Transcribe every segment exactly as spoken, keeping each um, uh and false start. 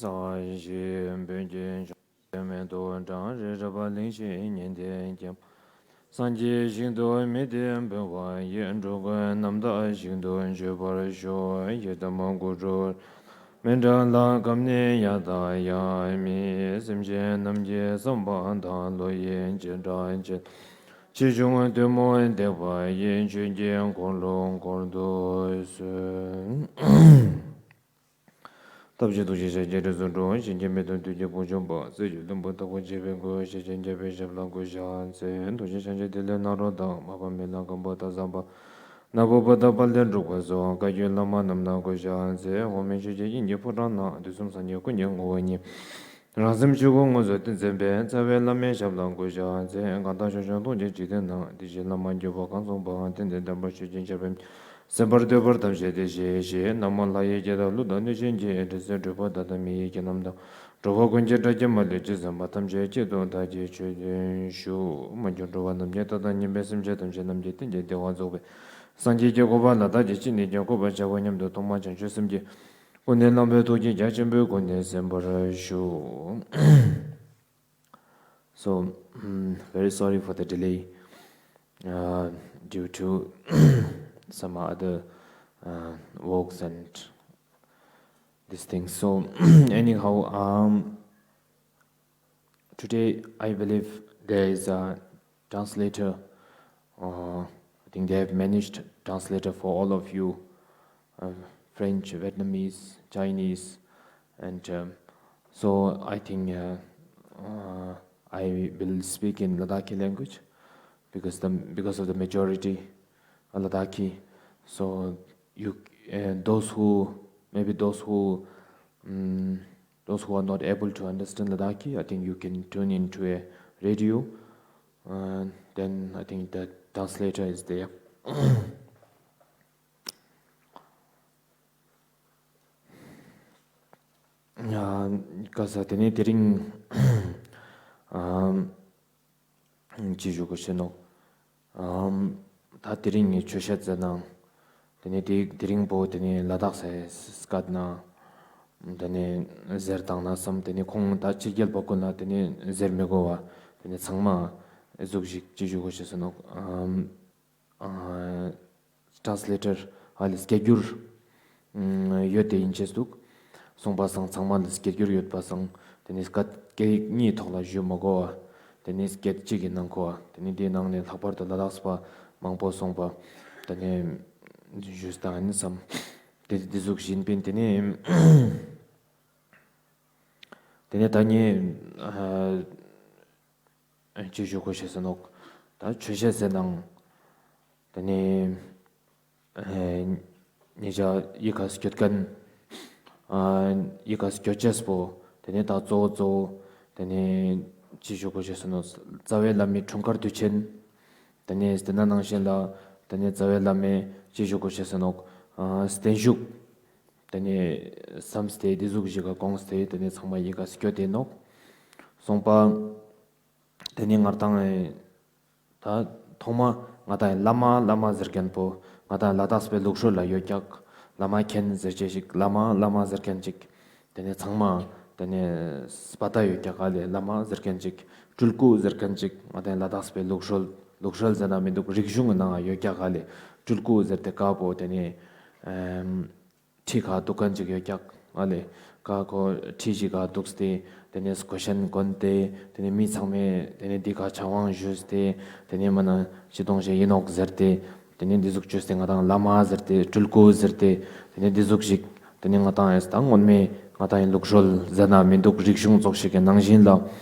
ས་གཞི་བོད་ཀྱི་ཕྱོགས་མེ་ཏོག་བཀྲ་རི་རི་བ་གླིང་བཞི་ཉི་ཟླའི་རྒྱལ་མོ། སངས་རྒྱས་ཞིང་དུ་མི་ལྡན་པ་ཡི། འགྲོ་ཀུན་རྣམ་དག་ཞིང་དུ་སྤྱོད་པར་ཤོག་ཡི་དམ་དགུ་སྒྲུབ་མི་འབྲལ་ལྷ། ཁམས་ནི་ཡང་དག་ཡང་མིན། སེམས་ཅན་རྣམས་ཀྱི་བསམ་པ་དང་། བློ་ཡི་བྱེ་བྲག་ཕྱེད། ཆེ་ཆུང་ཐུན་མོང་ཐེག་པ་ཡི། ཆོས་ཀྱི་འཁོར་ལོ་བསྐོར་དུ་གསོལ། ཐབས་ཤེས་ཐུགས་རྗེ་ཤཱཀྱའི་རིགས་སུ་འགྲོ། གཞན་གྱིས་མི་ཐུབ་བདུད་ཀྱི་དཔུང་འཇོམས་པ། རྩད་གཅོད་བླུན་པོ་དག་པོ་འཇིགས་པའི་མགོན། ཞེས་བྱ་རྒྱལ་པོའི་ཞབས་ལ་གུས་ཕྱག་འཚལ། ཐུགས་རྗེ་ཅན་ཞབས་ཀྱི་ཐིག་ལེ་ནཱ་རོ་དང་། མ་པ་མི་ལ་སྒམ་པོ་ཏ་ཟམ་པ། ནག་པོ་པོ་ཏ་དཔལ་ལྡན་འབྲུག་པ་སོགས། བཀའ་བརྒྱུད་བླ་མ་རྣམས་ལ་གུས་ཕྱག་འཚལ། འོག་མིན་ཆོས་ཀྱི་དབྱིངས་ཀྱི་ཕོ་བྲང་ན། དུས་གསུམ་སངས་རྒྱས་ཀུན་གྱི་ངོ་བོ་ཉིད། རང་སེམས་ཆོས་སྐུ་དངོས་སུ་སྟོན་མཛད་པའི། རྩ་བའི་བླ་མའི་ཞབས་ལ་གུས་ཕྱག་འཚལ། གང་དག་བྱང་ཆུབ་ལྷུན་གྱི་འཇིག་རྟེན་ན། དེ་བཞིན་བླ་མ་མགོན་པོ་གང་གསུངས་པ། དེ་འདི་དམ་པར་ཆོས་ཀྱི་ཆར་འབེབས་ཀྱི། སེམས་པར་འདོད་པར་ཐམས་ཅད་དེ་བཞིན་གཤེགས། ན་མོ་ལྷ་ཡི་སྐད་དང་། ཀླུ་དང་གནོད་སྦྱིན་གྱི། དྲི་ཟའི་སྒྲོན་པ་དག་དང་། མི་ཡི་གེ་རྣམས་དང་། འགྲོ་བ་ཀུན་གྱི་སྒྲ་སྐྱེས་མ་ལུས་ཀྱི། སེམས་པ་ཐམས་ཅད་གཅིག་ཏུ་བདག་གིས་ཆོས་སྟོན་ཞུ། མ་གྱུར་འགྲོ་བ་རྣམས་ཀྱི། མཐའ་དང་མཉམ་པའི་སེམས་ཅན་ཐམས་ཅད་རྣམས་ཀྱི། གཏན་གྱི་བདེ་བ་རྫོགས་པའི་སངས་རྒྱས་ཀྱི་གོ་འཕང་ལ་བདག་གིས་ཅི་ནས་ཀྱང་འགོད་པར་བྱ་བ་སྙམ་དུ། ཐོག་མར་བྱང་ཆུབ་སེམས་ཀྱི་ཀུན་ནས་བསླངས་པའི་ཐུགས་ཀྱི་རྒྱ་ཆེན་པོའི་སྒོ་ནས་གསན་པར་ཞུ། So, mm, very sorry for the delay, uh, due to some other, uh, works and these things. So, anyhow, um, today I believe there is a translator. Uh, I think they have managed translator for all of you, uh, French, Vietnamese, Chinese, and, um, so I think, uh, uh, I will speak in Ladakhi language because the, because of the majority are Ladakhi. So you, uh, those who, maybe those who, mm, those who are not able to understand Ladakhi, I think you can tune into a radio, and then I think the translator is there. ཡ། ག་ས་དེ་ནས་དེ་རིང་ཨམ་ཅི་ཞུ་དགོས་ཤེས་ནོག་ཨམ་ད་དེ་རིང་ངས་ཆོས་བཤད་ཟེར་ན། དེ་ནས་དེ་དེ་རིང་པོ་དེ་ནས་ལ་དྭགས་སའི་སྐད་ན་དེ་ནས་ཟེར་བཏང་ན་བསམ། དེ་ནས་ཁོང་ད་ཕྱི་རྒྱལ་པ་ཀུན་ལ་དེ་ནས་ཟེར་མི་དགོས་པ། དེ་ནས་ཚང་མ་ཨེ་ཟུག་ཞིག་ཅི་ཞུ་དགོས་ཤེས་ནོག་ཨམ། ཨ་ཊྲན་སི་ལེ་ཊར་ཨ་ལས་སྐད་སྒྱུར་ཡོད་དེ་ཡིན་ཅེས་འདུག་སོང་པ་སང་ཚང་མ་ལ་སྐད་སྒྱུར་ཡོད་པ་སང་དེ་ནས་སྐད་སྐད་ཡིག་གཉིས་ཐོག་ལ་ཞུ་མ་དགོས་པ། དེ་ནས་སྐད་གཅིག་གི་ནང་གོ་བ། དེ་ནས་དེའི་ནང་ནས་ལྷག་པར་དུ་ལ་དྭགས་པ་མང་པོ་སོང་པ། དེ་ནས་ཞུས་དང་ཡིན་བསམ། དེ་དེ་ཟུག་བཞིན་པིན། དེ་ནས་དེ་ནས་ད་ངས་ཨ། ཅི་ཞུ་དགོས་ཤེས་ཟེར་ནོག་ད་ཆོས་བཤད་ཟེར་ནའང་དེ་ནས་ཨེ་ཉེ་ཞ་ཡི་ག་སྐྱོད་མཁན་ཨ་ཡི་ག་སྐྱོད་ཅེས་པོ་དེ་ནས་ད་གཙོ་བོ་གཙོ་བོ་དེ་ནས་ཅི་ཞུ་དགོས་ཤེས་ཟེར་ནོག་རྩ་བའི་བླ་མའི་འཁྲུངས་སྐར་དུས་ཆེན། དེ་ནས་དེ་ན་ནང་བཞིན་ལ་དེ་ནས་རྩ་བའི་བླ་མའི་ཅི་ཞུ་དགོས་ཤེས་ཟེར་ནོག་ཨ་བརྟན་བཞུགས། དེ་ནས་བསམ་སྟེ་དེ་ཟུག་ཞིག་ག་དགོངས་ཏེ་དེ་ནས་ཚང་མ་ཡི་ག་སྐྱོད་དེ་ནོག་སོང་པ། དེ་ནས་ང་དང་ཨེ་ད་ཐོག་མ་ང་དང་ཨེ་བླ་མ་བླ་མ་ཟེར་མཁན་པོ་ང་དང་ཨེ་ལ་དྭགས་པའི་ལུགས་སྲོལ་ལ་ཡོད་ཀྱག་བླ་མ་མཁྱེན་ཟེར་ཅེས་ཞིག་བླ་མ་བླ་མ་ཟེར་མཁན་ཅིག་དེ་ནས་ཚང་མ་དེ་ནས་སྤ་ཏ་ཡོད་ཀྱག་ག་ལེ། བླ་མ་ཟེར་མཁན་ཅིག་སྤྲུལ་སྐུ་ཟེར་མཁན་ཅིག་ང་དང་ཨེ་ལ་དྭགས་པའི་ལུགས་སྲོལ་ལུགས་སྲོལ་ཟེར་ན་མི་འདུག་རིག་གཞུང་གི་ནང་ཡོད་ཀྱག་ག་ལེ། སྤྲུལ་སྐུ་ཟེར་ཏེ་ཀ་པོ་དེ་ནས་ཨེམ། ཁྲི་ཁ་འདུག་མཁན་ཅིག་ཡོད་ཀྱག་ཨ་ལེ། ཀ་ཁོ་ཁྲི་ཞིག་ག་འདུག་སྟེ་དེ་ནས་གོས་ཆེན་གོན་ཏེ་དེ་ནས་མི་ཚང་མས་དེ་ནས་འདི་ག་ཕྱག་དབང་ཞུས་ཏེ་དེ་ནས་མ་ན་ཅི་གཏོང་ཞིག་ཡིན་ནོག་ཟེར་ཏེ་དེ་ནས་འདི་ཟུག་བཅོས་ཏེ་ང་དང་བླ་མ་ཟེར་ཏེ་སྤྲུལ་སྐུ་ཟེར་ཏེ་དེ་ནས་འདི་ཟུག་ཞིག་དེ་ནས་ང་དང་ཨེ་ད་སྔོན་མའི་ང་དང་ཡི་ལུགས་སྲོལ་ཟེར་ན་མི་འདུག་རིག་གཞུང་ཙོགས་ཤིག་གི་ནང་བཞིན་ལ་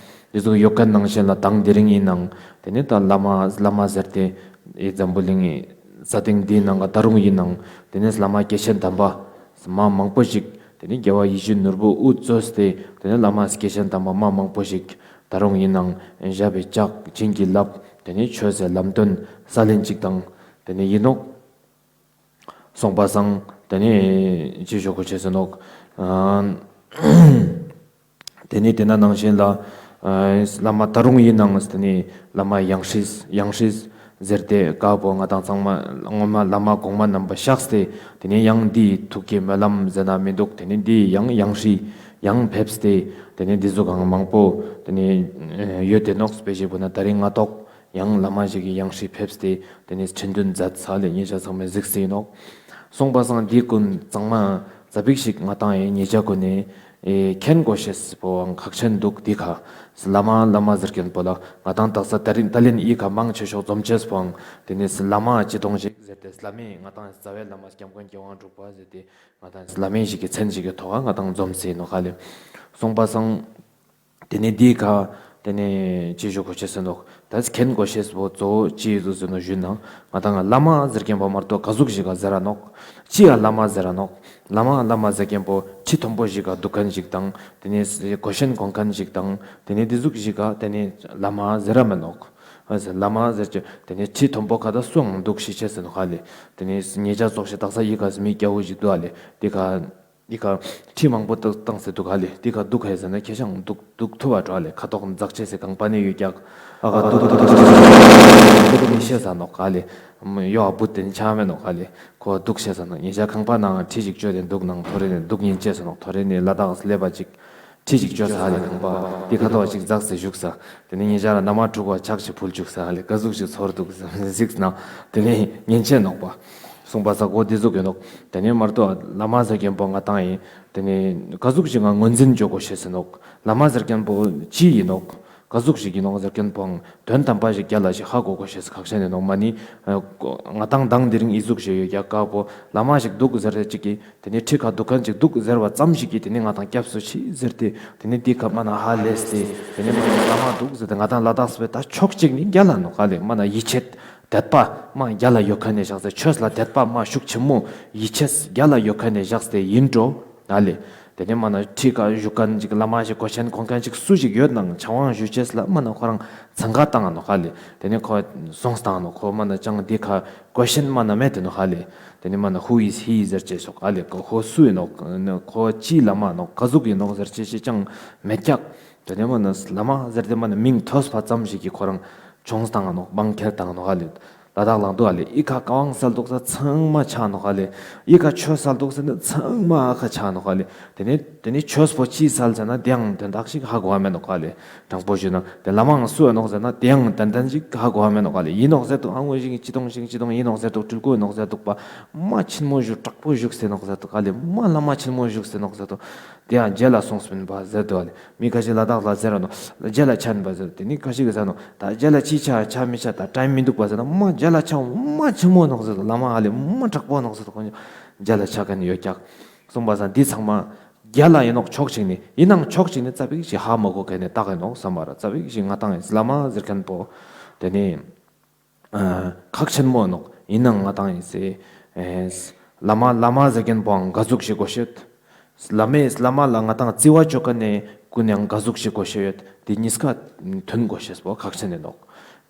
འདི་ཟུག་ཡོད་མཁན་ནང་བཞིན་ལ་དང་དེ་རིང་ཡིན་ནང་དེ་ནས་ད་བླ་མ་བླ་མ་ཟེར་ཏེ་ཨེ་འཛམ་བུ་གླིང་ས་སྟེང་འདིའི་ནང་ག་ད་རུང་ཡིན་ནང་དེ་ནས་བླ་མ་སྐྱེས་ཆེན་དམ་པ། མ་མང་པོ་ཞིག་དེ་ནས་རྒྱལ་བ་ཡིད་བཞིན་ནོར་བུ་དབུ་གཙོས་ཏེ་དེ་ནས་བླ་མ་སྐྱེས་ཆེན་དམ་པ་མ་མང་པོ་ཞིག་ད་རུང་ཡིན་ནང་ཞབས་པད་བཅགས་བྱིན་གྱིས་བརླབས་དེ་ནས་ཆོས་སི་ལམ་སྟོན་ས་ལེན་ཅིག་དང་དེ་ནས་ཡིན་ནོག་སོང་པ་སང་དེ་ནས་ཅི་ཞུ་དགོས་ཤེས་ཟེར་ནོག་དེ་ནས་དེ་ན་ནང་བཞིན་ལ་ཨ་བླ་མ་ད་རུང་ཡིན་ནང་དེ་ནས་བླ་མ་ཡང་སྲིད་ཡང་སྲིད་ཟེར་ཏེ་ཀ་པོ་ང་དང་ཚང་མ་སྔོན་མ་བླ་མ་གོང་མ་རྣམ་པ་གཤེགས་ཏེ་དེ་ནས་ཡང་འདི་ཐུགས་ཀྱི་སྨོན་ལམ་ཟེར་ན་མི་འདུག་དེ་ནས་འདི་ཡང་ཡང་སྲིད་ ཡང་ཕེབས་ཏེ་དེ་ནས་འདི་ཟུག་གང་མང་པོ་དེ་ནས་ཡོད་དེ་ནོག། དཔེ་ཞིག་པོ་ན་ད་རིང་སྔ་ཏོག་ཡང་བླ་མ་ཞིག་གི་ཡང་སྲིད་ཕེབས་ཏེ་དེ་ནས་ཁྲི་འདོན་མཛད་ས་ལས་ཉེ་ཆར་ཚང་མས་གཟིགས་སེ་ཡིན་ནོག། སོང་པ་སང་འདི་ཀུན་ཚང་མ་ཙ་པིག་ཞིག་ང་ཏང་ཡིན་ཉེ་ཆར་ཀུན་ནས་མཁྱེན་དགོས་ཤེས་པོའང་ཁག་ཆེན་འདུག། འདི་ཁ་བླ་མ་བླ་མ་ཟེར་མཁན་པོ་ལ་ང་ཏང་དག་ས་ད་རིང་ད་ལན་ཡི་ཁ་མང་ཆེ་ཤོག་འཛོམས་ཅེས་པོའང་དེ་ནས་བླ་མ་ཅི་དོང་ཞིག་ཟེར་ཏེ་བླ་མས་ང་ཏང་རྩ་བའི་བླ་མ་སྐྱབས་མགོན་རྒྱལ་དབང་འབྲུག་པ་ཟེར་ཏེ། ང་ཏང་བླ་མའི་ཞིག་གི་མཚན་ཞིག་གི་ཐོག་ང་ཏང་འཛོམས་སེ་ཡིན་ནོག་ཧ་ལེ། སོང་པ་སང་དེ་ནས་འདི་ཁ་དེ་ནས་ཅི་ཞུ་དགོས་ཤེས་ཟེར་ནོག། ད་མཁྱེན་དགོས་ཤེས་པོ་གཙོ་བོ་ཅི་ཡོད་ཟེར་ནོག་ཞུས་ན་ང་ཏང་བླ་མ་ཟེར་མཁན་པོ་མ་གཏོགས་ག་ཟུག་ཞིག་ག་ཟེར་ར་ནོག། ཅི་ཡ་བླ་མ་ཟེར་ར་ནོག། བླ་མ་བླ་མ་ཟེར་མཁན་པོ་ཁྲི་མཐོན་པོ་ཞིག་ག་འདུག་མཁན་ཞིག་དང་དེ་ནས་གོས་ཆེན་གོན་མཁན་ཞིག་དང་དེ་ནས་འདི་ཟུག་ཞིག་ག་དེ་ནས་བླ་མ་ཟེར་ར་མེད་ནོག། ཨ་ཟེར་བླ་མ་ཟེར་ཅེ་དེ་ནས་ཁྲི་མཐོན་པོ་ཁ་ད་སུའང་འདུག་ཤེས་ཅེས་ཟེར་ནོག་ཧ་ལེ། དེ་ནས་ཉེ་ཆར་ཙོགས་ཤིག་དག་ས་ཡི་ཁ་མི་སྐྱ་བོ་ཞིག་འདུག་ཧ་ལེ། དེ་ཁ་ཡི་ཁ་ཁྲི་མང་པོ་བཏང་བཏང་སེ་འདུག་ཧ་ལེ། དེ་ཁ་འདུག་ཧེ་ཟེར་ན་ཁྱེད་ཅག་འདུག་འདུག་ཐུབ་པ་འགྲོ་ཧ་ལེ། ཁ་ཐོག་འཛག་ཅེས་སེ་གང་པ་ནས་ཡོད་ཀྱག། ཨ་ཁ་འདུག་འདུག་འདུག་འདུག་མི་ཤེས་ས་ནོག་ཧ་ལེ། ཡོ་ཨ་བུ་དེ་ནི་ཆ་མེད་ནོག་ཧ་ལེ། ཁོ་འདུག་ཤེས་ས་ནོག། ཉེ་ཆར་ཁང་པ་ནང་ཁྲི་ཞིག་བཅོས་ཏེ་འདུག་ནང་ཐོ་རེ་ནས་འདུག་ཉན་ཅེས་ས་ནོག། ཐོ་རེ་ནས་ལ་དྭགས་སླེབས་པ་ཅིག་ཁྲི་ཞིག་བཅོས་ས་ལེ་ཁང་པ། དེ་ཁ་ཐོག་ཅིག་འཛག་སེ་བཞུགས་ས། དེ་ནས་ཉེ་ཆར་ན་མ་དྲུག་པ་ཕྱག་ཞིག་ཕུལ་བཅུག་ས་ལེ་ག་ཟུག་ཞིག་ཚོར་འདུག་གཟིགས་ན་དེ་ནས་ཉན་ཅེས་ནོག་པ། སོང་པ་ས་གོ་དེ་ཟུག་ཡོད་ནོག། དེ་ནས་མར་དུ་བླ་མ་ཟེར་མཁན་པོ་ང་ཏང་ཡིན། དེ་ནས་ག་ཟུག་ཞིག་ང་ངོས་འཛིན་བཅོ་དགོས་ཤེས་ཟེར་ནོག། བླ་མ་ཟེར་མཁན་པོ་ཅི་ཡིན་ནོག། ག་ཟུག་ཞིག་ཡིན་ནོག་ཟེར་མཁན་པོའང་དོན་དམ་པ་ཞིག་རྒྱ་ལ་ཞིག་ཧ་གོ་དགོས་ཤེས་ཁག་ཆེན་ཡིན་ནོག། མ་ནི་ང་ཏང་མདང་དེ་རིང་ཨི་ཟུག་ཞིག་ཡོད་ཀྱག་ཀ་པོ་བླ་མ་ཞིག་འདུག་ཟེར་རེ་ཅིག་གིས། དེ་ནས་ཁྲི་ཁ་འདུག་མཁན་ཅིག་འདུག་ཟེར་བ་ཙམ་ཞིག་གིས་དེ་ནས་ང་ཏང་སྐྱབས་སུ་མཆི་ཟེར་ཏེ་དེ་ནས་དེ་ཁ་མ་ན་ཧ་ལས་ཏེ་དེ་ནས་མ་ན་བླ་མ་འདུག་ཟེར་ཏེ་ང་ཏང་ལ་དྭགས་སུ་བས་ད་ཕྱོགས་གཅིག་ནས་རྒྱ་ལ་ནོག་ཧ་ལེ། མ་ན་ཡིད་ཆེས་དད་པ་མ་རྒྱ་ལ་ཡོད་མཁན་ནས་བཞག་སྟེ་ཆོས་ལ་དད་པ་མ་ཤུགས་ཆེན་མོ་ཡིད་ཆེས་རྒྱ་ལ་ཡོད་མཁན་ནས་བཞག་སྟེ་ཡིན་འགྲོ་ཧ་ལེ། དེ་ནས་མ་ན་ཁྲི་ཁ་བཞུགས་མཁན་ཅིག་བླ་མ་ཞིག་གོས་ཆེན་གོན་མཁན་ཅིག་སུ་ཞིག་ཡོད་ནང་ཆང་བང་ཞུ་ཅེས་ལ་མ་ན་ཁོ་རང་འཚང་ཁ་བཏང་ནོག་ཧ་ལེ། དེ་ནས་ཁོ་སོང་བཏང་ནོག། ཁོ་མ་ན་ཅང་དེ་ཁ་གོས་ཆེན་མ་ན་མེད་དེ་ནོག་ཧ་ལེ། དེ་ནས་མ་ན་who is he ཟེར་ཅེས་ཤོག་ཨ་ལེ། ཁོ་སུ་ཡིན་ནོག། ཁོ་ཅིའི་བླ་མ་ནོག། ག་ཟུག་ཡིན་ནོག་ཟེར་ཅེས་ཅི་ཅང་མེད་ཀྱག། དེ་ནས་མ་ན་བླ་མ་ཟེར་ཏེ་མ་ན་མིང་ཐོས་པ་ཙམ་ཞིག་གིས་ཁོ་རང་མཆོངས་བཏང་ནོག། བང་ཁྱེར་བཏང་ནོག་ཨ་ལེ། ལ་དྭགས་ལ་འདུག་ཨ་ལེ། ཨི་ཁ་ཀ་བང་སལ་འདུག་ས་ཚང་མ་ཆགས་ནོག་ཨ་ལེ། ཨི་ཁ་ཆོས་སལ་འདུག་ས་ནི་ཚང་མ་ཨ་ཁ་ཆགས་ནོག་ཨ་ལེ། དེ་ནས་དེ་ནས་ཆོས་པོ་ཅི་སལ་ཟེར་ན་དེའང་དོན་དག་ཞིག་ཧ་གོ་བ་མེད་ནོག་ཨ་ལེ། དྲང་པོ་ཞུས་ན་དེ་བླ་མའང་སུ་ཡིན་ནོག་ཟེར་ན་དེའང་ཏན་ཏན་ཞིག་ཧ་གོ་བ་མེད་ནོག་ཨ་ལེ། ཡིན་ནོག་ཟེར་འདུག་ཨ་ངོ་ཞིག་ཅི་དོང་ཞིག་ཅི་དོང་ཡིན་ནོག་ཟེར་འདུག། སྤྲུལ་སྐུ་ཡིན་ནོག་ཟེར་འདུག་པ། མ་ཆེན་མོ་བཞུགས་དྲག་པོ་བཞུགས་སེ་ནོག་ཟེར་འདུག་ཨ་ལེ། མ་བླ་མ་ཆེན་མོ་བཞུགས་སེ་ནོག་ཟེར་འདུག། དེའང་རྗེ་ལ་སོང་སྤིན་པ་ཟེར་འདུག་ཨ་ལེ། མི་ཁ་ཤས་ལ་དྭགས་ལ་ཟེར་ར་ནོག། རྗེ་ལ་ཆ་ནི་པ་ཟེར། དེ་ནི་ཁ་ཤས་ཀྱིས་ཟེར་ནོག། ད་རྗེ་ལ་ཅི་ཆ་ཆ་མི་ཆ་ད་ཊའིམ་མི་འདུག་པ་ཟེར་ན་མ་རྗེ་ལ་ཆ་མ་ཆེན་མོ་ནོག་ཟེར་འདུག། བླ་མ་ཨ་ལེ་མ་དྲག་པོ་ནོག་ཟེར་འདུག། ཁོང་རྗེ་ལ་ཆ་མཁན་ཡོད་ཀྱག། སོང་པ་སང་འདི་ཚང་མ་རྒྱ་ལ་ཡིན་ནོག་ཕྱོགས་གཅིག་ནས། ཡིན་ནའང་ཕྱོགས་གཅིག་ནས་ཙ་པིག་ཞིག་ཧ་མ་གོ་མཁན་ནས་བཏགས་ཡིན་ནོག་བསམ་པ་ར། ཙ་པིག་ཞིག་ང་ཏང་ཡིན་བླ་མ་ཟེར་མཁན་པོ་དེ་ནི་ཨ་ཁག་ཆེན་མོ་ནོག། ཡིན་ནའང་ང་ཏང་ཡིན་སེ་ཨེ་བླ་མ་བླ་མ་ཟེར་མཁན་པོའང་ག་ཟུག་ཞིག་གོ་ཤེས། བླ་མས་བླ་མ་ལ་ང་ཏང་བརྩི་བ་ཅོ་མཁན་ནི་ཀུན་ཡང་ག་ཟུག་ཞིག་གོ་ཤེས་ཡོད། དེ་གཉིས་ཀ་མཐུན་གོ་ཤེས་པོ་ཁག་ཆེན་ཡིན་ནོག།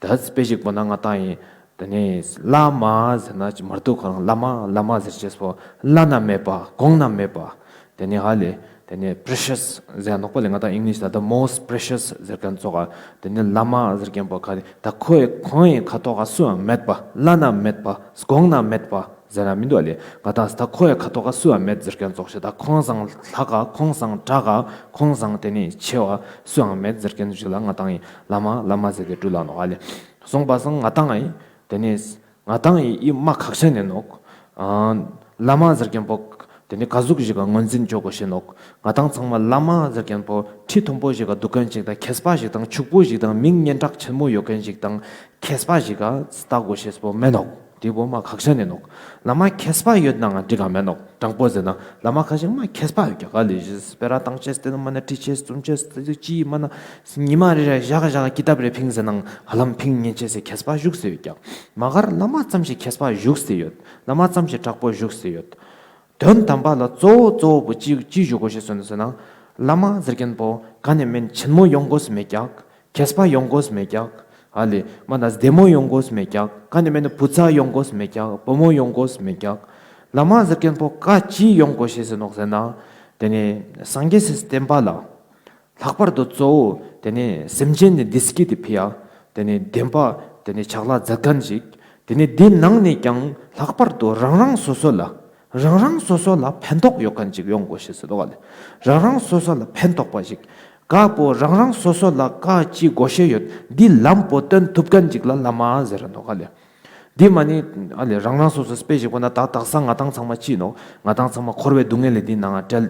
ད་དཔེ་ཞིག་པོ་ན་ང་ཏང་ཡིན། དེ་ནས་བླ་མ་ཟེར་ན་མར་དུ་ཁོ་རང་བླ་མ་བླ་མ་ཟེར་ཅེས་པོ་བླ་ན་མེད་པ་གོང་ན་མེད་པ། དེ་ནས་ཧ་ལེ། དེ་ནས་པྲེ་ཤས་ཟེར་ནོག་པ་ལེ། ང་ཏང་ཨིང་ལིཤ་ལ་the most precious ཟེར་མཁན་ཙོགས། དེ་ནས་བླ་མ་ཟེར་མཁན་པོ་ཁ་ནི་ད་ཁོའི་ཁོང་ངི་ཁ་ཐོག་ག་སུའང་མེད་པ། བླ་ན་མེད་པ། གོང་ན་མེད་པ་ཟེར་ན་མི་འདུག་ཨ་ལེ། ང་ཏང་ད་ཁོའི་ཁ་ཐོག་ག་སུའང་མེད་ཟེར་མཁན་ཙོགས་ཤིག། ད་ཁོང་སང་ལྷག་ག་ཁོང་སང་དྲག་ག་ཁོང་སང་དེ་ནས་ཆེ་བ་སུའང་མེད་ཟེར་མཁན་ཞིག་ལ་ང་ཏང་ཡིན་བླ་མ་བླ་མ་ཟེར་ཏེ་སྤྲུལ་ལ་ནོག་ཨ་ལེ། སོང་པ་སང་ང་ཏང་ཡིན་དེ་ནས། ང་ཏང་ཡི་ཨི་མ་ཁག་ཆེན་ཡིན་ནོག། ཨ་བླ་མ་ཟེར་མཁན་པོ་དེ་ནི་ག་ཟུག་ཞིག་ག་ངོས་འཛིན་ཅོ་དགོས་ཤེས་ནོག། ང་ཏང་ཚང་མ་བླ་མ་ཟེར་མཁན་པོ་ཁྲི་མཐོན་པོ་ཞིག་ག་འདུག་མཁན་ཞིག་དང་མཁས་པ་ཞིག་དང་ཕྱུག་པོ་ཞིག་དང་མིང་སྙན་གྲགས་ཆེན་མོ་ཡོད་མཁན་ཞིག་དང་མཁས་པ་ཞིག་ག་བལྟ་དགོས་ཤེས་པོ་མེད་ནོག། དེ་བོ་མ་ཁག་ཆེན་ཡིན་ནོག། བླ་མ་མཁས་པ་ཡོད་ནའང་འགྲིག་ག་མེད་ནོག། དྲང་པོ་ཟེར་ན་བླ་མ་ཁ་ཤས་མ་མཁས་པ་ཡོད་ཀྱག་ག་ལེ། སྤེ་ར་བཏང་ཅེས་དེ་ནི་མ་ན་ཁྲིད་ཅེས་རྩོམ་ཅེས་དེ་ཅི་མ་ན་ཉི་མ་རེ་རེ་ཞག་ཞག་ཀི་ཏབ་རེ་ཕིང་ཟེར་ནའང་ཧ་ལམ་ཕིང་ཉན་ཅེས་སི་མཁས་པ་བཞུགས་སེ་ཡོད་ཀྱག། མ་གར་བླ་མ་ཙམ་ཞིག་མཁས་པ་བཞུགས་སེ་ཡོད། བླ་མ་ཙམ་ཞིག་དྲག་པོ་བཞུགས་སེ་ཡོད། དོན་དམ་པ་ལ་གཙོ་བོ་གཙོ་བོ་བོ་ཅི་ཅི་བཞུགས་དགོས་ཤེས་སོང་ཟེར་ན། བླ་མ་ཟེར་མཁན་པོ་ག་ནས་མེན་ཆེན་མོ་ཡོང་དགོས་མེད་ཀྱག། མཁས་པ་ཡོང་དགོས་མེད་ཀྱག། ཨ་ལེ་མ་ན་བདེ་མོ་ཡོང་དགོས་མེད་ཀྱག། ག་ནས་མེན་བུ་ཚ་ཡོང་དགོས་མེད་ཀྱག། བུ་མོ་ཡོང་དགོས་མེད་ཀྱག། བླ་མ་ཟེར་མཁན་པོ་ག་ཅི་ཡོང་དགོས་ཤེས་ཟེར་ནོག་ཟེར་ན། དེ་ནས་སངས་རྒྱས་སི་བསྟན་པ་ལ། ལྷག་པར་དུ་གཙོ་བོ་དེ་ནས་སེམས་ཅན་ནི་བདེ་སྐྱིད་དེ་ཕི་ཡ། དེ་ནས་བདེན་པ་དེ་ནས་ཕྱག་ལས་མཛད་མཁན་ཞིག། དེ་ནས་དེ་ནང་ནས་ཀྱང་ལྷག་པར་དུ་རང་རང་སོ་སོ་ལ། རང་རང་སོ་སོ་ལ་ཕན་ཐོགས་ཡོད་མཁན་ཅིག་ཡོང་དགོས་ཤེས་སུ་འདུག་ག་ལེ། རང་རང་སོ་སོ་ལ་ཕན་ཐོགས་པ་ཞིག། ཀ་པོ་རང་རང་སོ་སོ་ལ་ཀ་ཅི་དགོས་ཤེས་ཡོད། འདི་ལམ་པོ་སྟོན་ཐུབ་མཁན་ཅིག་ལ་བླ་མ་ཟེར་ར་འདུག་ག་ལེ། འདི་མ་ནི་ཨ་ལེ་རང་རང་སོ་སོ་དཔེ་ཞིག་པོ་ན་ད་དག་ས་ང་ཏང་ཚང་མ་ཅི་ནོག། ང་ཏང་ཚང་མ་འཁོར་བའི་སྡུག་བསྔལ་ལས་འདི་ནང་ང་བྲལ་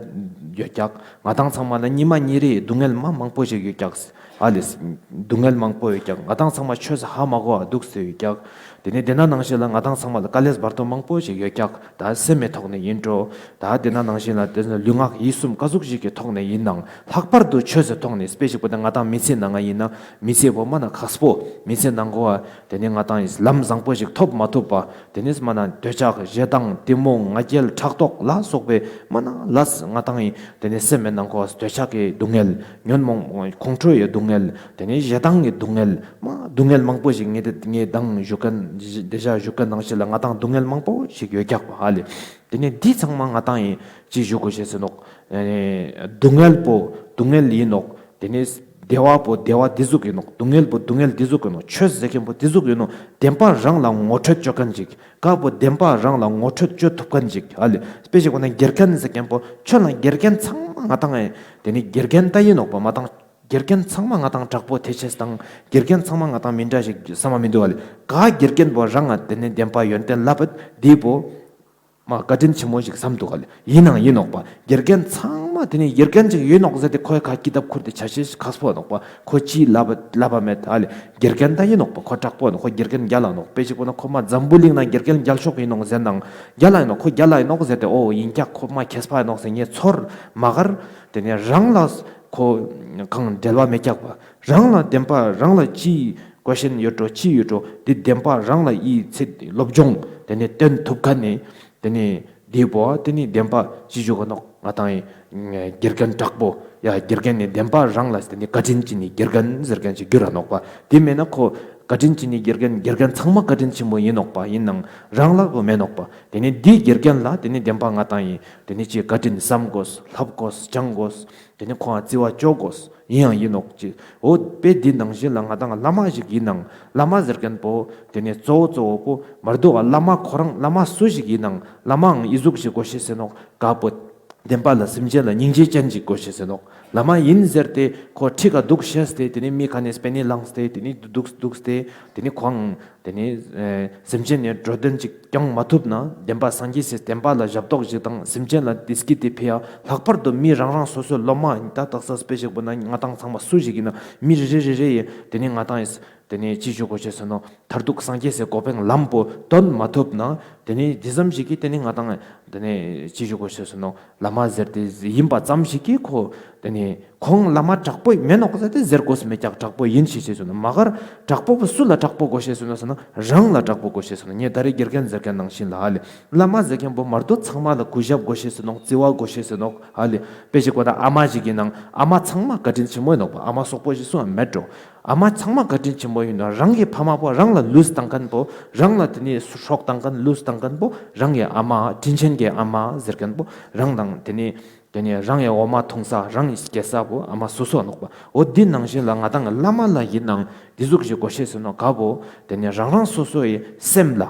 ཡོད་ཀྱག། ང་ཏང་ཚང་མ་ལ་ཉི་མ་ཉིན་རེའི་སྡུག་བསྔལ་མ་མང་པོ་ཞིག་ཡོད་ཀྱག། ཨ་ལེ། སྡུག་བསྔལ་མང་པོ་ཡོད་ཀྱག། ང་ཏང་ཚང་མ་ཆོས་ཧ་མ་གོ་བ་འདུག་སེ་ཡོད་ཀྱག། དེ་ནས་དེ་ན་ནང་བཞིན་ལ་ང་ཏང་ཚང་མ་ལ་དཀའ་ལས་བར་དོ་མང་པོ་ཞིག་ཡོད་ཀྱག། ད་སེམས་མའི་ཐོག་ནས་ཡིན་འགྲོ། ད་དེ་ན་ནང་བཞིན་ལ་དེ་ནས་ལུས་ངག་ཡིད་གསུམ་ཀ་ཟུག་ཞིག་གི་ཐོག་ནས་ཡིན་ནང་ལྷག་པར་དུ་ཆོས་སི་ཐོག་ནས་དཔེ་ཞིག་པོ་ད་ང་ཏང་མི་ཚེ་ནང་ང་ཡིན་ན་མི་ཚེ་བོ་མ་ན་ཁག་པོ་མི་ཚེ་ནང་གོ་བ་དེ་ནས་ང་ཏང་ཡིན་ལམ་བཟང་པོ་ཞིག་ཐོབ་མ་ཐུབ་པ། དེ་ནས་མ་ན་འདོད་ཆགས་ཞེ་སྡང་གཏི་མུག་ང་རྒྱལ་ཕྲག་དོག་ལ་སོགས་པའི་མ་ན་ལས་ང་ཏང་ཡིན་དེ་ནས་སེམས་མའི་ནང་གོ་འདོད་ཆགས་ཀྱི་སྡུག་བསྔལ། ཉོན་མོངས་ཁོང་ཁྲོ་ཡི་སྡུག་བསྔལ། དེ་ནས་ཞེ་སྡང་གི་སྡུག་བསྔལ། མ་སྡུག་བསྔལ་མང་པོ་ཞིག་ངས་དེ་ངས་དང་ཞུ་མཁན་དེ་ཞག་ཞུ་མཁན་ནང་བཞིན་ལ་ང་ཏང་སྡུག་བསྔལ་མང་པོ་ཞིག་ཡོད་ཀྱག་པ་ཧ་ལེ། དེ་ནས་འདི་ཚང་མ་ང་ཏང་ཡིན་ཅི་ཞུ་དགོས་ཤེས་སུ་ནོག། ཨེ་སྡུག་བསྔལ་པོ་སྡུག་བསྔལ་ཡིན་ནོག། དེ་ནས་བདེ་བ་པོ་བདེ་བ་འདི་ཟུག་ཡིན་ནོག། སྡུག་བསྔལ་པོ་སྡུག་བསྔལ་འདི་ཟུག་ཡིན་ནོག། ཆོས་ཟེར་མཁན་པོ་འདི་ཟུག་ཡིན་ནོག། བདེན་པ་རང་ལ་ངོ་འཕྲོད་བཅོ་མཁན་ཅིག། ཀ་པོ་བདེན་པ་རང་ལ་ངོ་འཕྲོད་བཅོ་ཐུབ་མཁན་ཅིག་ཨ་ལེ། དཔེ་ཞིག་པོ་ན་དགེ་རྒན་ཟེར་མཁན་པོ་ཆོས་ལ་དགེ་རྒན་ཚང་མ་ང་ཏང་ཨེ་དེ་ནི་དགེ་རྒན་ད་ཡིན་ནོག་པ་མ་ཏང་། དགེ་རྒན་ཚང་མ་ང་ཏང་དྲག་པོ་ཐེ་ཆེས་དང་དགེ་རྒན་ཚང་མ་ང་ཏང་མི་འདྲ་ཞིག་བསམ་མ་མི་འདུག་ཨ་ལེ། ཀ་དགེ་རྒན་པོ་རང་ང་དེ་ནི་བདེན་པ་ཡོན་ཏན་ལབ་པ་འདི་པོ་མ་བཀའ་དྲིན་ཆེན་མོ་ཞིག་བསམ་འདུག་ག་ལེ། ཡིན་ནང་ཡིན་ནོག་པ། དགེ་རྒན་ཚང་མ་དེ་ནི་དགེ་རྒན་ཅིག་ཡོད་ནོག་ཟེར་ཏེ་ཁོའི་ཁ་ཀི་ཏབ་ཁུར་ཏེ་ཆ་ཤེས་ཁག་པོ་ནོག་པ། ཁོ་ཅི་ལབ་ལབ་མེད་ཨ་ལེ། དགེ་རྒན་ད་ཡིན་ནོག་པ། ཁོ་དྲག་པོ་ནོག། ཁོ་དགེ་རྒན་རྒྱལ་ལ་ནོག། དཔེ་ཞིག་པོ་ན་ཁོ་མ་འཛམ་བུ་གླིང་ན་དགེ་རྒན་རྒྱལ་ཤོས་ཡིན་ནོག་ཟེར་ནང་རྒྱལ་ལ་ཡིན་ནོག། ཁོ་རྒྱལ་ལ་ཡིན་ནོག་ཟེར་ཏེ་ཨོ་ཡིན་ཀྱག་ཁོ་མ་མཁས་པ་ཡིན་ནོག་ཟེར་ངས་ཚོར་མ་གར་དེ་ནི་རང་ལ་ཁོ་གང་འབྲེལ་བ་མེད་ཀྱག་པ། རང་ལ་བདེན་པ་རང་ལ་ཅི་གོ་ཤེས་ཡོད་འགྲོ་ཅི་ཡོད་འགྲོ་དེ་བདེན་པ་རང་ལ་ཡིད་ཚེ་སློབ་སྦྱོང་དེ་ནི་སྟོན་ཐུབ་མཁན་ནི། དེ་ནི་འདི་པོ་དེ་ནི་བདེན་པ་ཅི་ཞུ་ག་ནོག། ང་ཏང་ཡིན་དགེ་རྒན་དྲག་པོ་ཡ་དགེ་རྒན་ནི་བདེན་པ་རང་ལ་དེ་ནི་བཀའ་དྲིན་ཅན་ནི་དགེ་རྒན་ཟེར་མཁན་ཅིག་གྱུར་ར་ནོག་པ། དེ་མེད་ན་ཁོ་བཀའ་དྲིན་ཅན་ནི་དགེ་རྒན་དགེ་རྒན་ཚང་མ་བཀའ་དྲིན་ཆེན་པོ་ཡིན་ནོག་པ། ཡིན་ནང་རང་ལ་གོ་མེད་ནོག་པ། དེ་ནི་འདི་དགེ་རྒན་ལ་དེ་ནི་བདེན་པ་ང་ཏང་ཡིན་དེ་ནི་ཅི་བཀའ་དྲིན་བསམ་དགོས་ལྷབ་དགོས་སྦྱང་དགོས། དེ་ནི་ཁོང་བརྩི་བ་བཅོ་དགོས། ཡིན་ཡང་ཡིན་ནོག་ཅི། འོ་དཔེ་འདི་ནང་བཞིན་ལ་ང་ཏང་བླ་མ་ཞིག་ཡིན་ནང་བླ་མ་ཟེར་མཁན་པོ་དེ་ནི་གཙོ་བོ་གཙོ་བོ་པོ་མར་དུ་བ་བླ་མ་ཁོ་རང་བླ་མ་སུ་ཞིག་ཡིན་ནང་བླ་མའང་ཨི་ཟུག་ཞིག་དགོས་ཤེས་ཟེར་ནོག། ཀ་པོ་བདེན་པ་ལ་སེམས་ཅན་ལ་སྙིང་རྗེ་ཅན་ཞིག་དགོས་ཤེས་ཟེར་ནོག། བླ་མ་ཡིན་ཟེར་ཏེ་ཁོ་ཁྲི་ཀ་འདུག་ཤེས་ཏེ་དེ་ནི་མི་ཁ་ནས་སྤེ་ནི་ལངས་ཏེ་དེ་ནི་འདུག་འདུག་སྟེ་དེ་ནི་ཁོང་དེ་ནི་ཨེ་སེམས་ཅན་ནི་འགྲོ་དོན་ཅིག་ཀྱང་མ་ཐུབ་ན་བདེན་པ་སངས་རྒྱས་སི་བསྟན་པ་ལ་ཞབས་ཏོག་ཞིག་དང་སེམས་ཅན་ལ་བདེ་སྐྱིད་དེ་ཕི་ཡ་ལྷག་པར་དུ་མི་རང་རང་སོ་སོའི་སློབ་མ་ཡིན་ད་དག་ས་དཔེ་ཞིག་པོ་ན་ང་ཏང་ཚང་མ་སུ་ཞིག་ཡིན་ན་མི་རེ་རེ་རེ་རེ་ཡིན་དེ་ནི་ང་ཏང་ཡིན་དེ་ནི་ཅི་ཞུ་དགོས་ཤེས་སོ་ནོ་མཐར་ཐུག་སངས་རྒྱས་སི་གོ་འཕང་ལམ་པོ་སྟོན་མ་ཐུབ་ན་དེ་ནི་འདི་ཙམ་ཞིག་གིས་དེ་ནི་ང་ཏང་དེ་ནི་ཅི་ཞུ་དགོས་ཤེས་སོ་ནོ། བླ་མ་ཟེར་ཏེ་ཡིན་པ་ཙམ་ཞིག་གིས་ཁོ་དེ་ནི་ཁོང་བླ་མ་དྲག་པོ་མེད་ནོག་ཟེར་ཏེ་ཟེར་དགོས་མེད་ཀྱག། དྲག་པོ་ཡིན་ཤེས་ཤེས་སོ་ནོ་མ་གར་དྲག་པོ་བོ་སུ་ལ་དྲག་པོ་དགོས་ཤེས་སོ་ནོ་ཟེར་ན་རང་ལ་དྲག་པོ་དགོས་ཤེས་སོ་ནོ། ངས་ད་རེས་དགེ་རྒན་ཟེར་མཁན་ནང་བཞིན་ལ་ཧ་ལེ་བླ་མ་ཟེར་མཁན་པོ་མར་དུ་ཚང་མ་ལ་གུས་ཞབས་དགོས་ཤེས་སོ་ནོ་བརྩི་བ་དགོས་ཤེས་སོ་ནོ་ཧ་ལེ། དཔེ་ཞིག་པོ་ད་ཨ་མ་ཞིག་ཡིན་ནང་ཨ་མ་ཚང་མ་བཀའ་དྲིན་ཆེན་མོ་ཡིན་ནོག་པ། ཨ་མ་སོག་པོ་ཞིག་སུའང་མེད་འགྲོ། ཨ་མ་ཚང་མ་བཀའ་དྲིན་ཆེན་པོ་ཡིན་ནོག། རང་གི་ཕ་མ་པོ་རང་ལ་ལུས་བཏང་མཁན་པོ་རང་ལ་དེ་ནི་སྲོག་བཏང་མཁན་ལུས་བཏང་མཁན་པོ་རང་གི་ཨ་མ་དྲིན་ཆེན་གྱི་ཨ་མ་ཟེར་མཁན་པོ་རང་དང་དེ་ནི་དེ་ནི་རང་གི་འོ་མ་འཐུང་ས་རང་གི་སྐྱེ་ས་པོ་ཨ་མ་སོ་སོ་ནོག་པ། འོ་འདི་ནང་བཞིན་ལ་ང་ཏང་བླ་མ་ལ་ཡིན་ནང་འདི་ཟུག་ཞིག་དགོས་ཤེས་སོ་ནོ་ག་པོ་དེ་ནི་རང་རང་སོ་སོ་ཡི་སེམས་ལ་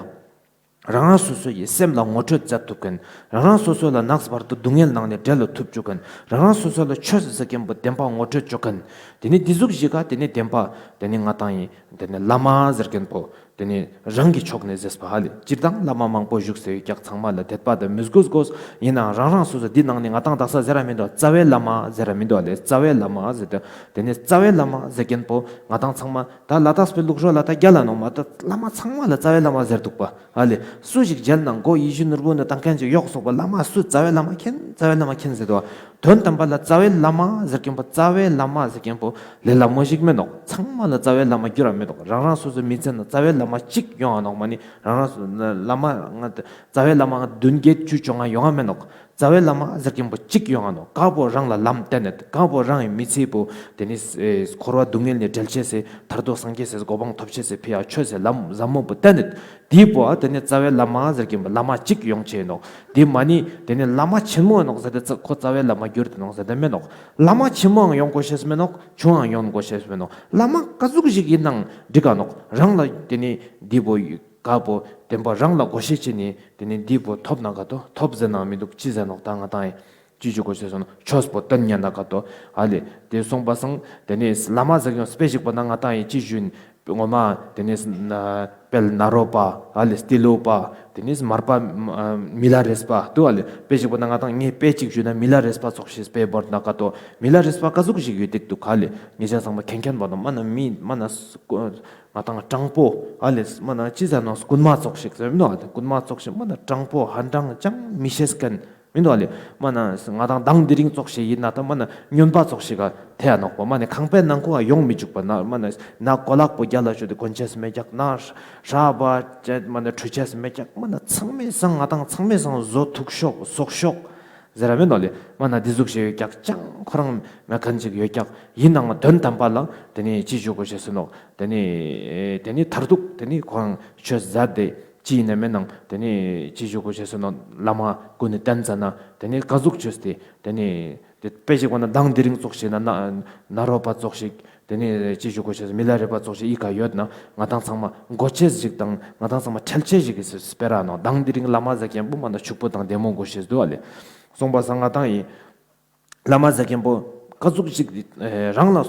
རང་རང་སོ་སོ་ཡི་སེམས་ལ་ངོ་སྤྲོད་མཛད་ཐུབ་མཁན། རང་རང་སོ་སོ་ལ་ནགས་བར་དུ་སྡུག་བསྔལ་ནང་ནས་བྲལ་ལ་ཐུབ་བཅུག་མཁན། རང་རང་སོ་སོ་ལ་ཆོས་ཟེར་མཁན་པོ་བདེན་པ་ངོ་སྤྲོད་བཅུག་མཁན། དེ་ནི་འདི་ཟུག་ཞིག་ག་དེ་ནི་བདེན་པ་དེ་ནི་ང་ཏང་ཡིན་དེ་ནི་བླ་མ་ཟེར་མཁན་པོ་དེ་ནི་རང་གི་ཕྱོགས་ནས་ཟེར་བ་ཧ་ལེ། སྤྱིར་བཏང་བླ་མ་མང་པོ་བཞུགས་སེ་ཡོད་ཀྱག། ཚང་མ་ལ་དད་པ་དང་མོས་གུས་དགོས། ཡིན་ནའང་རང་རང་སོ་སོ་འདི་ནང་ནས་ང་ཏང་དག་ས་ཟེར་ར་མི་འདུག། རྩ་བའི་བླ་མ་ཟེར་ར་མི་འདུག་ལེ། རྩ་བའི་བླ་མ་ཟེར་ཏེ་དེ་ནི་རྩ་བའི་བླ་མ་ཟེར་མཁན་པོ་ང་ཏང་ཚང་མ་ད་ལ་དྭགས་པའི་ལུགས་སྲོལ་ལ་ད་རྒྱ་ལ་ནོག་མ་ད་བླ་མ་ཚང་མ་ལ་རྩ་བའི་བླ་མ་ཟེར་འདུག་པ། ཨ་ལེ། སུ་ཞིག་མཇལ་ན་མགོ་ཡིད་བཞིན་ནོར་བུ་ནི་བཏང་མཁན་ཅིག་གཡོག་སོག་པ་བླ་མ་སུ་རྩ་བའི་བླ་མ་མཁྱེན་རྩ་བའི་བླ་མ་མཁྱེན་ཟེར་དོ། དོན་དམ་པ་ལ་རྩ་བའི་བླ་མ་ཟེར་མཁན་པོ་རྩ་བའི་བླ་མ་ཟེར་མཁན་པོ་ལས་སླ་མོ་ཞིག་མེད་ནོག། ཚང་མ་ལ་རྩ་བའི་བླ་མ་གྱུར་ར་མེད་ནོག། རང་རང་སོ་སོའི་མི་ཚེ་ན་རྩ་བའི་བླ་མ་གཅིག་ཡོང་ང་ནོག་མ་ནི་རང་རང་སོ་བླ་མ་ང་རྩ་བའི་བླ་མ་ང་བདུན་བརྒྱད་བཅུ་བཅོ་ལྔ་ཡོང་ང་མེད་ནོག། རྩ་བའི་བླ་མ་ཟེར་མཁན་པོ་གཅིག་ཡོང་ང་ནོག། ག་པོ་རང་ལ་ལམ་བསྟན་ནས་ག་པོ་རང་གི་མི་ཚེ་པོ་དེ་ནི་ཨེ་འཁོར་བ་སྡུག་བསྔལ་ནས་བསྒྲལ་ཆེས་སེ་མཐར་ཐུག་སངས་རྒྱས་སེ་གོ་འཕང་ཐོབ་ཆེས་སེ་ཕི་ཡ་ཆོས་སེ་ལམ་ཟབ་མོ་པོ་བསྟན་ནས་དེའི་པོ་ཨ་དེ་ནི་རྩ་བའི་བླ་མ་ཟེར་མཁན་པོ་བླ་མ་གཅིག་ཡོང་ཆེས་ནོག། དེ་མ་ནི་དེ་ནི་བླ་མ་ཆེན་མོ་ནོག་ཟེར་ཏེ་ཁོ་རྩ་བའི་བླ་མ་གྱུར་ཏེ་ནོག་ཟེར་ཏེ་མེད་ནོག། བླ་མ་ཆེན་མོའང་ཡོང་དགོས་ཤེས་མེད་ནོག། ཆུང་ངུའང་ཡོང་དགོས་ཤེས་མེད་ནོག། བླ་མ་ག་ཟུག་ཞིག་ཡིན་ནའང་འགྲིག་ག་ནོག། རང་ལ་དེ་ནི་དེའི་པོ་ ཀ་བོ་བདེན་པ་རང་ལ་གོ་ཤེས་ཅི་ནི་དེ་ནི་འདི་བོ་ཐོབ་ན་ག་ཏོ་ཐོབ་ཟེར་ན་མི་འདུག་ཅི་ཟེར་ནོག་ད་ང་ཏང་ཡིན། ཅི་ཞུ་གོ་ཤེས་སོང་ན་ཆོས་པོ་སྟོན་ཉན་ན་ག་ཏོ་ཨ་ལེ་དེ་སོང་པ་སང་དེ་ནི་བླ་མ་ཟེར་ཡོང་དཔེ་ཞིག་པོ་ན་ང་ཏང་ཡིན་ཅི་ཞུ་ཡིན། ངོ་མ་དེ་ནི་དཔལ་ནཱ་རོ་པ་ཨ་ལེ་ཏི་ལོ་པ་དེ་ནི་མར་པ་མི་ལ་རས་པ་དུ་ཨ་ལེ་དཔེ་ཞིག་པོ་ན་ང་ཏང་ངས་དཔེ་ཅིག་ཞུ་ན་མི་ལ་རས་པ་ཙོགས་ཤིག་དཔེ་བོར་ན་ག་ཏོ་མི་ལ་རས་པ་ག་ཟུག་ཞིག་ཡོད་དེག་འདུག་ག་ལེ་ངེད་ཅག་ཚང་མ་མཁྱེན་མཁྱེན་པ་དང་མ་ན་མི་མ་ན་ང་ཏང་དྲང་པོ་ཨ་ལེ་མ་ན་ཅི་ཟེར་ནོག་རྐུན་མ་ཙོགས་ཤིག་ཟེར་མི་འདུག་ཨ་ལེ་རྐུན་མ་ཙོགས་ཤིག་མ་ན་དྲང་པོ་ཧ་འདྲང་ཅང་མི་ཤེས་མཁན་མི་འདུག་ཨ་ལེ། མ་ན་ང་ཏང་མདང་དེ་རིང་ཙོགས་ཤིག་ཡིན་ན་ད་མ་ན་སྨྱོན་པ་ཙོགས་ཤིག་ག་ཐེ་ཡ་ནོག་པ། མ་ནི་ཁང་པའི་ནང་ཁུ་ཡོང་མི་འཇུག་པ་ན་མ་ན་ན་གོ་ལག་པོ་རྒྱ་ལ་ཤོད་དེ་གོན་ཆས་མེད་ཀྱག་ན་ཧྲ་བ་ཅད་མ་ན་ཁྲུ་ཆས་མེད་ཀྱག་མ་ན་ཚང་མའི་སང་ང་ཏང་ཚང་མའི་སང་བཟོ་ཐུག་ཤོག་ཟོག་ཤོག་ཟེར་ར་མེད་ནོག་ལེ། མ་ན་དེ་ཟུག་ཞིག་ཡོད་ཀྱག་ཅང་ཁོ་རང་མེད་མཁན་ཅིག་ཡོད་ཀྱག་ཡིན་ནའང་དོན་དམ་པ་ལ་དེ་ནི་ཅི་ཞུ་གོ་ཤེས་སོང་ནོག་དེ་ནི་དེ་ནི་མཐར་ཐུག་དེ་ནི་ཁོ་རང་ཆོས་ཟེར་དེ་ཅི་ཡིན་ན་མེད་ནང་དེ་ནི་ཅི་ཞུ་གོ་ཤེས་སོང་ནོག་བླ་མ་ཀུན་ནི་བསྟན་ཙ་ན་དེ་ནི་ག་ཟུག་ཆོས་དེ་དེ་ནི་དེ་དཔེ་ཞིག་པོ་ན་མདང་དེ་རིང་ཙོགས་ཤིག་ན་ན་ནཱ་རོ་པ་ཙོགས་ཤིག་དེ་ནི་ཅི་ཞུ་གོ་ཤེས་མི་ལ་རས་པ་ཙོགས་ཤིག་ཨི་ཀ་ཡོད་ན་ང་ཏང་ཚང་མ་གོ་ཆེས་ཞིག་དང་ང་ཏང་ཚང་མ་ཁྲེལ་ཆེས་ཞིག་གི་སྤེ་ར་ནོག་མདང་དེ་རིང་བླ་མ་ཟེར་མཁན་པོ་མ་ན་ཕྱུག་པོ་དང་བདེ་མོ་གོ་ཤེས་འདུག་ཨ་ལེ། སོང་པ་སང་ང་ཏང་ཡིན། བླ་མ་ཟེར་མཁན་པོ་ག་ཟུག་ཅིག་ཨེ་རང་ལ་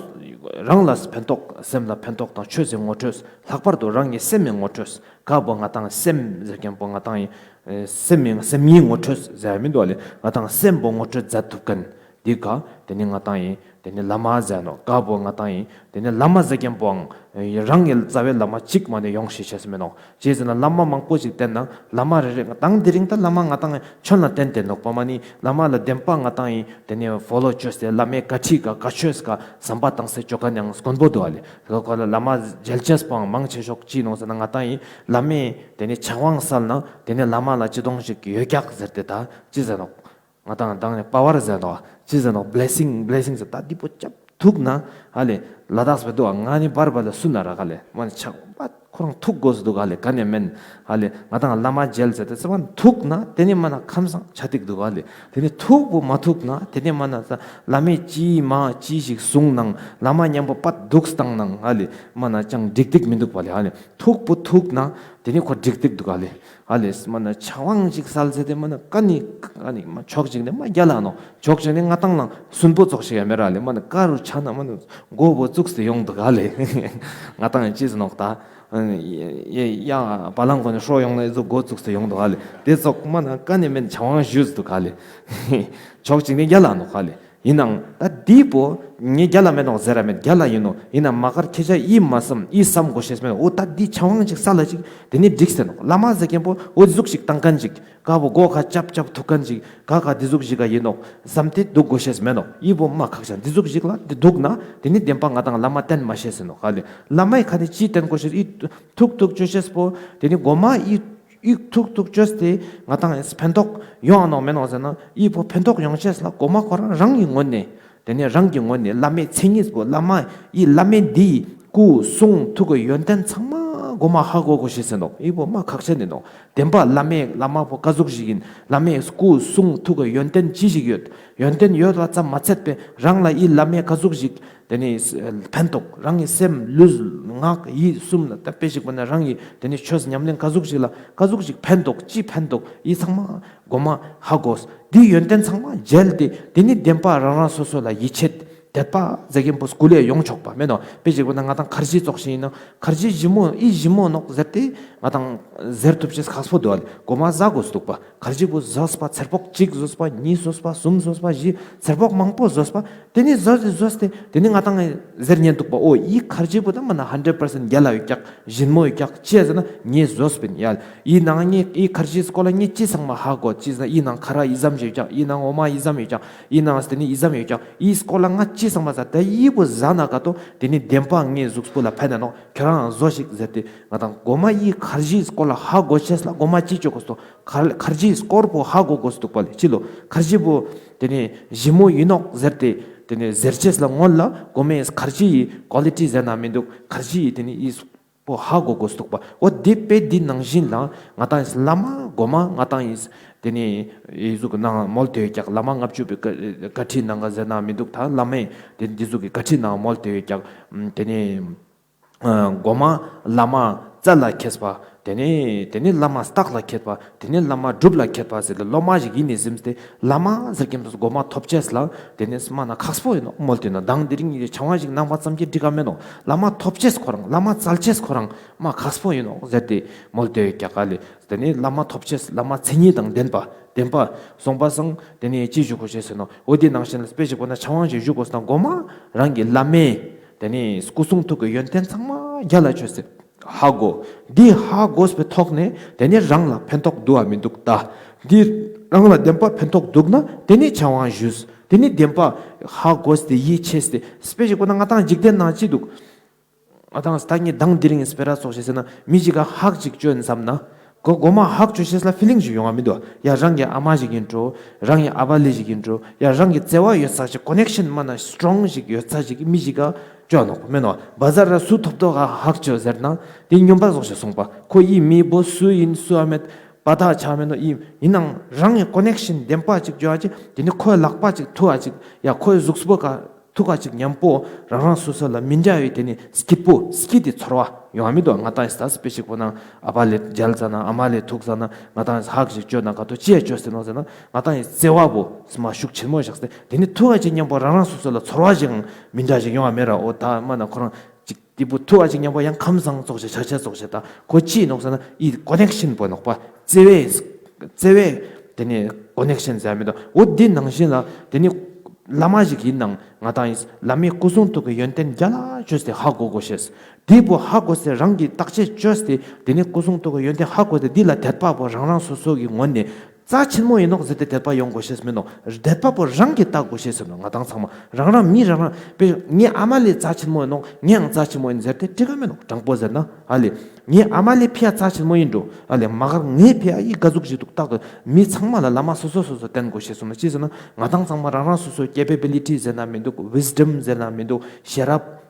རང་ལ་ཕན་ཐོགས་སེམས་ལ་ཕན་ཐོགས་དང་ཆོས་སི་ངོ་སྤྲོད་ལྷག་པར་དུ་རང་གི་སེམས་མི་ངོ་སྤྲོད་ཀ་བོ་ང་ཏང་སེམས་ཟེར་མཁན་པོ་ང་ཏང་ཡིན་ཨེ་སེམས་མི་སེམས་ཉིད་ངོ་སྤྲོད་ཟེར་མི་འདུག་ཨ་ལེ། ང་ཏང་སེམས་པོ་ངོ་སྤྲོད་མཛད་ཐུབ་མཁན་འདི་ཀ་དེ་ནི་ང་ཏང་ཡིན་དེ་ནི་བླ་མ་ཟེར་ནོག་ཀ་བོ་ང་ཏང་ཡིན་དེ་ནི་བླ་མ་ཟེར་མཁན་པོའང་རང་གི་རྩ་བའི་བླ་མ་གཅིག་མ་ནི་ཡོང་ཤེས་ཤེས་མི་ནོག་ཅི་ཟེར་ན་བླ་མ་མང་པོ་ཞིག་བསྟེན་ན་བླ་མ་རེ་རེ་དང་དེ་རིང་ད་བླ་མ་ང་ཏང་ཆོས་ལ་བསྟེན་ཏེ་ནོག་པ། མ་ནི་བླ་མ་ལ་བདེན་པ་ང་ཏང་ཡིན་དེ་ནི་ཕོ་ལོ་ཅོས་ཏེ་བླ་མའི་བཀའ་ཁྲིད་ཀ་བཀའ་ཆོས་ཀ་བསམ་པ་བཏང་སེ་ཅོ་མཁན་ཡང་དཀོན་པོ་འདུག་ཨ་ལེ། ཁོ་ལ་བླ་མ་མཇལ་ཅེས་པོའང་མང་ཆེ་ཤོས་ཅི་ནོག་ཟེར་ན་ང་ཏང་ཡིན་བླ་མས་དེ་ནི་ཕྱག་དབང་སལ་ན་དེ་ནི་བླ་མ་ལ་ཅི་གཏོང་ཞིག་ཡོད་ཀྱག་ཟེར་ཏེ་ད་ཅི་ཟེར་ནོག་ང་ཏང་དང་ནི་པ་ཝར་ཟེར་ནོག་ཅི་ཟེར་ནོག་བླེ་སིང་བླེ་སིང་ཟེར་ད་འདི་པོ་ཅབ་ཐུག་ན་ཧ་ལེ་ལ་དྭགས་པའི་འདུག་ང་ནི་བར་བར་ལ་སུ་ན་ར་ཧ་ལེ་མ་ནི་ཆག་པ་ཁོ་རང་ཐུག་དགོས་སུ་འདུག་ཧ་ལེ་ག་ནས་མེན་ཧ་ལེ་ང་ཏང་བླ་མ་མཇལ་ཟེར་ཏེ་ས་བ་ཐུག་ན་དེ་ནི་མ་ན་ཁམས་སང་ཆ་ཏིག་འདུག་ཧ་ལེ། དེ་ནི་ཐུག་པོ་མ་ཐུག་ན་དེ་ནི་མ་ན་ས་བླ་མས་ཅི་མ་ཅི་ཞིག་གསུང་ནང་བླ་མ་མཉམ་པོ་པད་འདུག་སྟངས་ནང་ཧ་ལེ་མ་ན་ཅང་འགྲིག་ཏིག་མི་འདུག་པ་ལེ་ཧ་ལེ། ཐུག་པོ་ཐུག་ན་དེ་ནི་ཁོ་འགྲིག་ཏིག་འདུག་ཧ་ལེ། ཨ་ལེ་མ་ན་ཕྱག་དབང་ཅིག་སལ་ཟེར་ཏེ་མ་ན་ཀ་ནི་ཀ་ནི་མ་ཕྱོགས་ཅིག་ནས་མ་རྒྱལ་ལ་ནོག་ཕྱོགས་ཅིག་ནས་ང་ཏང་ལང་སུན་པོ་ཙོགས་ཤིག་ཡ་མེད་ར་ལེ། མ་ན་ཀ་རུ་ཆ་ན་མ་ན་མགོ་བོ་བཙུགས་ཏེ་ཡོང་འདུག་ཨ་ལེ། ང་ཏང་ཅི་ཟེར་ནོག་ད། ཡ་བ་ལང་གོ་ནས་ཧྲོ་ཡོང་ན་ཨི་ཙོགས་མགོ་བཙུགས་ཏེ་ཡོང་འདུག་ཨ་ལེ། དེ་ཙོགས་མ་ན་ཀ་ནས་མེད་ཕྱག་དབང་ཞུས་འདུག་ཨ་ལེ། ཕྱོགས་ཅིག་ནས་རྒྱལ་ལ་ནོག་ཨ་ལེ། ཡིན་ནའང་ད་འདི་པོ་ངས་རྒྱལ་ལ་མེད་ནོག་ཟེར་ར་མེད། རྒྱལ་ལ་ཡིན་ནོག་ཡིན་ན་མ་ཀར་ཁྱེད་ཅག་ཡིད་མ་བསམ་ཡིད་བསམ་དགོས་ཤེས་མེད་ནོག་འོ་ད་འདི་ཕྱག་དབང་ཅིག་སལ་ལ་ཅིག་དེ་ནི་འགྲིག་སྟེ་ནོག་བླ་མ་ཟེར་མཁན་པོ་འོ་འདི་ཟུག་ཞིག་བཏང་མཁན་ཅིག་ཀ་བོ་སྒོ་ཁ་ཅབ་ཅབ་ཐུག་མཁན་ཅིག་ཀ་ཀ་འདི་ཟུག་ཞིག་ག་ཡིན་ནོག་བསམ་སྟེ་འདུག་དགོས་ཤེས་མེད་ནོག་ཨི་བོ་མ་ཁག་ཅན་འདི་ཟུག་ཞིག་ལ་འདི་འདུག་ན་དེ་ནི་བདེན་པ་ང་ཏང་བླ་མ་བསྟེན་མ་ཤེས་ཟེར་ནོག་ཧ་ལེ། བླ་མའི་ཁ་ནས་ཅི་བསྟེན་དགོས་ཤེས་ཨི་ཐུག་ཐུག་ཅོ་ཤེས་པོ་དེ་ནི་གོ་མ་ཨི་ཨི་ཐུག་ཐུག་ཅོས་ཏེ་ང་ཏང་ཕན་ཐོགས་ཡོང་ང་ནོག་མེན་ནོག་ཟེར་ན་ཨི་བོ་ཕན་ཐོགས་ཡོང་ཤེས་ལ་གོ་མ་ཁོ་རང་རང་གི་ངོས་ནས་དེ་ནས་རང་གི་ངོས་ནས་བླ་མའི་མཚན་ཉིད་པོ་བླ་མ་ཡི་བླ་མའི་འདི་སྐུ་གསུང་ཐུགས་ཀྱི་ཡོན་ཏན་ཚང་མ་གོ་མ་ཧ་གོ་དགོས་ཤེས་ཟེར་ནོག་ཨི་བོ་མ་ཁག་ཆེན་ནི་ནོག་བདེན་པ་བླ་མའི་བླ་མ་པོ་ག་ཟུག་ཞིག་ཡིན། བླ་མའི་སྐུ་གསུང་ཐུགས་ཀྱི་ཡོན་ཏན་ཅི་ཞིག་ཡོད། ཡོན་ཏན་ཡོད་པ་ཙམ་མ་ཚད་པའི་རང་ལ་ཡི་བླ་མའི་ག་ཟུག་ཞིག་དེ་ནས་ཕན་ཐོགས། རང་གི་སེམས་ལུས་ངག་ཡིད་གསུམ་ལ་ད་དཔེ་ཞིག་པ་ན་རང་གི་དེ་ནས་ཆོས་ཉམས་ལེན་ག་ཟུག་ཞིག་ལ་ག་ཟུག་ཞིག་ཕན་ཐོགས་ཅི་ཕན་ཐོགས་ཡི་ཚང་མ་གོ་མ་ཧ་གོ། འདི་ཡོན་ཏན་ཚང་མ་མཇལ་ཏེ་དེ་ནི་བདེན་པ་རང་རང་སོ་སོ་ལ་ཡིད་ཆེས་དད་པ་ཟེར་མཁན་པོ་སྐུ་ལས་ཡོང་ཆོག་པ་མེད་ནོག་དཔེ་ཞིག་པ་ན་ང་ཏང་ཁར་ཇི་ཙོགས་ཤིག་ཡིན་ན་ཁར་ཇི་ཞིམ་མོ་ཨི་ཞིམ་མོ་ནོག་ཟེར་ཏེ་ང་ཏང་ཟེར་ཐུབ་ཅེས་ཁག་པོ་འདུག་ཨ་ལེ། གོ་མ་ཟ་དགོས་འདུག་པ། ཁར་ཇི་པོ་ཟོས་པ་ཚེར་པོག་གཅིག་ཟོས་པ་གཉིས་ཟོས་པ་གསུམ་ཟོས་པ་བཞི་ཚེར་པོག་མང་པོ་ཟོས་པ། དེ་ནི་ཟོས་ཏེ་ཟོས་ཏེ་དེ་ནི་ང་ཏང་ཟེར་ཉན་འདུག་པ། འོ་ཡི་ཁར་ཇི་པོ་ད་མ་ན་ཧན་ཌེ་རེད་པར་སེན་ཊ་རྒྱལ་ལ་ཡོད་ཀྱག་ཞིམ་མོ་ཡོད་ཀྱག་ཅི་ཟེར་ན་ངས་ཟོས་པིན་ཡ། ཡི་ནང་ངས་ཡི་ཁར་ཇི་སྐོར་ལ་ངས་ཅི་ཚང་མ་ཧ་གོ་ཅི་ཟེར་ན་ཡི་ནང་ཁ་ར་ཡི་ཙམ་ཞིག་ཡོད་ཀྱག་ཡི་ནང་འོ་མ་ཡི་ཙམ་ཡོད་ཀྱག་ཡི་ནང་དེ་ནི་ཡི་ཙམ་ཡོད་ཀྱག་ཡི་སྐོར་ལ་ང་ཅི་ཚང་མ་ཟ་ད་ཡི་པོ་ཟ་ན་ག་ཏོ་དེ་ནི་བདེན་པ་ངའི་གཟུགས་པོ་ལ་ཕན་ན་ནོག་ཁྱེད་རང་ཟོ་ཞིག་ཟེར་ཏེ་ང་ཏང་གོ་མ་ཡི་ཁར་ཇིའི་སྐོར་ལ་ཧ་གོ་ཅེས་ལ་གོ་མ་ཅི་ཅོ་དགོས་སོ། ཁར་ཁར་ཇིའི་སྐོར་པོ་ཧ་གོ་དགོས་སོ་འདུག་པ་ལེ། ཅི་ལོ་ཁར་ཇི་པོ་དེ་ནི་ཞིམ་མོ་ཡིན་ནོག་ཟེར་ཏེ་དེ་ནི་ཟེར་ཅེས་ལ་སྔོན་ལ་གོ་མའི་ཁར་ཇི་ཡི་ཀོ་ལི་ཊི་ཟེར་ན་མི་འདུག་ཁར་ཇི་ཡི་དེ་ནི་ཡི་པོ་ཧ་གོ་དགོས་སོ་འདུག་པ། འོ་དེ་དཔེ་འདི་ནང་བཞིན་ལ་ང་ཏང་ཡིས་བླ་མ་གོ་མ་ང་ཏང་ཡིས་དེ་ནི་ཡི་གཟུགས་ནང་མོལ་ཏེ་ཡོད་ཀྱག་བླ་མ་ལྔ་བཅུ་པའི་བཀའ་ཁྲིད་ནང་ག་ཟེར་ན་མི་འདུག་ད་བླ་མའི་དེ་འདི་གཟུགས་ཀྱི་བཀའ་ཁྲིད་ནང་མོལ་ཏེ་ཡོད་ཀྱག་དེ་ནི། ཨ་གོ་མ་བླ་མ་རྩ་ལ་ཁེས་པ། དེ་ནས་དེ་ནས་བླ་མ་རྟགས་ལ་མཁས་པ། དེ་ནས་བླ་མ་སྒྲུབ་ལ་མཁས་པ་ཟེར་ཏེ་སློབ་མ་ཞིག་ཡིན་ནས་ཟིན་ཏེ་བླ་མ་ཟེར་མཁན་པོ་གོ་མ་ཐོབ་ཅེས་ལ་དེ་ནས་མ་ན་ཁག་པོ་ཡིན་ནོག་མོལ་ཏེ་ན། མདང་དེ་རིང་ངས་ཆ་བ་ཞིག་གནང་བ་ཙམ་གྱིས་འགྲིག་ག་མེད་ནོག་བླ་མ་ཐོབ་ཅེས་ཁོ་རང་བླ་མ་བཙལ་ཅེས་ཁོ་རང་མ་ཁག་པོ་ཡིན་ནོག་ཟེར་ཏེ་མོལ་ཏེ་ཡོད་ཀྱག་ག་ལེ། དེ་ནས་བླ་མ་ཐོབ་ཅེས་བླ་མ་མཚན་ཉིད་དང་ལྡན་པ་ལྡན་པ་སོང་པ་སང་དེ་ནས་ཅི་ཞུ་དགོས་ཤེས་ཟེར་ནོག་འོ་དེ་ནང་བཞིན་ལ་དཔེ་ཞིག་པོ་ན་ཆ་བ་ཞིག་ཞུ་དགོས་ན་གོ་མ་རང་གི་བླ་མའི་དེ་ནས་སྐུ་གསུང་ཐུགས་ཀྱི་ཡོན་ཏན་ཚང་མ་རྒྱ་ལ་ཆོས་ཟེར། ཧ་གོ། འདི་ཧ་གོས་པའི་ཐོག་ནས་དེ་ནས་རང་ལ་ཕན་ཐོགས་འདུག་ག་མི་འདུག་ད། འདི་རང་ལ་བདེན་པ་ཕན་ཐོགས་འདུག་ན་དེ་ནས་ཆ་བ་ཞུས། དེ་ནས་བདེན་པ་ཧ་གོས་ཏེ་ཡིད་ཆེས་ཏེ་དཔེ་ཞིག་པོ་ན་ང་ཏང་འཇིག་རྟེན་ནང་ཅི་འདུག་ང་ཏང་ད་ངས་མདང་དེ་རིང་སྤེ་ར་ཙོགས་ཤིག་ཟེར་ན་མི་ཞིག་ག་ཧག་ཅིག་བཅོ་ཡིན་བསམ་ན། གོ་གོ་མ་ཧག་བཅོ་ཤེས་ལ་ཕི་ལིང་ཞིག་ཡོང་བ་མི་འདུག་ཡ་རང་གི་ཨ་མ་ཞིག་ཡིན་འགྲོ། རང་གི་ཨ་བ་ལེ་ཞིག་ཡིན་འགྲོ། ཡ་རང་གི་བརྩེ་བ་ཡོད་ས་ཞིག་ཀོ་ནེག་ཤན་མ་ན་སི་ཊོང་ཞིག་ཡོད་ས་ཞིག་མི་ཞིག་ག་བཅོ་ནོག་མེན་ནོག་བ་ཟར་ར་སུ་ཐོབ་ཐོབ་ག་ཧག་བཅོ་ཟེར་ན་དེ་སྨྱོན་པ་ཙོགས་ཤིག་སོང་པ། ཁོ་ཡི་མི་བོ་སུ་ཡིན་སུ་ཨ་མེད་པ་ད་ཆ་མེད་ནོག་ཡིན་ཡིན་ནང་རང་གི་ཀོ་ནེག་ཤན་ལྡན་པ་ཅིག་བཅོ་ཡ་ཅིག་དེ་ནི་ཁོའི་ལག་པ་ཅིག་ཐུག་ཨ་ཅིག་ཡ་ཁོའི་གཟུགས་པོ་ག་ཐུག་ག་ཅིག་མཉམ་པོ་རང་རང་སོ་སོ་ལ་མི་འདྲ་བའི་དེ་ནི་སྐྱིད་པོ་སྐྱིད་དེ་ཚོར་བ་ཡོང་བ་མི་འདུག་ང་ཏང་ཡི་ས་དཔེ་ཞིག་པོ་ན་ཨ་བ་ལེ་མཇལ་ཙ་ན་ཨ་མ་ལེ་ཐུག་ཙ་ན་ང་ཏང་ཡི་ཧག་ཞིག་བཅོ་ན་ག་ཏོ་ཅི་ཡ་བཅོ་ཟེར་ནོག་ཟེར་ན་ང་ཏང་ཡི་བརྩེ་བ་བོ་སི་མ་ཤུགས་ཆེན་མོ་བཞག་སྟེ་དེ་ནི་ཐུག་ག་ཅིག་མཉམ་པོ་རང་རང་སོ་སོ་ལ་ཚོར་བ་ཞིག་མི་འདྲ་ཞིག་ཡོང་བ་མེད་ར། འོ་ད་མ་ན་ཁོ་རང་ཅིག་དེ་བུ་ཐུག་ག་ཅིག་མཉམ་པོ་ཡང་ཁམས་བཟང་ཙོགས་ཤིག་ཆ་ཆ་ཙོགས་ཤིག་ད་ཁོ་ཅི་ནོག་ཟེར་ན་ཡི་ཀོ་ནེག་ཤན་པོ་ནོག་པ། བརྩེ་བའི་བརྩེ་བའི་དེ་ནི་ཀོ་ནེག་ཤན་ཟེར་མི་འདུག་འོ་འདི་ནང་བཞིན་ལ་དེ་ནི་བླ་མ་ཞིག་ཡིན་ནང་ང་ཏང་ཡིན་བླ་མའི་སྐུ་གསུང་ཐུགས་ཀྱི་ཡོན་ཏན་རྒྱ་ལ་བཅོས་ཏེ་ཧ་གོ་དགོས་ཤེས། དེ་བོ་ཧ་གོ་སྟེ་རང་གི་བརྟག་དཔྱད་བཅོས་ཏེ་དེ་ནི་སྐུ་གསུང་ཐུགས་ཀྱི་ཡོན་ཏན་ཧ་གོ་སྟེ་འདི་ལ་དད་པ་བོ་རང་རང་སོ་སོ་གི་ངོས་ནས་རྩ་ཆེན་མོ་ཡིན་ནོག་ཟེར་ཏེ་དད་པ་ཡོང་དགོས་ཤེས་མིན་ནོག་དད་པ་པོ་རང་གིས་བརྟག་དགོས་ཤེས་ཟེར་ནོག་ང་ཏང་ཚང་མ་རང་རང་མི་རང་རང་དཔེ་ངའི་ཨ་མ་ལས་རྩ་ཆེན་མོ་ཡིན་ནོག་ངའང་རྩ་ཆེན་མོ་ཡིན་ཟེར་ཏེ་འགྲིག་ག་མེད་ནོག་དྲང་པོ་ཟེར་ན་ཨ་ལེ། ངའི་ཨ་མ་ལས་ཕི་ཡ་རྩ་ཆེན་མོ་ཡིན་འགྲོ། ཨ་ལེ་མ་གར་ངའི་ཕི་ཡ་ཡི་ག་ཟུག་ཞིག་འདུག་བརྟག་གི་མི་ཚང་མ་ལ་བླ་མ་སོ་སོ་སོ་སོ་བསྟེན་དགོས་ཤེས་ཟེར་ནོག་ཅི་ཟེར་ན་ང་ཏང་ཚང་མ་རང་རང་སོ་སོའི་ཀེ་པེ་བི་ལི་ཊི་ཟེར་ན་མི་འདུག་ཝིས་ཌམ་ཟེར་ན་མི་འདུག་ཤེས་རབ་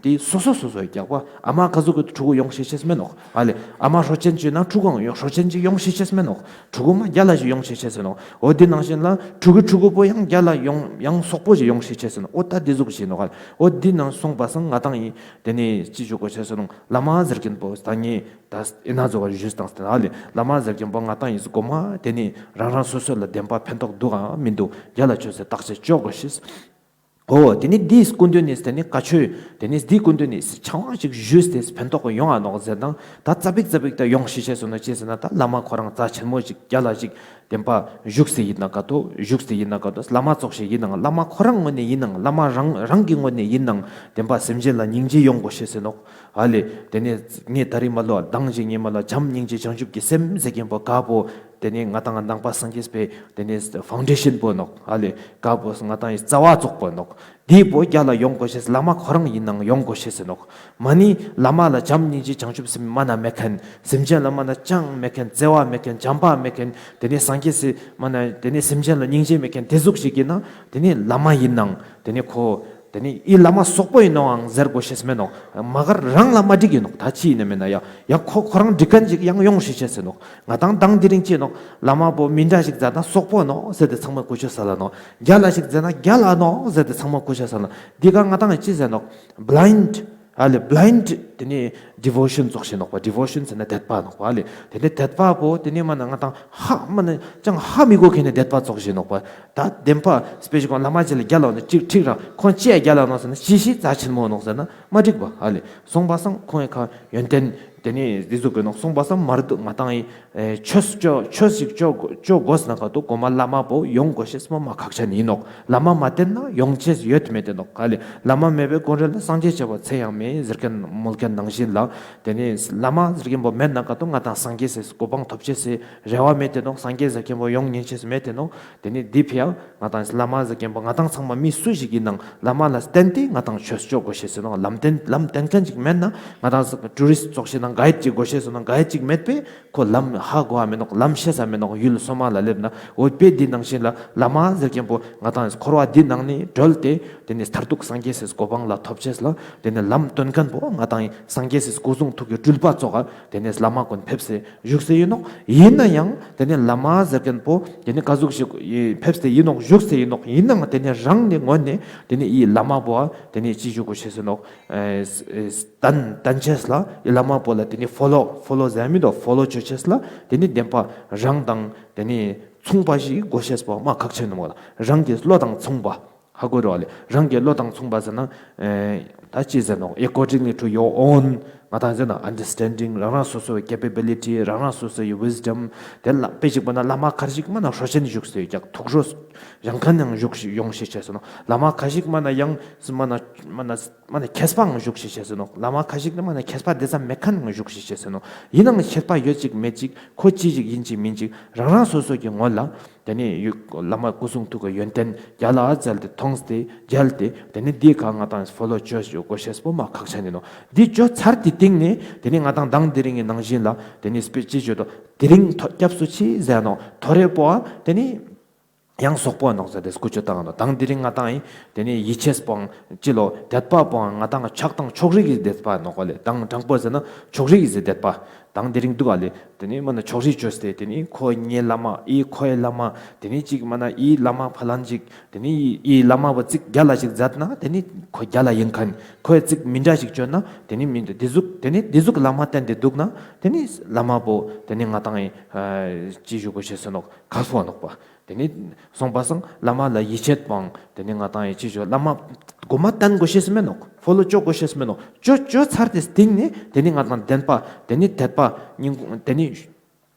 དེ་སོ་སོ་སོ་སོའི་རྒྱག་པ། ཨ་མ་ག་ཟུག་གི་ཕྲུ་གུ་ཡོང་ཤེས་ཤེས་མེད་ནོག་ཨ་ལེ་ཨ་མ་ཧྲོ་ཅན་ཅིག་ན་ཕྲུ་གུའང་ཡོང་ཧྲོ་ཅན་ཅིག་ཡོང་ཤེས་ཤེས་མེད་ནོག་ཕྲུ་གུ་མ་རྒྱ་ལ་ཞིག་ཡོང་ཤེས་ཤེས་མེད་ནོག་འོ་དེ་ནང་བཞིན་ལ་ཕྲུ་གུ་ཕྲུ་གུ་པོ་ཡང་རྒྱ་ལ་ཡོང་ཡང་སོག་པོ་ཞིག་ཡོང་ཤེས་ཤེས་ནོག་འོ་ད་དེ་ཟུག་ཞིག་ནོག་འོ་དེ་ནང་སོང་པ་སང་ང་ཏང་ཡིན་དེ་ནི་ཅི་ཞུ་དགོས་ཤེས་ནོག་བླ་མ་ཟེར་མཁན་པོ་ད་ངས་ད་ཨེ་ན་ཛོ་ག་ཞུས་བཏང་སྟེ་ཨ་ལེ་བླ་མ་ཟེར་མཁན་པོ་ང་ཏང་ཡིན་གོ་མ་དེ་ནི་རང་རང་སོ་སོ་ལ་བདེན་པ་ཕན་ཐོགས་འདུག་ག་མི་འདུག་རྒྱ་ལ་བཅོས་ཏེ་བརྟག་དཔྱད་བཅོ་དགོས་ཤེས། འོ་དེ་ནི་འདིའི་སྐུ་མདུན་ནས་དེ་ནི་བཀའ་ཆོས་དེ་ནི་འདིའི་སྐུ་མདུན་ནས་ཆ་བ་ཞིག་ཞུས་ཏེ་ཕན་ཐོགས་ཡོང་ང་ནོག་ཟེར་དང་ད་ཙ་པིག་ཙ་པིག་ད་ཡོང་ཤེས་ཤེས་སོང་ན་ཅི་ཟེར་ན་ད་བླ་མ་ཁོ་རང་རྩ་ཆེན་མོ་ཞིག་རྒྱ་ལ་ཞིག་བདེན་པ་བཞུགས་སེ་ཡིན་ན་ག་ཏོ་བཞུགས་སེ་ཡིན་ན་ག་ཏོ་བླ་མ་ཙོགས་ཤིག་ཡིན་ནང་བླ་མ་ཁོ་རང་ངོས་ནས་ཡིན་ནང་བླ་མ་རང་རང་གི་ངོས་ནས་ཡིན་ནང་བདེན་པ་སེམས་ཅན་ལ་སྙིང་རྗེ་ཡོང་དགོས་ཤེས་ཟེར་ནོག་ཨ་ལེ། དེ་ནས་ངས་ད་རིང་མ་ལོ་མདང་ཞིག་ངས་མ་ལོ་བྱམས་སྙིང་རྗེ་བྱང་ཆུབ་ཀྱི་སེམས་ཟེར་མཁན་པོ་ག་པོ་དེ་ནས་ང་ཏང་ནང་པ་སངས་རྒྱས་པའི་དེ་ནས་ཕའུན་ཌེ་ཤན་པོ་ནོག་ཨ་ལེ། ག་པོ་ང་ཏང་ཡི་རྩ་བ་ཙོགས་པོ་ནོག་དེའི་བོ་རྒྱ་ལ་ཡོང་དགོས་ཤེས་བླ་མ་ཁོ་རང་ཡིན་ནང་ཡོང་དགོས་ཤེས་ཟེར་ནོག་མ་ནི་བླ་མ་ལ་བྱམས་སྙིང་རྗེ་བྱང་ཆུབ་སེམས་མ་ན་མེད་མཁན། སེམས་ཅན་ལ་མ་ན་ཅང་མེད་མཁན། བརྩེ་བ་མེད་མཁན། བྱམས་པ་མེད་མཁན། དེ་ནས་སངས་རྒྱས་སི་མ་ན་དེ་ནས་སེམས་ཅན་ལ་སྙིང་རྗེ་མེད་མཁན་དེ་ཟུག་ཞིག་ཡིན་ན་དེ་ནས་བླ་མ་ཡིན་ནང་དེ་ནས་ཁོ་དེ་ནས་ཨི་བླ་མ་སོག་པོ་ཡིན་ནོའང་ཟེར་དགོས་ཤེས་མེད་ནོག་མ་གར་རང་ལ་མ་འགྲིག་ཡིན་ནོག་ད་ཅི་ཡིན་ན་མེད་ན་ཡ་ཡ་ཁོ་ཁོ་རང་འགྲིག་མཁན་ཅིག་ཡང་ཡོང་ཤེས་ཤེས་ཟེར་ནོག་ང་ཏང་མདང་དེ་རིང་ཅི་ནོག་བླ་མ་པོ་མི་འདྲ་ཞིག་མཛད་ན་སོག་པོ་ནོག་ཟེར་ཏེ་ཚང་མ་ཀུ་ཅོ་ས་ལ་ནོག་རྒྱ་ལ་ཞིག་མཛད་ན་རྒྱ་ལ་ནོག་ཟེར་ཏེ་ཚང་མ་ཀུ་ཅོ་ས་ལ་འདི་ག་ང་ཏང་ཅི་ཟེར་ནོག་བླའིན་ཌི་ཨ་ལེ། བླའིན་ཌི་དེ་ནས་ཌི་ཝོ་ཤན་ཙོགས་ཤིག་ནོག་པ། ཌི་ཝོ་ཤན་ཟེར་ན་དད་པ་ནོག་པ། ཨ་ལེ། དེ་ནས་དད་པ་པོ་དེ་ནས་མ་ན་ང་ཏང་ཧ་མ་ན་ཅང་ཧ་མི་གོ་མཁན་ནི་དད་པ་ཙོགས་ཤིག་ནོག་པ། ད་བདེན་པ་དཔེ་ཞིག་གོ་བླ་མ་ཅིག་ལ་རྒྱ་ལ་ནི་ཅིག་ཁྲིག་ར་ཁོང་ཅི་ཡ་རྒྱ་ལ་ནོག་ཟེར་ན་ཅི་ཞིག་རྩ་ཆེན་མོ་ནོག་ཟེར་ན་མ་འགྲིག་པ། ཨ་ལེ། སོང་པ་སང་ཁོང་ཡ་ཁ་ཡོན་ཏན་དེ་ནས་འདི་ཟུག་གི་ནོག་སོང་པ་སང་མར་དུ་ང་ཏང་ཡི་ཆོས་ཅོ་ཆོས་ཤིག་ཅོ་ཅོ་དགོས་ན་ག་ཏོ་གོ་མ་བླ་མ་པོ་ཡོང་དགོས་ཤེས་མ་མ་ཁག་ཅན་ཡིན་ནོག་བླ་མ་མ་བསྟེན་ན་ཡོང་ཅེས་ཡོད་མེད་དེ་ནོག་ཨ་ལེ། བླ་མ་མེད་པའི་ཀུན་རེ་ལ་སངས་རྒྱས་བྱ་བ་ཚེ་ཡང་མེད་ཟེར་མཁན་མོལ་མཁན་ནང་བཞིན་ལ། དེ་ནས་བླ་མ་ཟེར་མཁན་པོ་མེད་ན་ག་ཏོ་ང་ཏང་སངས་རྒྱས་སི་གོ་འཕང་ཐོབ་ཅེས་སི་རེ་བ་མེད་དེ་ནོག་སངས་རྒྱས་ཟེར་མཁན་པོ་ཡོང་ཉན་ཅེས་མེད་དེ་ནོག་དེ་ནས་འདི་ཕི་ཡ་ང་ཏང་བླ་མ་ཟེར་མཁན་པོ་ང་ཏང་ཚང་མ་མི་སུ་ཞིག་ཡིན་ནང་བླ་མ་ལ་བསྟེན་ཏེ་ང་ཏང་ཆོས་ཅོ་དགོས་ཤེས་ཟེར་ནོག་ལམ་སྟོན་ལམ་སྟོན་མཁན་ཅིག་མེད་ན་ང་ཏང་ཊུ་རིསྟ་ཙོགས་ཤིག་ནང་གའིཌ་ཅིག་དགོས་ཤེས་ཟེར་ནོག་གའིཌ་ཅིག་མེད་པས་ཁོ་ལམ་ཧ་གོ་བ་མེད་ནོག་ལམ་ཤེས་ས་མེད་ནོག་ཡུལ་སོ་མ་ལ་སླེབས་ན། འོ་དཔེ་འདི་ནང་བཞིན་ལ་བླ་མ་ཟེར་མཁན་པོ་ང་ཏང་འཁོར་བ་འདི་ནང་ནས་གྲོལ་ཏེ་དེ་ནས་མཐར་ཐུག་སངས་རྒྱས་སི་གོ་འཕང་ལ་ཐོབ་ཅེས་ལ་དེ་ནས་ལམ་སྟོན་མཁན་པོ་ང་ཏང་སངས་རྒྱས་སི་སྐུ་གསུང་ཐུགས་ཀྱི་སྤྲུལ་པ་ཙོགས་དེ་ནས་བླ་མ་ཀུན་ཕེབས་སེ་བཞུགས་སེ་ཡིན་ནོག་ཡིན་ན་ཡང་དེ་ནས་བླ་མ་ཟེར་མཁན་པོ་དེ་ནས་ག་ཟུག་ཞིག་ཕེབས་སེ་ཡིན་ནོག་བཞུགས་སེ་ཡིན་ནོག་ཡིན་ནའང་དེ་ནས་རང་ནི་ངོས་ནས་དེ་ནས་ཨི་བླ་མ་པོ་དེ་ནས་ཅི་ཞུ་དགོས་ཤེས་ཟེར་ནོག་བསྟན་བསྟན་ཅེས་ལ་ཨི་བླ་མ་པོ་ལ། དེ་ནི་ཕོ་ལོ་ཕོ་ལོ་ཟེར་མི་དོ་ཕོ་ལོ་ཅོ་ཅེས་ལ་དེ་ནི་བདེན་པ་རང་དང་དེ་ནི་མཚུངས་པ་ཞིག་དགོས་ཤེས་པོ་མ་ཁག་ཆེན་ནོག་མོ་ལ། རང་གི་བློ་དང་མཚུངས་པ། ཧ་གོ་རོ་ལེ། རང་གི་བློ་དང་མཚུངས་པ་ཟེར་ན། ཨེ་ད་ཅི་ཟེར་ནོག accordingly to your own ང་དང་ཟེར་ན་understanding རང་རང་སོ་སོའི་capability རང་རང་སོ་སོའི་wisdom དེ་ལ་དཔེ་ཞིག་པོ་ན་བླ་མ་ཁར་ཞིག་མ་ན་ཧྲོ་ཆེན་བཞུགས་སེ་ཀྱག་ཐུགས་ཁྲོ་ཡང་ཁན་ཡང་བཞུགས་ཤིག་ཡོང་ཤེས་ཆེ་སོ་ནོག་བླ་མ་ཁ་ཞིག་མ་ན་ཡང་མ་ན་མ་ན་མ་ན་མཁས་པའང་བཞུགས་ཤེས་ཆེ་སོ་ནོག་བླ་མ་ཁ་ཞིག་ན་མ་ན་མཁས་པ་དེ་ཙམ་མེད་ཁན་ཡང་བཞུགས་ཤེས་ཆེ་སོ་ནོག་ཡིན་ནའང་ཁྱད་པར་ཡོད་ཅིག་མེད་ཅིག་ཁོ་ཅི་ཞིག་ཡིན་ཅིག་མིན་ཅིག་རང་རང་སོ་སོ་གི་ངོ་ལ། དེ་ནས་ཡུ་བླ་མ་སྐུ་གསུང་ཐུགས་ཀྱི་ཡོན་ཏན་རྒྱལ་ལ་མཛད་དེ་མཐོང་སྟེ་མཇལ་ཏེ་དེ་ནས་འདི་ཁ་ང་དང་ཕོ་ལོ་ཅོས་ཡོད་དགོས་ཤེས་པོ་མ་ཁག་ཆེན་ཡིན་ནོག་འདི་ཅོ་ཚར་ཏེ་སྟིང་ནས་དེ་ནས་ང་དང་མདང་དེ་རིང་གི་ནང་བཞིན་ལ་དེ་ནས་སྤེ་ཅི་ཅོ་དོ་དེ་རིང་ཐོ་སྐྱབས་སུ་མཆི་ཟེར་ནོག་ཐོ་རེ་པོ་ཨ་དེ་ནས་ཡང་སོག་པོ་ཨ་ནོག་ཟེར་ཏེ་སྐུ་ཅོ་བཏང་ནོག་མདང་དེ་རིང་ང་དང་ཡིན་དེ་ནས་ཡིད་ཆེས་པོའང་ཅི་ལོ་དད་པ་པོའང་ང་དང་ཕྱག་དང་ཕྱོགས་རིས་ཀྱི་དད་པ་ནོག་གོ་ལེ། མདང་དྲང་པོ་ཟེར་ན་ཕྱོགས་རིས་ཀྱི་དད་པ། དང་དེ་རིང་འདུག་ག་ལེ། དེ་ནི་མ་ན་ཕྱོགས་རིས་བཅོས་ཏེ་དེ་ནི་ཁོ་ངའི་བླ་མ་ཨི་ཁོའི་བླ་མ་དེ་ནི་ཅིག་མ་ན་ཨི་བླ་མ་ཕ་ལན་ཅིག་དེ་ནི་ཨི་བླ་མ་བོ་ཅིག་རྒྱལ་ལ་ཅིག་མཛད་ན་དེ་ནི་ཁོ་རྒྱལ་ལ་ཡིན་ཁན་ཁོའི་ཅིག་མི་འདྲ་ཅིག་བཅོས་ན་དེ་ནི་མི་འདྲ་དེ་ཟུག་དེ་ནི་དེ་ཟུག་བླ་མ་བསྟེན་ཏེ་འདུག་ན་དེ་ནི་བླ་མ་བོ་དེ་ནི་ང་དང་ཨི་ཅི་ཞུ་དགོས་ཤེས་སོ་ནོག་ཁག་པོ་ནོག་པ། དེ་ནི་སོང་པ་སང་བླ་མ་ལ་ཡིད་ཆེས་པོའང་དེ་ནི་ང་དང་ཡིད་ཆེས་ཞོ་བླ་མ་གོ་མ་བསྟེན་དགོས་ཤེས་མེད་ནོག་ཕོ་ལོ་ཅོ་དགོས་ཤེས་མེད་ནོག་ཅོ་ཅོ་ཚར་ཏེ་སྟིང་ནས་དེ་ནི་ང་དང་བདེན་པ་དེ་ནི་དད་པ་སྙིང་དེ་ནི་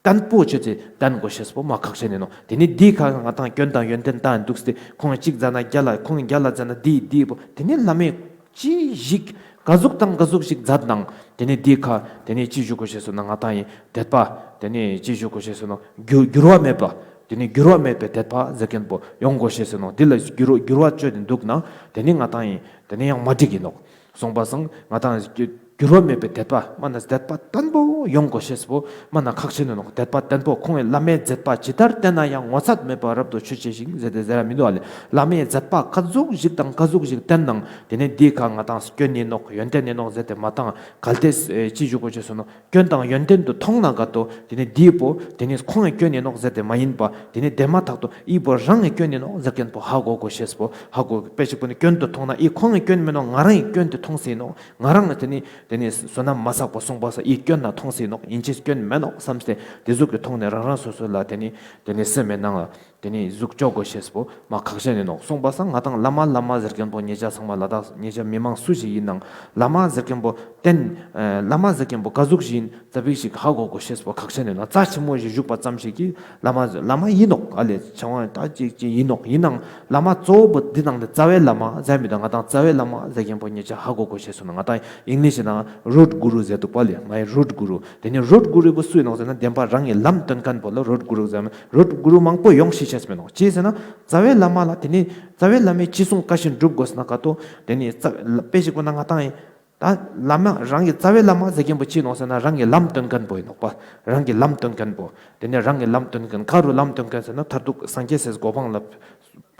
བརྟན་པོ་ཅོས་ཏེ་བསྟེན་དགོས་ཤེས་པོ་མ་ཁག་ཆེན་ཡིན་ནོག་དེ་ནི་འདི་ཁ་ང་དང་སྐྱོན་དང་ཡོན་ཏན་བལྟ་འདུག་སྟེ་ཁོང་གཅིག་མཛད་ན་རྒྱལ་ལ་ཁོང་རྒྱལ་ལ་མཛད་ན་འདི་འདི་པོ་དེ་ནི་བླ་མས་ཅི་ཞིག་ག་ཟུག་དང་ག་ཟུག་ཞིག་མཛད་ནང་དེ་ནི་འདི་ཁ་དེ་ནི་ཅི་ཞུ་དགོས་ཤེས་སོ་ན་ང་དང་ཡིན་དད་པ་དེ་ནི་ཅི་ཞུ་དགོས་ཤེས་སོ་ན་འགྱུར་འགྱུར་བ་མེད་པ་དེ་ནི་འགྱུར་བ་མེད་པའི་དད་པ་ཟེར་མཁན་པོ་ཡོང་དགོས་ཤེས་སོ་ནོག་འདི་ལ་འགྱུར་བ་འགྱུར་བ་བཅོས་ཏེ་འདུག་ན་དེ་ནི་ང་དང་ཡིན་དེ་ནི་ཡང་མ་འགྲིག་ཡིན་ནོག་སོང་པ་སང་ང་དང་འགྱུར་བ་མེད་པའི་དད་པ་མ་ན་དད་པ་བརྟན་པོ་ཡོང་དགོས་ཤེས་པོ་མ་ན་ཁག་ཆེན་ཡིན་ནོག་དད་པ་བརྟན་པོ་ཁོང་གི་བླ་མའི་མཛད་པ་ཇི་ལྟར་བསྟེན་ན་ཡང་ངོ་ཚ་མེད་པ་རབ་ཏུ་ཆོས་བྱེད་ཅིང་ཟེར་ཏེ་ཟེར་ར་མི་འདུག་ཨ་ལེ། བླ་མའི་མཛད་པ་ག་ཟུག་ཞིག་དང་ག་ཟུག་ཞིག་བསྟེན་ནང་དེ་ནི་འདི་ཁ་ང་དང་སྐྱོན་ཡིན་ནོག་ཡོན་ཏན་ཡིན་ནོག་ཟེར་ཏེ་མ་བཏང་གལ་ཏེ་ཅི་ཞུ་དགོས་ཅེས་སོ་ནོག་སྐྱོན་དང་ཡོན་ཏན་དུ་མཐོང་ན་ག་ཏོ་དེ་ནི་འདི་པོ་དེ་ནི་ཁོང་གི་སྐྱོན་ཡིན་ནོག་ཟེར་ཏེ་མ་ཡིན་པ་དེ་ནི་དེ་མ་ཐག་ཏུ་ཨི་པོ་རང་གི་སྐྱོན་ཡིན་ནོག་ཟེར་མཁན་པོ་ཧ་གོ་དགོས་ཤེས་པོ་ཧ་གོ་དཔེ་ཞིག་པོ་ནི་སྐྱོན་དུ་མཐོང་ན་ཨི་ཁོང་གི་སྐྱོན་མིན་ནོག་ང་རང་གི་སྐྱོན་དུ་མཐོང་སེ་ཡིན་ནོག་ང་རང་དེ་ནི་དེ་ནི་བསོད་ནམས་མ་བསགས་པ་སོང་པ་སང་ཨི་སྐྱོན་ལ་མཐོང་སེ་ཡིན་ནོག་ཡིན་ཅེས་སྐྱོན་མེད་ནོག་བསམ་སྟེ་དེ་ཟུག་གི་ཐོག་ནས་རང་རང་སོ་སོ་ལ་དེ་ནི་དེ་ནི་སེམས་མེད་ནང་ལ། དེ་ནི་ཟུག་ཅོ་དགོས་ཤེས་པོ་མ་ཁག་ཆེན་ཡིན་ནོག་སོང་པ་སང་ང་དང་བླ་མ་བླ་མ་ཟེར་མཁན་པོ་ཉེ་ཆ་ཚང་མ་ལ་དྭགས་ཉེ་ཆ་མི་མང་སུ་ཞིག་ཡིན་ནང་བླ་མ་ཟེར་མཁན་པོ་བསྟེན་ཨ་བླ་མ་ཟེར་མཁན་པོ་ག་ཟུག་ཞིག་ཡིན་ཙ་པིག་ཞིག་ཧ་གོ་དགོས་ཤེས་པོ་ཁག་ཆེན་ཡིན་ནོག་རྩ་ཆེན་མོ་ཞིག་བཞུགས་པ་ཙམ་ཞིག་གིས་བླ་མ་བླ་མ་ཡིན་ནོག་ཨ་ལེ་བྱང་བ་ད་ཅིག་ཅིག་ཡིན་ནོག་ཡིན་ནང་བླ་མ་གཙོ་བོ་འདི་ནང་དེ་རྩ་བའི་བླ་མ་ཟེར་མི་དང་ང་དང་རྩ་བའི་བླ་མ་ཟེར་མཁན་པོ་ཉེ་ཆ་ཧ་གོ་དགོས་ཤེས་སོ་ན་ང་དང་ཨིང་ལིཤ་ནང་རུཊ་གུ་རུ་ཟེར་འདུག་པ་ལེ། མའི་རུཊ་གུ་རུ། དེ་ནི་རུཊ་གུ་རུ་པོ་སུ་ཡིན་ནོག་ཟེར་ན་བདེན་པ་རང་གི་ལམ་སྟོན་མཁན་པོ་ལ་རུཊ་གུ་རུ་ཟེར་མི་རུཊ་གུ་རུ་མང་པོ་ཡོང་ཤེས་ཤེས་མེད་ནོག་ཅི་ཟེར་ན་རྩ་བའི་བླ་མ་ལ་དེ་ནི་རྩ་བའི་བླ་མས་ཅི་གསུངས་བཀའ་བཞིན་སྒྲུབ་དགོས་ཟེར་ན་ག་ཏོ་དེ་ནི་རྩ་དཔེ་ཞིག་པོ་ན་ང་དང་ཡིན་ད་བླ་མ་རང་གི་རྩ་བའི་བླ་མ་ཟེར་མཁན་པོ་ཅི་ཡིན་ནོག་ཟེར་ན་རང་གི་ལམ་སྟོན་མཁན་པོ་ཡིན་ནོག་པ། རང་གི་ལམ་སྟོན་མཁན་པོ། དེ་ནི་རང་གི་ལམ་སྟོན་མཁན་ག་རུ་ལམ་སྟོན་མཁན་ཟེར་ན་མཐར་ཐུག་སངས་རྒྱས་སའི་གོ་འཕང་ལ།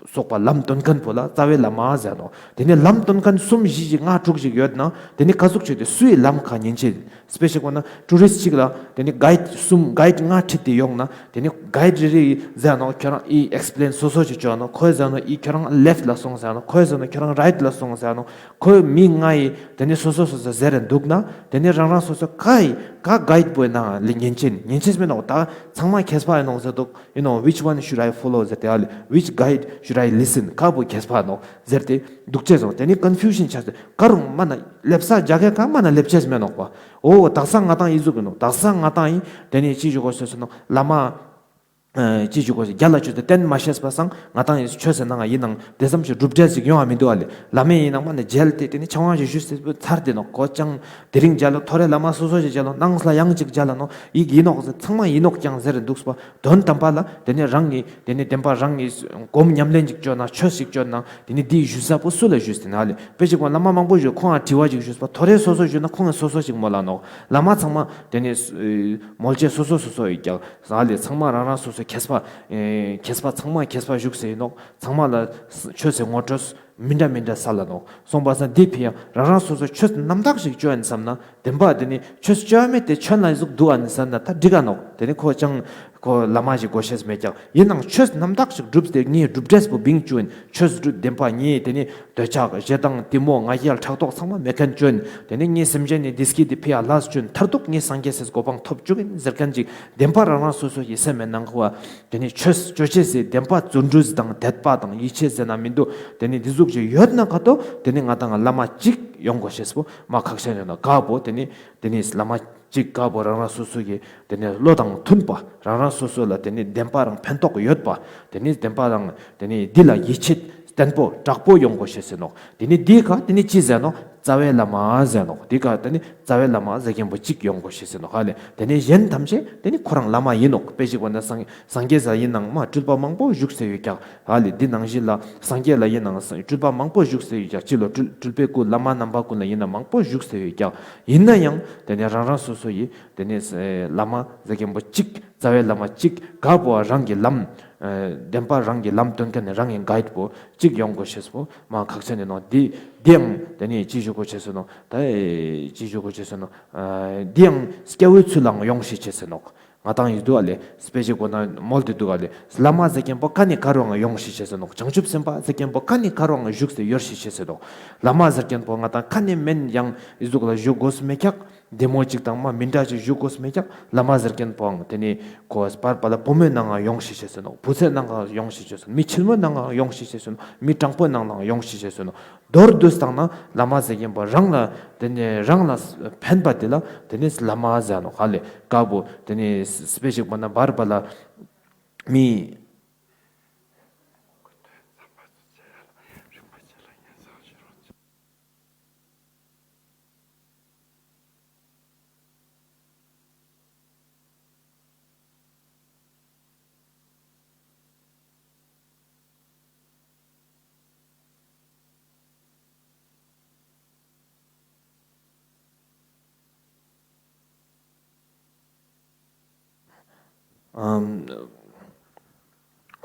སོགས་པ་ལམ་སྟོན་མཁན་པོ་ལ་རྩ་བའི་བླ་མ་ཟེར་ནོག་དེ་ནས་ལམ་སྟོན་མཁན་གསུམ་བཞི་ཞིག་ལྔ་དྲུག་ཞིག་ཡོད་ན་དེ་ནས་ག་ཟུག་ཆོས་དེ་སུའི་ལམ་ཁ་ཉན་ཅེས། དཔེ་ཞིག་པོ་ན་ཊུ་རིསྟ་ཅིག་ལ་དེ་ནས་གའིཌ་གསུམ་གའིཌ་ལྔ་ཁྲིད་དེ་ཡོང་ན་དེ་ནས་གའིཌ་རེ་རེ་ཟེར་ནོག་ཁྱོད་རང་ཨི་ཨེགས་པི་ལེན་སོ་སོ་ཞིག་བཅོ་ནོག་ཁོས་ཟེར་ནོག་ཨི་ཁྱོད་རང་ལེཕཊ་ལ་སོང་ཟེར་ནོག་ཁོས་ཟེར་ནོག་ཁྱོད་རང་རའིཊ་ལ་སོང་ཟེར་ནོག་ཁོས་མི་ལྔ་ཡི་དེ་ནས་སོ་སོ་སོ་སོ་ཟེར་རེ་འདུག་ན་དེ་ནས་རང་རང་སོ་སོ་ག་ཡི་ག་གའིཌ་པོའི་ནང་ལ་ཉན་ཅེས་ཉན་ཅེས་མེད་ནོག་ད་ཚང་མ་མཁས་པ་ཡིན་ནོག་ཟེར་འདུག You know, which one should I follow? ཟེར་ཏེ་ཨ་ལེ། Which guide should I listen? ཁ་བོ་མཁས་པ་ནོག་ཟེར་ཏེ་འདུག་ཅེས་སོང་། དེ་ནི་ཀོན་ཕིའུ་ཤན་ཆགས་ཏེ་ཀ་རུང་མ་ན་ལེབ་ས་རྒྱ་སྐད་ཀ་མ་ན་ལེབ་ཅེས་མེད་ནོག་པ། འོ་དག་ས་ང་དང་ཡི་ཟུག་གི་ནོག་དག་ས་ང་དང་ཡི་དེ་ནི་ཅི་ཞུ་དགོས་ཟེར་སོང་ནོག་བླ་མ། ཨ་ཅི་ཞུ་དགོས་ཟེར་རྒྱ་ལ་ཆོས་དེ་བསྟན་མ་ཤེས་པ་སང་ང་དང་ཡི་ཆོས་ཟེར་ན་ང་ཡིན་ནང་དེ་ཙམ་ཞིག་གྲུབ་འབྲས་ཞིག་ཡོང་བ་མི་འདུག་ཨ་ལེ། བླ་མས་ཡིན་ནང་མ་ནི་མཇལ་ཏེ་དེ་ནི་ཆང་བ་ཞིག་ཞུས་ཏེ་ཚར་ཏེ་ནོག་གོ་ཅང་དེ་རིང་མཇལ་ལོ་ཐོ་རེ་བླ་མ་སོ་སོ་ཞིག་མཇལ་ལོ་ནངས་ལ་ཡང་ཅིག་མཇལ་ལ་ནོག་ཡིག་ཡིན་ནོག་ཟེར་ཚང་མ་ཡིན་ནོག་ཀྱང་ཟེར་འདུག་པ། དོན་དམ་པ་ལ་དེ་ནི་རང་གི་དེ་ནི་བདེན་པ་རང་གི་སྒོམ་ཉམས་ལེན་ཅིག་བཅོ་ན་ཆོས་ཅིག་བཅོ་ན་དེ་ནི་དེའི་ཞུ་ས་པོ་སུ་ལ་ཞུས་ཏེ་ན་ལེ། དཔེ་ཅིག་པོ་བླ་མ་མང་པོ་ཞུ་ཁོང་ང་དྲི་བ་ཅིག་ཞུས་པ་ཐོ་རེ་སོ་སོ་ཞུ་ན་ཁོང་ངི་སོ་སོ་ཅིག་མོལ་ལ་ནོག་བླ་མ་ཚང་མ་དེ་ནི་མོལ་ཅེས་སོ་སོ་སོ་སོ་ཡོད་ཀྱག་ཟ་ལེ། ཚང་མ་རང་རང་སོ་སོ་མཁས་པ་མཁས་པ་ཚང་མ་མཁས་པ་བཞུགས་སེ་ཡིན་ནོག་ཚང་མ་ལ་ཆོས་སེ་ངོ་སྤྲོད། མི་འདྲ་མི་འདྲ་ས་ལ་ནོག་སོང་པ་སང་འདི་ཕི་ཡང་རང་རང་སོ་སོ་ཆོས་རྣམ་དག་ཞིག་བཅོ་ཡིན་བསམ་ན་བདེན་པ་དེ་ནི་ཆོས་བཅོ་མེད་དེ་ཆོས་ན་ཟུག་འདུག་ཨ་ནི་བསམ་ན་ད་འགྲིག་ག་ནོག་དེ་ནི་ཁོ་ཅང་ ཁོ་བླ་མ་ཞིག་དགོས་ཤེས་མེད་ཀྱག། ཡིན་ནའང་ཆོས་རྣམ་དག་ཞིག་སྒྲུབ་སྟེ་ངའི་སྒྲུབ་འབྲས་པོ་བིང་བཅུག་ཡིན། ཆོས་སྒྲུབ་བདེན་པ་ངའི་དེ་ནི་འདོད་ཆགས་ཞེ་སྡང་གཏི་མུག་ང་རྒྱལ་ཕྲག་དོག་ཚང་མ་མེད་མཁན་བཅོ་ཡིན། དེ་ནི་ངའི་སེམས་ཅན་ནི་བདེ་སྐྱིད་དེ་ཕི་ཡ་ལས་བཅོ་ཡིན། མཐར་ཐུག་ངའི་སངས་རྒྱས་སི་གོ་འཕང་ཐོབ་བཅུག་ཡིན་ཟེར་མཁན་ཅིག་བདེན་པ་རང་རང་སོ་སོ་ཡི་སེམས་མེད་ནང་ཁོ་བ་དེ་ནི་ཆོས་བཅོ་ཅེས་སི་བདེན་པ་བརྩོན་འགྲུས་དང་དད་པ་དང་ཡིད་ཆེས་ཟེར་ན་མི་འདུག། དེ་ནི་འདི་ཟུག་ཅིག་ཡོད་ན་ག་ཏོ་དེ་ནི་ང་དང་བླ་མ་གཅིག་ཡོང་དགོས་ཤེས་པོ་མ་ཁག་ཆེན་ཡོད་ན་ག་པོ་དེ་ནི་དེ་ནི་བླ་མ་གཅིག་ག་པོ་རང་རང་སོ་སོ་གི་དེ་ནས་བློ་དང་མཐུན་པ་རང་རང་སོ་སོ་ལ་དེ་ནས་བདེན་པ་རང་ཕན་ཐོགས་ཡོད་པ་དེ་ནས་བདེན་པ་རང་དེ་ནས་འདི་ལ་ཡིད་ཆེས་བརྟན་པོ་དྲག་པོ་ཡོང་དགོས་ཤེས་ཟེར་ནོག། དེ་ནས་འདི་ག་དེ་ནས་ཅི་ཟེར་ནོག། རྩ་བའི་བླ་མ་ཟེར་ནོག། འདི་ག་དེ་ནས་རྩ་བའི་བླ་མ་ཟེར་མཁན་པོ་གཅིག་ཡོང་དགོས་ཤེས་ཟེར་ནོག་ཧ་ལེ། དེ་ནས་གཞན་ཐམས་ཅད་དེ་ནས་ཁོ་རང་བླ་མ་ཡིན་ནོག། དཔེ་ཞིག་པ་ན་སངས་སངས་རྒྱས་ས་ཡིན་ནང་མ་སྤྲུལ་པ་མང་པོ་བཞུགས་སེ་ཡོད་ཀྱག་ཧ་ལེ། འདི་ནང་བཞིན་ལ་སངས་རྒྱས་ལ་ཡིན་ནང་སྤྲུལ་པ་མང་པོ་བཞུགས་སེ་ཡོད་ཀྱག། ཅི་ལོ་སྤྲུལ་སྤྲུལ་པའི་སྐུ་བླ་མ་རྣམ་པ་ཀུན་ལ་ཡིན་ན་མང་པོ་བཞུགས་སེ་ཡོད་ཀྱག། ཡིན་ན་ཡང་དེ་ནས་རང་རང་སོ་སོ་ཡི་དེ་ནས་ཨེ་བླ་མ་ཟེར་མཁན་པོ་གཅིག་རྩ་བའི་བླ་མ་གཅིག་ག་པོ་རང་གི་ལམ་ཨེ་བདེན་པ་རང་གི་ལམ་སྟོན་མཁན་ནི་རང་གི་གའིཌ་པོ་གཅིག་ཡོང་དགོས་ཤེས་པོ་མ་ཁག་ཆེན་ནི་ནོག། འདི་འདི་ཡང་དེ་ནས་ཅི་ཞུ་དགོས་ཤེས་སོ་ནོག། ད་ཨེ་ཅི་ཞུ་དགོས་ཤེས་སོ་ནོག། ཨེ་འདི་ཡང་སྐྱེ་བོའི་ཚུལ་ལའང་ཡོང་ཤེས་ཤེས་སོ་ནོག། ང་དང་ཡིན་འདུག་ཨ་ལེ། དཔེ་ཞིག་གོ་ན་མོལ་ཏེ་འདུག་ཨ་ལེ། བླ་མ་ཟེར་མཁན་པོ་ཀ་ནས་ཀ་རུའང་ཡོང་ཤེས་ཤེས་སོ་ནོག། བྱང་ཆུབ་སེམས་དཔའ་ཟེར་མཁན་པོ་ཀ་ནས་ཀ་རུའང་བཞུགས་སེ་ཡོད་ཤེས་ཤེས་སོ་ནོག། བླ་མ་ཟེར་མཁན་པོ་ང་དང་ཀ་ནས་མེན་ཡང་ཨི་ཟུག་ལ་བཞུགས་དགོས་སུ་མེད་ཀྱག། བདེ་མོ་ཅིག་དང་མ་མི་འདྲ་ཅིག་བཞུགས་དགོས་སུ་མེད་ཀྱག། བླ་མ་ཟེར་མཁན་པོའང་དེ་ནས་ཁོ་བར་པ་ལ་བུ་མོའི་ནང་ང་ཡོང་ཤེས་ཤེས་སོ་ནོག། བུ་ཚའི་ནང་ང་ཡོང་ཤེས་ཤེས་སོ་ནོག། མི་ཆེན་མོའི་ནང་ང་ཡོང་ཤེས་ཤེས་སོ་ནོག། མི་དྲང་པོའི་ནང་ལའང་ཡོང་ཤེས་ཤེས་སོ་ནོག། མདོར་བསྡུས་བཏང་ན་བླ་མ་ཟེར་མཁན་པོ་རང་ལ་དེ་ནས་རང་ལ་ཕན་པ་དེ་ལ་དེ་ནས་བླ་མ་ཟེར་ནོག་ཧ་ལེ། ཀ་པོ་དེ་ནས་དཔེ་ཞིག་པ་ན་བར་པ་ལ་མི། ཨམ།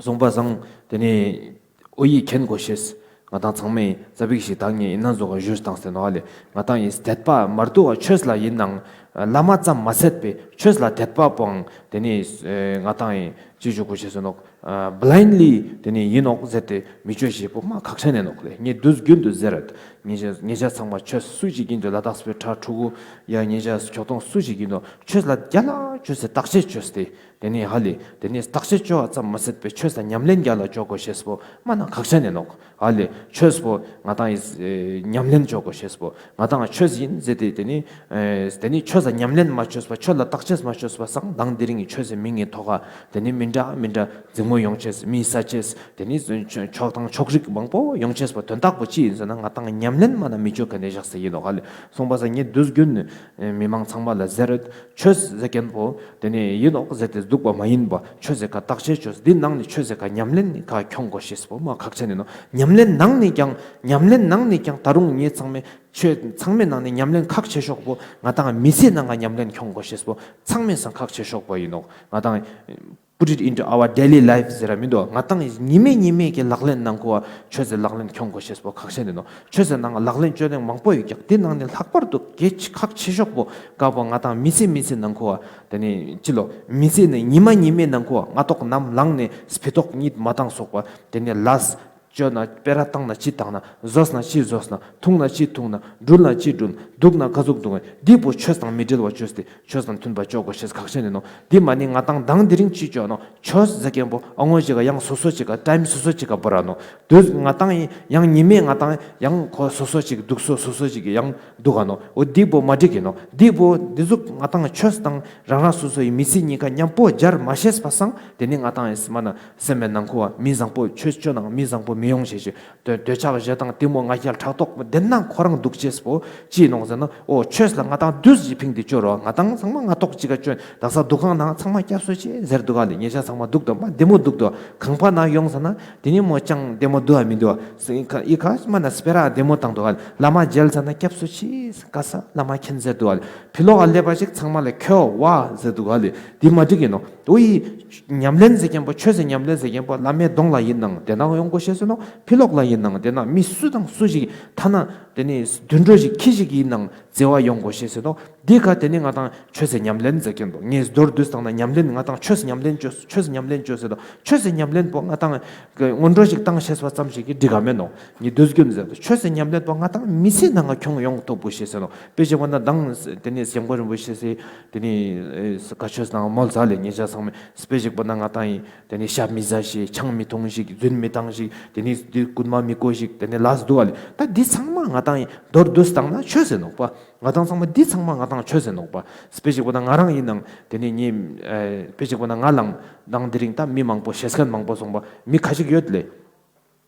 སོང་པ་སང་དེ་ནས་ཨོ་ཡིག་མཁྱེན་དགོས་ཤེས། ང་དང་ཚང་མས་ཙ་པིག་ཞིག་ད་ངས་ཡིན་ན་བཟོ་ག་ཞུས་བཏང་སྟེ་ནོག་ཨ་ལེ། ང་དང་ཡིན་དད་པ་མ་གཏོགས་ཆོས་ལ་ཡིན་ནང་བླ་མ་ཙམ་མ་ཟད་པའི་ཆོས་ལ་དད་པ་པོའང་དེ་ནས་ཨེ་ང་དང་ཡིན་ཅི་ཞུ་དགོས་ཤེས་སོ་ནོག། ཨ་བླའིན་ལི་དེ་ནས་ཡིན་ནོག་ཟེར་ཏེ་མི་ཆོས་ཞེས་པོ་མ་ཁག་ཆེན་ནས་ནོག་ལེ། ངས་དུས་རྒྱུན་དུ་ཟེར་རད། ཉེ་ཆ་ཉེ་ཆ་ཚང་མ་ཆོས་སུ་ཞིག་ཡིན་དུ་ལ་དྭགས་སི་ཕྲ་ཕྲུ་གུ་ཡ་ཉེ་ཆ་ཁྱོག་ཐོང་སུ་ཞིག་ཡིན་དུ་ཆོས་ལ་རྒྱལ་ལ་ཆོས་སི་བརྟག་དཔྱད་ཆོས་ཏེ། དེ་ནས་ཧ་ལེ། དེ་ནས་བརྟག་དཔྱད་བཅོ་བ་ཙམ་མ་ཟད་པའི་ཆོས་ལ་ཉམས་ལེན་རྒྱ་ལ་བཅོ་དགོས་ཤེས་པོ་མ་ན་ཁག་ཆེན་ནས་ནོག་ཧ་ལེ། ཆོས་པོ་ང་དང་ཡིས་ཨེ་ཉམས་ལེན་བཅོ་དགོས་ཤེས་པོ་ང་དང་ཆོས་ཡིན་ཟེར་ཏེ་དེ་ནས་ཨེ་དེ་ནས་ཆོས་ལ་ཉམས་ལེན་མ་བཅོས་པ་ཆོས་ལ་བརྟག་དཔྱད་མ་བཅོས་པ་སང་དང་དེ་རིང་གི་ཆོས་སི་མིང་ངི་ཐོག་ག་དེ་ནས་མི་འདྲ་མི་འདྲ་འཛིང་མོ་ཡོང་ཆེས་མི་ས་ཆེས་དེ་ནས་ཕྱོགས་དང་ཕྱོགས་རིགས་མང་པོ་ཡོང་ཆེས་པོ་དོན་དག་པོ་ཅི་ཡིན་ཟེར་ན་ང་དང་ཉམས་ལེན་མ་ན་མི་བཅོ་ག་ནས་བཞག་ས་ཡིན་ནོག་ཧ་ལེ། སོང་པ་སང་ངས་དུས་རྒྱུན་ཨེ་མི་མང་ཚང་མ་ལ་ཟེར་རད། ཆོས་ཟེར་མཁན་པོ་དེ་ནས་ཡིན་ནོག་ཟེར་ཏེ་འདུག་པ་མ་ཡིན་པ་ཆོས་ཟེར་ཀ་བརྟག་དཔྱད་ཆོས་འདི་ནང་ནས་ཆོས་ཟེར་ཀ་ཉམས་ལེན་ནི་ཀ་ཁྱོང་དགོས་ཤེས་པོ་མ་ཁག་ཆེན་ནི་ནོག། ཉམས་ལེན་ནང་ནས་ཀྱང་ཉམས་ལེན་ནང་ནས་ཀྱང་ད་རུང་ངས་ཚང་མས་ཆོས་ཚང་མའི་ནང་ནས་ཉམས་ལེན་ཁག་ཆེ་ཤོས་པོ་ང་དང་མི་ཚེའི་ནང་ང་ཉམས་ལེན་ཁྱོང་དགོས་ཤེས་པོ་ཚང་མའི་སང་ཁག་ཆེ་ཤོས་པོ་ཡིན་ནོག། ང་དང་put it into our daily life ཟེར་ར་མི་འདུག། ང་དང་ཉི་མའི་ཉི་མའི་གི་ལག་ལེན་ནང་ཁོ་བ་ཆོས་ཟེར་ལག་ལེན་ཁྱོང་དགོས་ཤེས་པོ་ཁག་ཆེན་ནི་ནོག། ཆོས་ཟེར་ནང་ལག་ལེན་བཅོ་ནས་མང་པོ་ཡོད་ཀྱག། དེ་ནང་ནས་ལྷག་པར་དུ་གལ་ཆེ་ཁག་ཆེ་ཤོས་པོ་ཀ་པོ་ང་དང་མི་ཚེ་མི་ཚེ་ནང་ཁོ་བ་དེ་ནས་ཅི་ལོ་མི་ཚེ་ནས་ཉི་མ་ཉི་མའི་ནང་ཁོ་བ་སྔ་ཐོག་ནམ་ལངས་ནས་ཕི་ཐོག་གཉིད་མ་བཏང་སོགས་པ་དེ་ནས་ལས་བཅོ་ན་སྤེ་ར་བཏང་ན་ཅི་བཏང་ན་ཟོས་ན་ཅི་ཟོས་ན་འཐུང་ན་ཅི་འཐུང་ན་འགྲུལ་ན་ཅི་འགྲུལ་འདུག་ན་ག་ཟུག་འདུག་འདི་པོ་ཆོས་དང་མི་འབྲལ་བ་བཅོས་ཏེ་ཆོས་དང་མཐུན་པ་བཅོ་དགོས་ཤེས་ཁག་ཆེན་ནི་ནོག། འདི་མ་ནི་ང་དང་དང་དེ་རིང་ཅི་བཅོ་ནོག། ཆོས་ཟེར་མཁན་པོ་ཨ་ངོ་ཅིག་ག་ཡང་སོ་སོ་ཅིག་ག་ཊའིམ་སོ་སོ་ཅིག་ག་བོར་ར་ནོག། དུས་ང་དང་ཡང་ཉི་མའི་ང་དང་ཡང་ཁོ་སོ་སོ་ཅིག་འདུག་སོ་སོ་སོ་ཅིག་ཡང་འདུག་ག་ནོག། འོ་འདི་པོ་མ་འགྲིག་གི་ནོག། འདི་པོ་འདི་ཟུག་ང་དང་ཆོས་དང་རང་རང་སོ་སོ་ཡི་མི་ཚེ་གཉིས་ཀ་མཉམ་པོ་སྦྱར་མ་ཤེས་པ་སང་དེ་ནི་ང་དང་ཡི་མ་ན་སེམས་པའི་ནང་ཁོ་བ་མི་བཟང་པོ་ཆོས་བཅོ་ནང་མི་བཟང་པོ་མི་ཡོང་ཤེས་ཤེས། འདོད་འདོད་ཆགས་ཞེ་སྡང་གཏི་མུག་ང་རྒྱལ་ཕྲག་དོག་དེ་ན་ཁོ་རང་འདུག་ཅེས་པོ་ཅི་ནོག་ཟེར་ན། འོ་ཆོས་ལ་ང་དང་དུས་ཀྱི་ཕིང་དེ་བཅོ་རོགས། ང་དང་ཚང་མ་ང་ཏོག་ཅིག་ག་བཅོ་ཡིན། ད་ས་འདུ་ཁང་ནང་ཚང་མ་སྐྱབས་སུ་མཆི་ཟེར་འདུག་ག་ལེ། ཉེ་ཆ་ཚང་མ་འདུག་དང་མ་བདེ་མོ་འདུག་དོ། ཁང་པ་ནང་ཡོང་ས་ན་དེ་ནི་མོ་ཅང་བདེ་མོ་འདུག་ཨ་མི་འདུག་ཨ། ཨི་ཁ་ཨི་ཁ་མ་ན་སྤེ་ར་བདེ་མོ་བཏང་འདུག་ག་ལེ། བླ་མ་མཇལ་ས་ན་སྐྱབས་སུ་མཆི་ཀ་ས་བླ་མ་མཁྱེན་ཟེར་འདུག་ག་ལེ། ཕི་ལོག་ག་སླེབས་པ་ཞིག་ཚང་མ་ལ་ཁྱོ་བ་ཟེར་འདུག་ག་ལེ། དེ་མ་འགྲིག་ཡིན་ནོ། འོ་ཡི། ཉམས་ལེན་ཟེར་མཁན་པོ་ཆོས་སི་ཉམས་ལེན་ཟེར་མཁན་པོ་བླ་མའི་གདོང་ལ་ཡིན་ནང་དེ་ནང་ཡོང་དགོས་ཤེས་སོ་ནོ། ཕི་ལོག་ལ་ཡིན་ནང་དེ་ནང་མི་སུ་དང་སུ་ཞིག་ཐ་ན་དེ་ནི་དུད་འགྲོ་ཞིག་ཁྱི་ཞིག་ཡིན་ནང་། བརྩེ་བ་ཡོང་དགོས་ཤེས་ཟེར་ནོག། འདི་ཀ་དེ་ནི་ང་ཏང་ཆོས་སི་ཉམས་ལེན་ཟེར་ཁན་བོ། ངས་མདོར་བསྡུས་བཏང་ན་ཉམས་ལེན། ང་ཏང་ཆོས་སི་ཉམས་ལེན་ཅོས། ཆོས་སི་ཉམས་ལེན་ཅོས་ཟེར་དོ། ཆོས་སི་ཉམས་ལེན་པོ་ང་ཏང་སྔོན་འགྲོ་ཞིག་བཏང་ཤེས་པ་ཙམ་ཞིག་གི་འགྲིག་ག་མེད་ནོག། ངས་དུས་རྒྱུན་ཟེར་དོ། ཆོས་སི་ཉམས་ལེན་པོ་ང་ཏང་མི་ཚེའི་ནང་ང་ཁྱོང་ཡོང་ཐུབ་པོ་ཤེས་ཟེར་ནོག། དཔེ་ཞིག་པོ་ན་མདང་དེ་ནི་སྐྱབས་མགོན་རིན་པོ་ཆེ་སི་དེ་ནི་ཨེ་བཀའ་ཆོས་ནང་མོལ་ས་ལེ། ཉེ་ཞ་ཚང་མས་དཔེ་ཞིག་པོ་ན་ང་ཏང་ཡིན། དེ་ནི་ཤ་མི་ཟ་ཞིག། ཆང་མི་འཐུང་ཞིག། རྫུན་མི་བཏང་ཞིག། དེ་ནི་དེ་རྐུན་མ་མི་རྐོ་ཞིག། དེ་ནི་ལས་འདུག་ག་ལེ། ད་འདི་ཚང་མ་ང་ཏང་ཡིན་མདོར་བསྡུས་བཏང་ན་ཆོས་ཟེར་ནོག་པ། ང་ཏང་ཚང་མ་འདི་ཚང་མ་ང་ཏང་ཆོས་ཟེར་ནོག་པ། དཔེ་ཞིག་པོ་ན་ང་རང་ཡིན་ནང་དེ་ནི་ངའི་ཨེ་དཔེ་ཞིག་པོ་ན་ང་ལང་མདང་དེ་རིང་ད་མི་མང་པོ་ཤེས་ཁན་མང་པོ་སོང་པ། མི་ཁ་ཅིག་ཡོད་ལེ།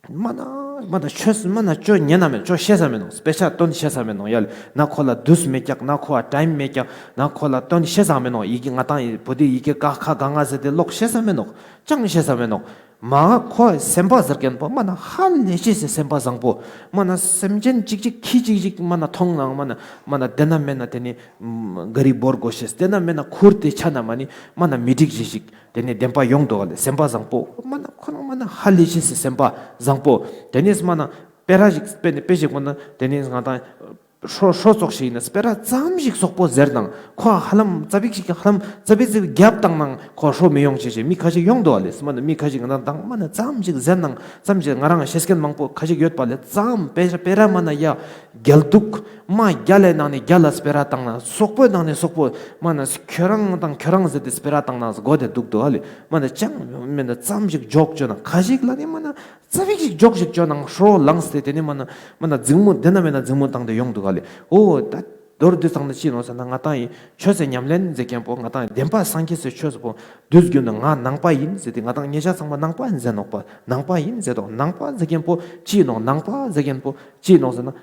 མ་ན་མ་ན་ཆོས་མ་ན་ཅོ་ཉན་ན་མེད། ཅོ་ཤེས་ས་མེད་ནོག། དཔེ་ཆ་སྟོན་ཤེས་ས་མེད་ནོག་ཡ་ལེ། ན་ཁོ་ལ་དུས་མེད་ཀྱག། ན་ཁོ་ལ་ཊའིམ་མེད་ཀྱག། ན་ཁོ་ལ་སྟོན་ཤེས་ས་མེད་ནོག། ཡི་གེ་ང་ཏང་ཡི་བོད་དི་ཡི་གེ་ཀ་ཁ་ག་ང་ཟེར་ཏེ་ཀློག་ཤེས་ས་མེད་ནོག། ཅང་ཤེས་ས་མེད་ནོག། མ་ཁོ་སེམས་པ་ཟེར་ཁན་པོ་མ་ན་ཧ་ལས་ཤེས་སི་སེམས་པ་བཟང་པོ། མ་ན་སེམས་ཅན་ཅིག་ཅིག་ཁྱི་ཅིག་ཅིག་མ་ན་མཐོང་ནང་མ་ན་མ་ན་དེ་ན་མེད་ན་དེ་ནི་ཨམ་ག་རི་བོར་དགོས་ཤེས། དེ་ན་མེད་ན་ཁུར་ཏེ་ཆ་ན་མ་ནི་མ་ན་མི་འགྲིག་ཞིག་ཞིག། དེ་ནས་བདེན་པ་ཡོང་འདུག་ག་ལེ། སེམས་པ་བཟང་པོ་མ་ན་ཁོ་རང་མ་ན་ཧ་ལས་ཤེས་སི་སེམས་པ་བཟང་པོ། དེ་ནས་མ་ན་སྤེ་ར་ཞིག་དཔེ་དཔེ་ཞིག་པོ་ན་དེ་ནས་ང་ཏང་ཧྲོ་ཧྲོ་ཙོགས་ཤིག་ཡིན་ན་སྤེ་ར་ཙམ་ཞིག་སོག་པོ་ཟེར་ནང་ཁོ་ཧ་ལམ་ཙ་པིག་ཞིག་ཧ་ལམ་ཙ་པིག་ཙ་པིག་རྒྱབ་བཏང་ནང་ཁོ་ཧྲོ་མི་ཡོང་ཅེས་ཞིག་མི་ཁ་ཅིག་ཡོང་འདུག་ག་ལེ། མ་ན་མི་ཁ་ཅིག་ང་ཏང་མ་ན་ཙམ་ཞིག་ཟེར་ནང་ཙམ་ཞིག་ང་རང་ཤེས་ཁན་མང་པོ་ཁ་ཅིག་ཡོད་པ་ལེ། ཙམ་སྤེ་ར་སྤེ་ར་མ་ན་ཡ་རྒྱལ་འདུག། མ་རྒྱལ་ལེ་ནང་ནས་རྒྱལ་ལ་སྤེ་ར་བཏང་ན་སོག་པོའི་ནང་ནས་སོག་པོ་མ་ན་ཁྱོད་རང་དང་ཁྱོད་རང་ཟེར་ཏེ་སྤེ་ར་བཏང་ན་གོ་དེ་འདུག་འདུག་ག་ལེ། མ་ན་ཅང་མེད་ན་ཙམ་ཞིག་ཇོག་ཅོ་ན་ཁ་ཞིག་ལ་ནི་མ་ན་ཙ་པིག་ཞིག་ཇོག་ཞིག་ཅོ་ནང་ཧྲོ་ལངས་ཏེ་དེ་ནི་མ་ན་མ་ན་འཛིང་མོ་དེ་ན་མེད་ན་འཛིང་མོ་བཏང་སྟེ་ཡོང་འདུག་ག་ལེ། འོ་ད་མདོར་བསྡུས་བཏང་ན་ཅི་ནོག་ཟེར་ན་ང་ཏང་ཡིན་ཆོས་སི་ཉམས་ལེན་མཛད་ཁན་པོ་ང་ཏང་ཡིན་བདེན་པ་སངས་རྒྱས་སི་ཆོས་པོ་དུས་རྒྱུན་ན་ང་ནང་པ་ཡིན་ཟེར་ཏེ་ང་ཏང་ཉེ་ཞ་ཚང་མ་ནང་པ་ཡིན་ཟེར་ནོག་པ། ནང་པ་ཡིན་ཟེར་དོ། ནང་པ་ཟེར་ཁན་པོ་ཅི་ནོག། ནང་པ་ཟེར་ཁན་པོ་ཅི་ནོག་ཟེར་ན།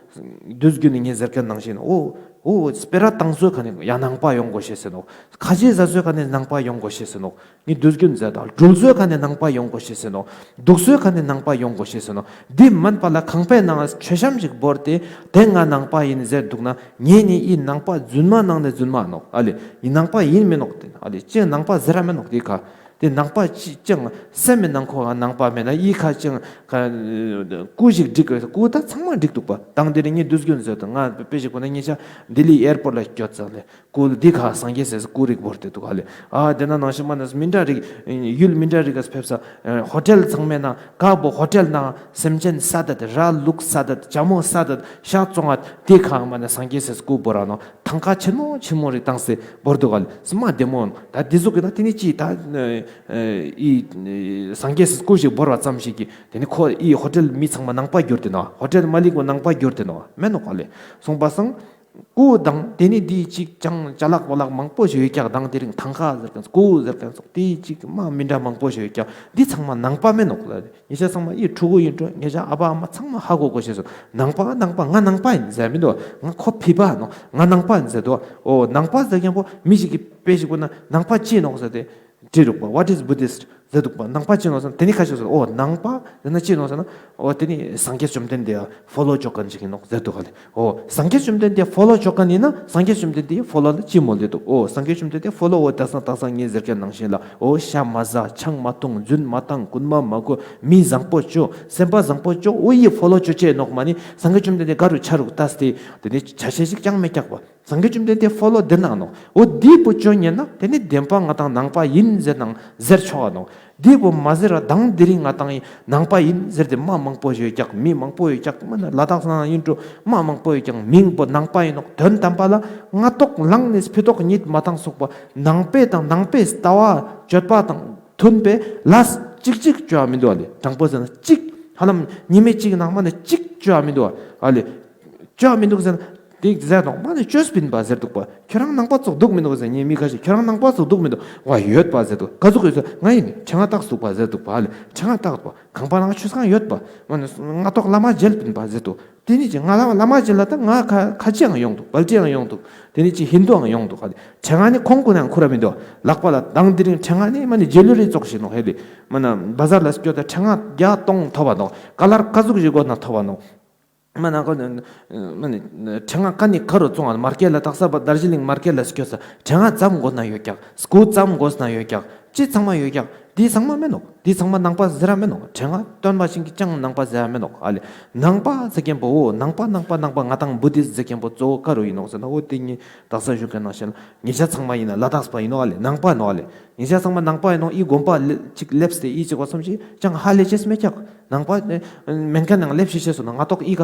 དུས་རྒྱུན་ནི་ངས་ཟེར་ཁན་ནང་བཞིན་འོ་འོ་སྤེ་ར་བཏང་སོའི་ཁ་ནས་ཡང་ནང་པ་ཡོང་དགོས་ཤེས་ཟེར་ནོག། ཁ་ཆེ་ཟ་སོའི་ཁ་ནས་ནང་པ་ཡོང་དགོས་ཤེས་ཟེར་ནོག། ངས་དུས་རྒྱུན་ཟེར་དང་འགྲུལ་སོའི་ཁ་ནས་ནང་པ་ཡོང་དགོས་ཤེས་ཟེར་ནོག། འདུག་སོའི་ཁ་ནས་ནང་པ་ཡོང་དགོས་ཤེས་ཟེར་ནོག། འདི་མན་པ་ལ་ཁང་པའི་ནང་མཆོད་བཤམས་ཤིག་བོར་ཏེ་དེ་ང་ནང་པ་ཡིན་ཟེར་འདུག་ན་ངས་ནི་ཨི་ནང་པ་རྫུན་མ་ནང་ནས་རྫུན་མ་ནོག། ཨ་ལེ་ཨི་ནང་པ་ཡིན་མི་ནོག། དེ་ཨ་ལེ་ཅི་ནང་པ་ཟེར་ར་མི་ནོག། དེ་ཁ་དེ་ནང་པ་ཅི་ཅང་སེམས་མི་ནང་ཁོ་ནང་པ་མེད་ན་ཨི་ཁ་ཅང་ཀ་སྐུ་ཞིག་འགྲིག་གི་སྐུ་ད་ཚང་མ་འགྲིག་འདུག་པ། དང་དེ་རིང་ངས་དུས་རྒྱུན་ཟེར་དང་ང་དཔེ་ཞིག་པོ་ན་ཉེ་ཞ་ལྡི་ལི་ཨེར་པོར་ལ་སྐྱོད་ཙང་ལེ་སྐུ་འདི་ཁ་སངས་རྒྱས་སི་སྐུ་རིག་བོར་ཏེ་འདུག་ག་ལེ། ཨ་དེ་ན་ནང་བཞིན་མ་ན་མི་འདྲ་རིག་ཡུལ་མི་འདྲ་རིག་ག་ཕེབས་ས་ཧོ་ཊེལ་ཚང་མའི་ནང་ཀ་བོ་ཧོ་ཊེལ་ནང་སེམས་ཅན་ས་དད་ར་ལུག་ས་དད་ཇ་མོ་ས་དད་ཤ་བཙོང་ང་དེ་ཁ་མ་ན་སངས་རྒྱས་སི་སྐུ་བོར་ར་ནོག། ཐང་ཀ་ཆེན་མོ་ཆེན་མོ་རིག་བཏང་སྟེ་བོར་འདུག་ག་ལེ། སི་མ་བདེ་མོ་ད་དེ་ཟུག་གི་ད་དེ་ནི་ཅི་ད་ཨི་སངས་རྒྱས་སི་སྐུ་ཞིག་བོར་བ་ཙམ་ཞིག་གི་དེ་ནི་ཁོ་ཨི་ཧོ་ཊེལ་མི་ཚང་མ་ནང་པ་གྱུར་ཏེ་ནོག། ཧོ་ཊེལ་མ་ལིག་བོ་ནང་པ་གྱུར་ཏེ་ནོག་མེན་ནོག་ག་ལེ། སོང་པ་སང་སྐུ་དང་དེ་ནི་དེ་ཅིག་ཅང་ཅ་ལག་བ་ལག་མང་པོ་ཞིག་ཡོད་ཀྱག། དང་དེ་རིང་ཐང་ཀ་ཟེར་ཁན་སྐུ་ཟེར་ཁན་སོགས་དེ་ཅིག་མ་མི་འདྲ་མང་པོ་ཞིག་ཡོད་ཀྱག། འདི་ཚང་མ་ནང་པ་མེན་ནོག་ལ། ཉེ་ཞ་ཚང་མ་ཨི་ཕྲུ་གུ་ཡིན་འགྲོ་ཉེ་ཞ་ཨ་ཕ་ཨ་མ་ཚང་མ་ཧ་གོ་གོ་ཤེས་སོ། ནང་པ་ནང་པ་ང་ནང་པ་ཡིན་ཟེར་མི་འདུག། ང་ཁོ་ཕི་པ་ནོག། ང་ནང་པ་ཡིན་ཟེར་འདུག། འོ་ནང་པ་ཟེར་ཁན་པོ་མི་ཞིག་གི་དཔེ་ཞིག་པོ་ན་ནང་པ་ཅི་ནོག་ཟེར་ཏེ་དྲིས་རུག་པ། What is Buddhist? ཟེར་འདུག་པ། ནང་པ་ཅི་ནོག་ཟེར་ན་དེ་ནི་ཁ་ཤས་སོ། འོ་ནང་པ་ཟེར་ན་ཅི་ནོག་ཟེར་ན་འོ་དེ་ནི་སངས་རྒྱས་བཅོམ་ལྡན་འདས་ཕོ་ལོ་ཅོ་ཁན་ཞིག་ཡིན་ནོག་ཟེར་འདུག་ག་ལེ། འོ་སངས་རྒྱས་བཅོམ་ལྡན་འདས་ཕོ་ལོ་ཅོ་ཁན་ཡིན་ན་སངས་རྒྱས་བཅོམ་ལྡན་འདས་ཕོ་ལོ་ལ་ཅི་མོལ་ཏེ་འདུག། འོ་སངས་རྒྱས་བཅོམ་ལྡན་འདས་ཕོ་ལོ་འོ་དག་ས་དག་ས་ངས་ཟེར་ཁན་ནང་བཞིན་ལ་འོ་ཤ་མ་ཟ་ཆང་མ་འཐུང་རྫུན་མ་བཏང་རྐུན་མ་མ་རྐོ་མི་བཟང་པོ་ཅོ་སེམས་པ་བཟང་པོ་ཅོ་འོ་ཡི་ཕོ་ལོ་ཅོ་ཅེས་ནོག་མ་ནི་སངས་རྒྱས་བཅོམ་ལྡན་འདས་ག་རུ་ཆ་རུག་ལྟས་ཏེ་དེ་ནི་ཆ་ཤས་ཤིག་ཅང་མེད་ཀྱག་པ། སངས་རྒྱས་བཅོམ་ལྡན་འདས་ཕོ་ལོ་དེ་ནང་ནོག། འོ་དེ་པོ་ཅོ་ཉན་ན་དེ་ནི་བདེན་པ་ང་ཏང་ནང་པ་ཡིན་ཟེར་ནང་ཟེར་ཆོག་ག་ནོག། དེ་པོ་མ་ཟེར་ར་དང་དེ་རིང་ང་ཏང་ནང་པ་ཡིན་ཟེར་ཏེ་མ་མང་པོ་ཡོད་ཀྱག། མི་མང་པོ་ཡོད་ཀྱག། མ་ན་ལ་དྭགས་ནང་ཡིན་འགྲོ་མ་མང་པོ་ཡོད་ཀྱག། མིང་པོ་ནང་པ་ཡིན་ནོག། དོན་དམ་པ་ལ་སྔ་ཐོག་ལངས་ནས་ཕི་ཐོག་གཉིད་མ་བཏང་སོགས་པ་ནང་པའི་དང་ནང་པའི་ལྟ་བ་སྤྱོད་པ་དང་མཐུན་པའི་ལས་ཅིག་ཅིག་ཅོ་ཡ་མི་འདུག་ག་ལེ། དྲང་པོ་ཟེར་ན་ཅིག་ཧ་ལམ་ཉི་མ་ཅིག་ནང་མ་ནི་ཅིག་ཅོ་ཡ་མི་འདུག་ག་ལེ། ཅོ་མི་འདུག་ཟེར་ན། དེ་ཟེར་དང་མ་ནི་ཅོས་པིན་པ་ཟེར་འདུག་པ། ཁྱོད་རང་ནང་པ་ཙོགས་འདུག་མི་འདུག་ཟེར་ཉེ་མི་ཁ་ཤས་ཁྱོད་རང་ནང་པ་ཙོགས་འདུག་མི་འདུག། ཝ་ཡོད་པ་ཟེར་འདུག། ག་ཟུག་ཡོད་ཟེར་ང་ཡིན་ནི་ཕྲེང་བ་བཏགས་འདུག་པ་ཟེར་འདུག་པ། ཨ་ལེ་ཕྲེང་བ་བཏགས་འདུག་པ། ཁང་པ་ནང་ཆུ་སྒང་ཡོད་པ། མ་ནི་སྔ་ཐོག་བླ་མ་མཇལ་པིན་པ་ཟེར་འདུག། དེ་ནི་ཅི་ང་ལ་བླ་མ་མཇལ་ལ་ད་ང་ཁ་ཁ་ཅི་ཡང་ཡོང་འདུག། བལ་ཏི་ཡང་ཡོང་འདུག། དེ་ནི་ཅི་ཧིན་དུ་ཡང་ཡོང་འདུག། ཨ་ལེ་ཕྲེང་བ་ནི་ཁོང་ཀུན་ཡང་ཁུར་ར་མི་འདུག། ལག་པ་ལ་དང་དེ་རིང་ཕྲེང་བ་ནི་མ་ནི་ཇུ་ལི་རི་ཙོགས་ཤིག་ནོག་ཧེ་ལེ། མ་ན་བ་ཟར་ལ་སྐྱོད་ད་ཕྲེང་བ་བརྒྱ་སྟོང་ཐོབ་པ་ནོག། ཀ་ལར་ཀ་ཟུག་ཞིག་དགོས་ན་ཐོབ་པ་ནོག། མ་ན་ཁོ་ནི་མ་ནི་ཕྲེང་བ་ཀ་ནི་ཀ་རུ་བཙོང་བ་མར་ཀེ་ལ་དག་ས་པ་དར་ཇི་ལིང་མར་ཀེ་ལ་སྐྱོད་ས་ཕྲེང་བ་ཙམ་དགོས་ན་ཡོད་ཀྱག། སྐུ་ཙམ་དགོས་ན་ཡོད་ཀྱག། ཅི་ཚང་མ་ཡོད་ཀྱག། དེ་ཚང་མ་མེན་ནོག། དེ་ཚང་མ་ནང་པ་ཟེར་ར་མེན་ནོག། ཕྲེང་བ་སྟོན་པ་ཞིག་གི་ཅང་ནང་པ་ཟེར་ར་མེན་ནོག། ཨ་ལེ། ནང་པ་ཟེར་མཁན་པོ་འོ་ནང་པ་ནང་པ་ནང་པ་ང་དང་བུ་དིསྟ་ཟེར་མཁན་པོ་གཙོ་བོ་ཀ་རུ་ཡིན་ནོག་ཟེར་ན། འོ་དེ་ངས་དག་ས་ཞུ་མཁན་ནང་བཞིན་ལ་ཉེ་ཆ་ཚང་མ་ཡིན་ན་ལ་དྭགས་པ་ཡིན་ནོག། ཨ་ལེ། ནང་པ་ནོག། ཨ་ལེ། ཉེ་ཆ་ཚང་མ་ནང་པ་ཡིན་ནོག། ཨི་དགོན་པ་ལེ་ཅིག་ལེབས་ཏེ་ཨི་ཅིག་བ་ཙམ་ཞིག་ཅང་ཧ་ལས་ཅེས་མེད་ཀྱག། ནང་པ་ནི་མེན་མཁན་ནང་ལེབས་ཤིག་ཅེས་སོང་ན་ང་ཏོག་ཨི་ཀ་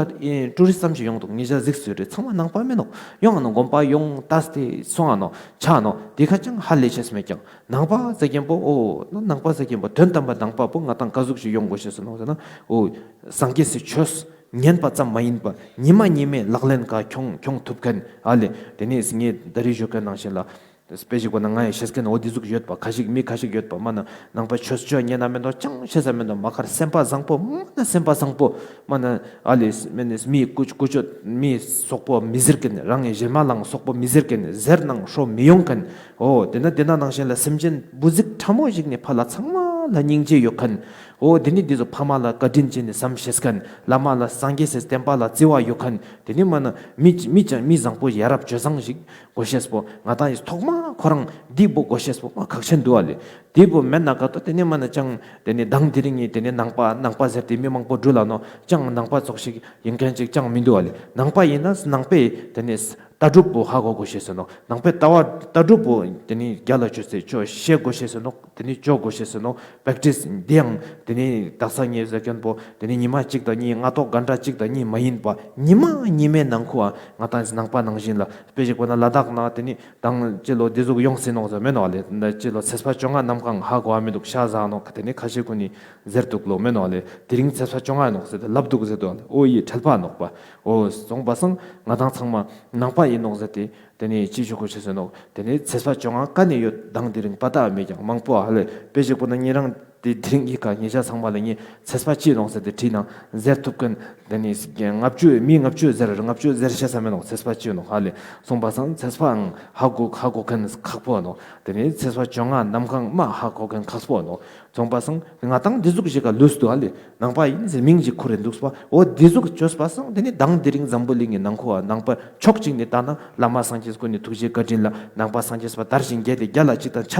ཊུ་རིསྟ་ཙམ་ཞིག་ཡོང་འདུག། ཉེ་ཆ་གཟིགས་སུ་རེ་ཚང་མ་ནང་པ་མེན་ནོག། ཡོང་ང་ནོག། དགོན་པ་ཡོང་ལྟས་ཏེ་སོང་ང་ནོག། ཆ་ནོག། དེ་ཁ་ཅང་ཧ་ལས་ཅེས་མེད་ཀྱག། ནང་པ་ཟེར་མཁན་པོ་འོ་ནང་པ་ཟེར་མཁན་པོ་དོན་དམ་པ་ནང་པ་པོ་ང་དང་ཀ་ཟུག་ཞིག་ཡོང་དགོས་ཤེས་སོ་ནོག་ཟེར་ན། འོ་སངས་རྒྱས་སི་ཆོས་ཉན་པ་ཙམ་མ་ཡིན་པ་ཉི་མ་ཉི་མའི་ལག་ལེན་ཀ་ཁྱོང་ཁྱོང་ཐུབ་མཁན། ཨ་ལེ། དེ་ནས་ངས་ད་རེས་ཞུ་མཁན་ནང་བཞིན་ལ་དཔེ་ཞིག་པོ་ན་ང་ཡི་ཤེས་མཁན་འོ་དེ་ཟུག་ཡོད་པ་ཁ་ཤིག་མི་ཁ་ཤིག་ཡོད་པ་མ་ན་ནང་པ་ཆོས་ཆོས་ཉན་ན་མེད་དོ། ཅང་ཤེས་ས་མེད་དོ། མ་ཁར་སེམས་པ་བཟང་པོ་མ་ན་སེམས་པ་བཟང་པོ་མ་ན་ཨ་ལེ་མེ་ནས་མི་ཀུ་ཀུ་ཅོ་མི་སོག་པོ་མི་ཟེར་མཁན། རང་ངི་གཞན་མ་ལང་སོག་པོ་མི་ཟེར་མཁན། ཟེར་ནང་ཧྲོ་མི་ཡོང་མཁན། འོ་དེ་ན་དེ་ན་ནང་བཞིན་ལ་སེམས་ཅན་བུ་གཟུགས་ཕྲ་མོ་ཞིག་ནས་ཕ་ལ་ཚང་མ་ལ་སྙིང་རྗེ་ཡོད་མཁན། འོ་དེ་ནི་དེ་ཚོ་ཕ་མ་ལ་བཀའ་དྲིན་ཅན་ནི་བསམ་ཤེས་མཁན། བླ་མ་ལ་སངས་རྒྱས་སི་བསྟན་པ་ལ་བརྩེ་བ་ཡོད་མཁན། དེ་ནི་མ་ན་མི་མི་ཅང་མི་བཟང་པོ་ཡ་རབས་སྤྱོད་བཟང་ཞིག་དགོས་ཤེས་པོ་ང་དང་ཡི་ཐོག་མ་ཁོ་རང་འདི་པོ་དགོས་ཤེས་པོ་མ་ཁག་ཆེན་འདུག་ཨ་ལེ། དེ་པོ་མེད་ན་ག་ཏོ་དེ་ནི་མ་ན་ཅང་དེ་ནི་མདང་དེ་རིང་ངི་དེ་ནི་ནང་པ་ནང་པ་ཟེར་ཏེ་མི་མང་པོ་འགྲུལ་ལ་ནོག། ཅང་ནང་པ་ཙོགས་ཤིག་ཡིན་མཁན་ཅིག་ཅང་མི་འདུག་ཨ་ལེ། ནང་པ་ཡིན་ན་ནང་པའི་དེ་ནི་ལྟ་གྲུབ་པོ་ཧ་གོ་དགོས་ཤེས་སོ་ནོག། ནང་པའི་ལྟ་བ་ལྟ་གྲུབ་པོ་དེ་ནི་རྒྱ་ལ་ཆོས་སེ་ཆོས་ཤེས་དགོས་ཤེས་སོ་ནོག། དེ་ནི་ཅོ་དགོས་ཤེས་སོ་ནོག། པེག་ཊིས་དེ་ཡང་དེ་ནི་དག་ས་ངས་ཟེར་མཁན་པོ་དེ་ནི་ཉི་མ་གཅིག་དང་གཉིས་སྔ་ཐོག་ག་འདྲ་གཅིག་དང་གཉིས་མ་ཡིན་པ་ཉི་མ་ཉི་མའི་ནང་ཁུ་ཨ་ང་དང་ནང་པ་ནང་བཞིན་ལ་དཔེ་ཞིག་པོ་ན་ལ་དྭགས་ན་དེ་ནི་དང་ཅི་ལོ་དེ་ཟུག་ཡོང་སྲིད་ནོག་ཟེར་མེན་ནོག་ཨ་ལེ། ཅི་ལོ་ཚེས་པ་བཅོ་ལྔ་གནམ་གང་ཧ་གོ་བ་མི་འདུག་ཤ་ཟ་ནོག། དེ་ནི་ཁ་ཤས་ཀུན་ནི་ཟེར་འདུག་ལོ་མེན་ནོག་ཨ་ལེ། དེ་རིང་ཚེས་པ་བཅོ་ལྔ་ཡིན་ནོག་ཟེར་ཏེ་ལབ་འདུག་ཟེར་འདུག་ཨ་ལེ། འོ་ཡི་ཁྲེལ་པ་ནོག་པ། འོ་སོང་པ་སང་ང་དང་ཚང་མ་ནང་པ་ཡིན་ནོག་ཟེར་ཏེ་དེ་ནི་ཅི་ཞུ་དགོས་ཤེས་སོ་ནོག། དེ་ནི་ཚེས་པ་བཅོ་ལྔ་ག་ནས་ཡོད་དང་དེ་རིང་པ་ཏ་མེད་ཀྱང་མང་པོ་ཨ་ལེ། དཔེ་ཞིག་པོ་ན་ཉེ་རང་དེ་དེ་རིང་གི་ཁ་ཉེ་ཆ་ཚང་མ་ལ་ངས་ཚེས་པ་ཅི་ནོག་ཟེར་ཏེ་དྲིས་ན་ཟེར་ཐུབ་མཁན་དེ་ནི་ལྔ་བཅུ་མི་ལྔ་བཅུ་ཟེར་ལྔ་བཅུ་ཟེར་ཤེས་ས་མེད་ནོག། ཚེས་པ་ཅི་ནོག་ཨ་ལེ། སོང་པ་སང་ཚེས་པའང་ཧ་གོ་ཧ་གོ་མཁན་ཁག་པོ་ནོག། དེ་ནི་ཚེས་པ་བཅོ་ལྔ་གནམ་གང་མ་ཧ་གོ་མཁན་ཁག་པོ་ནོག། སོང་པ་སང་ང་དང་འདི་ཟུག་ཞིག་ག་ལུས་འདུག་ཨ་ལེ། ནང་པ་ཡིན་ཟེར་མིང་ཞིག་ཁུར་རེ་འདུག་པ། འོ་འདི་ཟུག་བཅོས་པ་སང་དེ་ནི་དང་དེ་རིང་འཛམ་བུ་གླིང་གི་ནང་ཁུ་ཨ་ནང་པ་ཕྱོགས་གཅིག་ནས་ལྟ་ན་བླ་མ་སངས་རྒྱས་ཀུན་ནི་ཐུགས་རྗེ་བཀའ་དྲིན་ལ་ནང་པ་སངས་རྒྱས་པ་དར་ཞིང་རྒྱས་ཏེ་རྒྱ་ལ་གཅིག་དང་ཆ་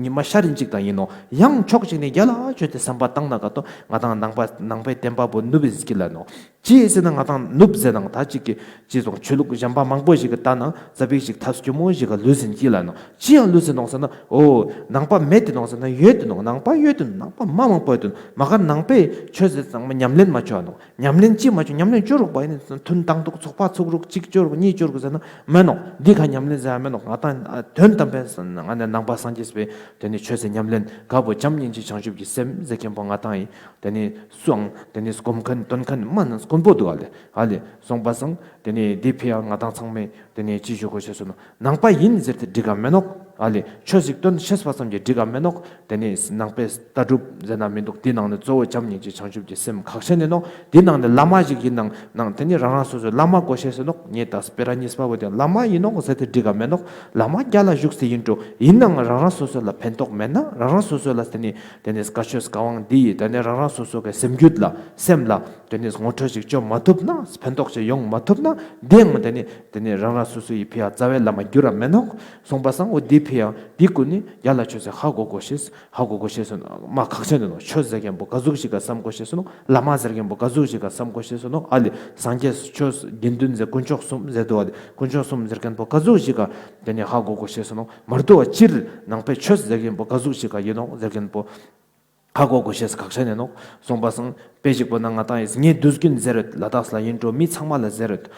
ཉི་མ་ཤར་རིན་གཅིག་དང་ཡིན་ནོག། ཡང་ཕྱོགས་གཅིག་ནས་རྒྱ་ལ་བཅོས་ཏེ་བསམ་པ་བཏང་ན་ག་ཏོ་ང་དང་ནང་པ་ནང་པའི་བསྟན་པ་པོ་ནུབ་ཡིན་གྱི་ལ་ནོག། ཅི་ཟེར་ན་ང་དང་ནུབ་ཟེར་ནང་ད་ཅིག་གི་ཅི་སོང་ཆོས་ལུགས་གཞན་པ་མང་པོ་ཞིག་གི་ལྟ་ན་ཙ་པིག་ཞིག་ཐབས་སྐྱོ་མོ་ཞིག་ག་ལུས་ཡིན་གྱི་ལ་ནོག། ཅི་ཡང་ལུས་ཡིན་ནོག་ཟེར་ན་འོ་ནང་པ་མེད་དེ་ནོག་ཟེར་ན་ཡོད་དེ་ནོག། ནང་པ་ཡོད་དེ་ནོག། ནང་པ་མ་མང་པོ་ཡོད་དེ་ནོག། མ་ག་ནང་པའི་ཆོས་ཟེར་ཚང་མ་ཉམས་ལེན་མ་བཅོ་ནོག། ཉམས་ལེན་ཅི་མ་བཅོ་ཉམས་ལེན་བཅོ་རུག་པ་ཡིན་ན་ཐུན་བཏང་འདུག་ཚོགས་པ་ཚུགས་རུག་གཅིག་བཅོ་རུག་གཉིས་བཅོ་རུག་ཟེར་ན་མེན་ནོག། འདི་ག་ཉམས་ལེན་ཟེར་ཡ་མེན་ནོག། ང་དང་དོན་དམ་པའི་ང་ནི་ནང་པ་སངས་རྒྱས་པའི་དེ་ནི་ཆོས་ཟེར་ཉམས་ལེན་ག་བོ་བྱམས་སྙིང་རྗེ་བྱང་ཆུབ་ཀྱི་སེམས་ཟེར་མཁན་པོ་ང་དང་ཡིན། དེ་ནི་སུའང་དེ་ནི་སྒོམ་མཁན་སྟོན་མཁན་མ་ན་དཀོན་པོ་འདུག་ཨ་ལེ། ཨ་ལེ་སོང་པ་སང་དེ་ནི་འདི་ཕི་ཡ་ང་དང་ཚང་མས་དེ་ནི་ཅི་ཞུ་དགོས་ཤེས་སོ་ནོག། ནང་པ་ཡིན་ཟེར་ཏེ་འགྲིག་ག་མེད་ནོག། ཨ་ལེ་ཆོས་ཤིག་སྟོན་ཤེས་པ་ཙམ་གྱིས་འགྲིག་ག་མེད་ནོག། དེ་ནི་ནང་པའི་ལྟ་གྲུབ་ཟེར་ན་མི་འདུག། དེ་ནང་ནས་གཙོ་བོ་བྱམས་སྙིང་རྗེ་བྱང་ཆུབ་ཀྱི་སེམས་ཁག་ཆེན་ནི་ནོག། དེ་ནང་ནས་བླ་མ་ཞིག་ཡིན་ནང་ནང་དེ་ནི་རང་རང་སོ་སོའི་བླ་མ་དགོས་ཤེས་སོ་ནོག། ངས་ད་སྤེ་ར་གཉིས་པ་བོ་དེ་བླ་མ་ཡིན་ནོག་ཟེར་ཏེ་འགྲིག་ག་མེད་ནོག། བླ་མ་རྒྱ་ལ་བཞུགས་སེ་ཡིན་འགྲོ། ཡིན་ནའང་རང་རང་སོ་སོ་ལ་ཕན་ཐོགས་མེད་ན་རང་རང་སོ་སོ་ལ་དེ་ནི་དེ་ནི་བཀའ་ཆོས་བཀའ་དབང་འདི་ཡིས་དེ་ནི་རང་རང་སོ་སོ་གི་སེམས་རྒྱུད་ལ་སེམས་ལ་དེ་ནི་ངོ་སྤྲོད་ཅིག་བཅོ་མ་ཐུབ་ན་ཕན་ཐོགས་ཅིག་ཡོང་མ་ཐུབ་ན་དེའང་དེ་ནི་དེ་ནི་རང་རང་སོ་སོ་ཡི་ཕི་ཡ་རྩ་བའི་བླ་མ་འགྱུར་ར་མེད་ནོག། སོང་པ་སང་འོ་འདི་ཕི་ཡ་འདི་ཀུན་ནི་རྒྱ་ལ་ཆོས་ཟེར་ཧ་གོ་དགོས་ཤེས། ཧ་གོ་དགོས་ཤེས་སོ་ནོག། མ་ཁག་ཆེན་ནི་ནོག། ཆོས་ཟེར་མཁན་པོ་ག་ཟུག་ཞིག་ག་བསམ་དགོས་ཤེས་སོ་ནོག། བླ་མ་ཟེར་མཁན་པོ་ག་ཟུག་ཞིག་ག་བསམ་དགོས་ཤེས་སོ་ནོག། ཨ་ལེ་སངས་རྒྱས་ཆོས་དགེ་འདུན་ཟེར་དཀོན་མཆོག་གསུམ་ཟེར་དུ་ཨ་ལེ་དཀོན་མཆོག་གསུམ་ཟེར་མཁན་པོ་ག་ཟུག་ཞིག་ག་དེ་ནི་ཧ་གོ་དགོས་ཤེས་སོ་ནོག། མར་དུ་བ་སྤྱིར་ནང་པའི་ཆོས་ཟེར་མཁན་པོ་ག་ཟུག་ཞིག་ག་ཡིན་ནོག་ཟེར་མཁན་པོ་ཧ་གོ་དགོས་ཤེས་ཁག་ཆེན་ནི་ནོག། སོང་པ་སང་དཔེ་ཞིག་པོ་ན་ང་དང་ཡིས་ངས་དུས་རྒྱུན་ཟེར་རེད། ལ་དྭགས་ལ་ཡིན་འགྲོ་མི་ཚང་མ་ལ་ཟེར་རེད།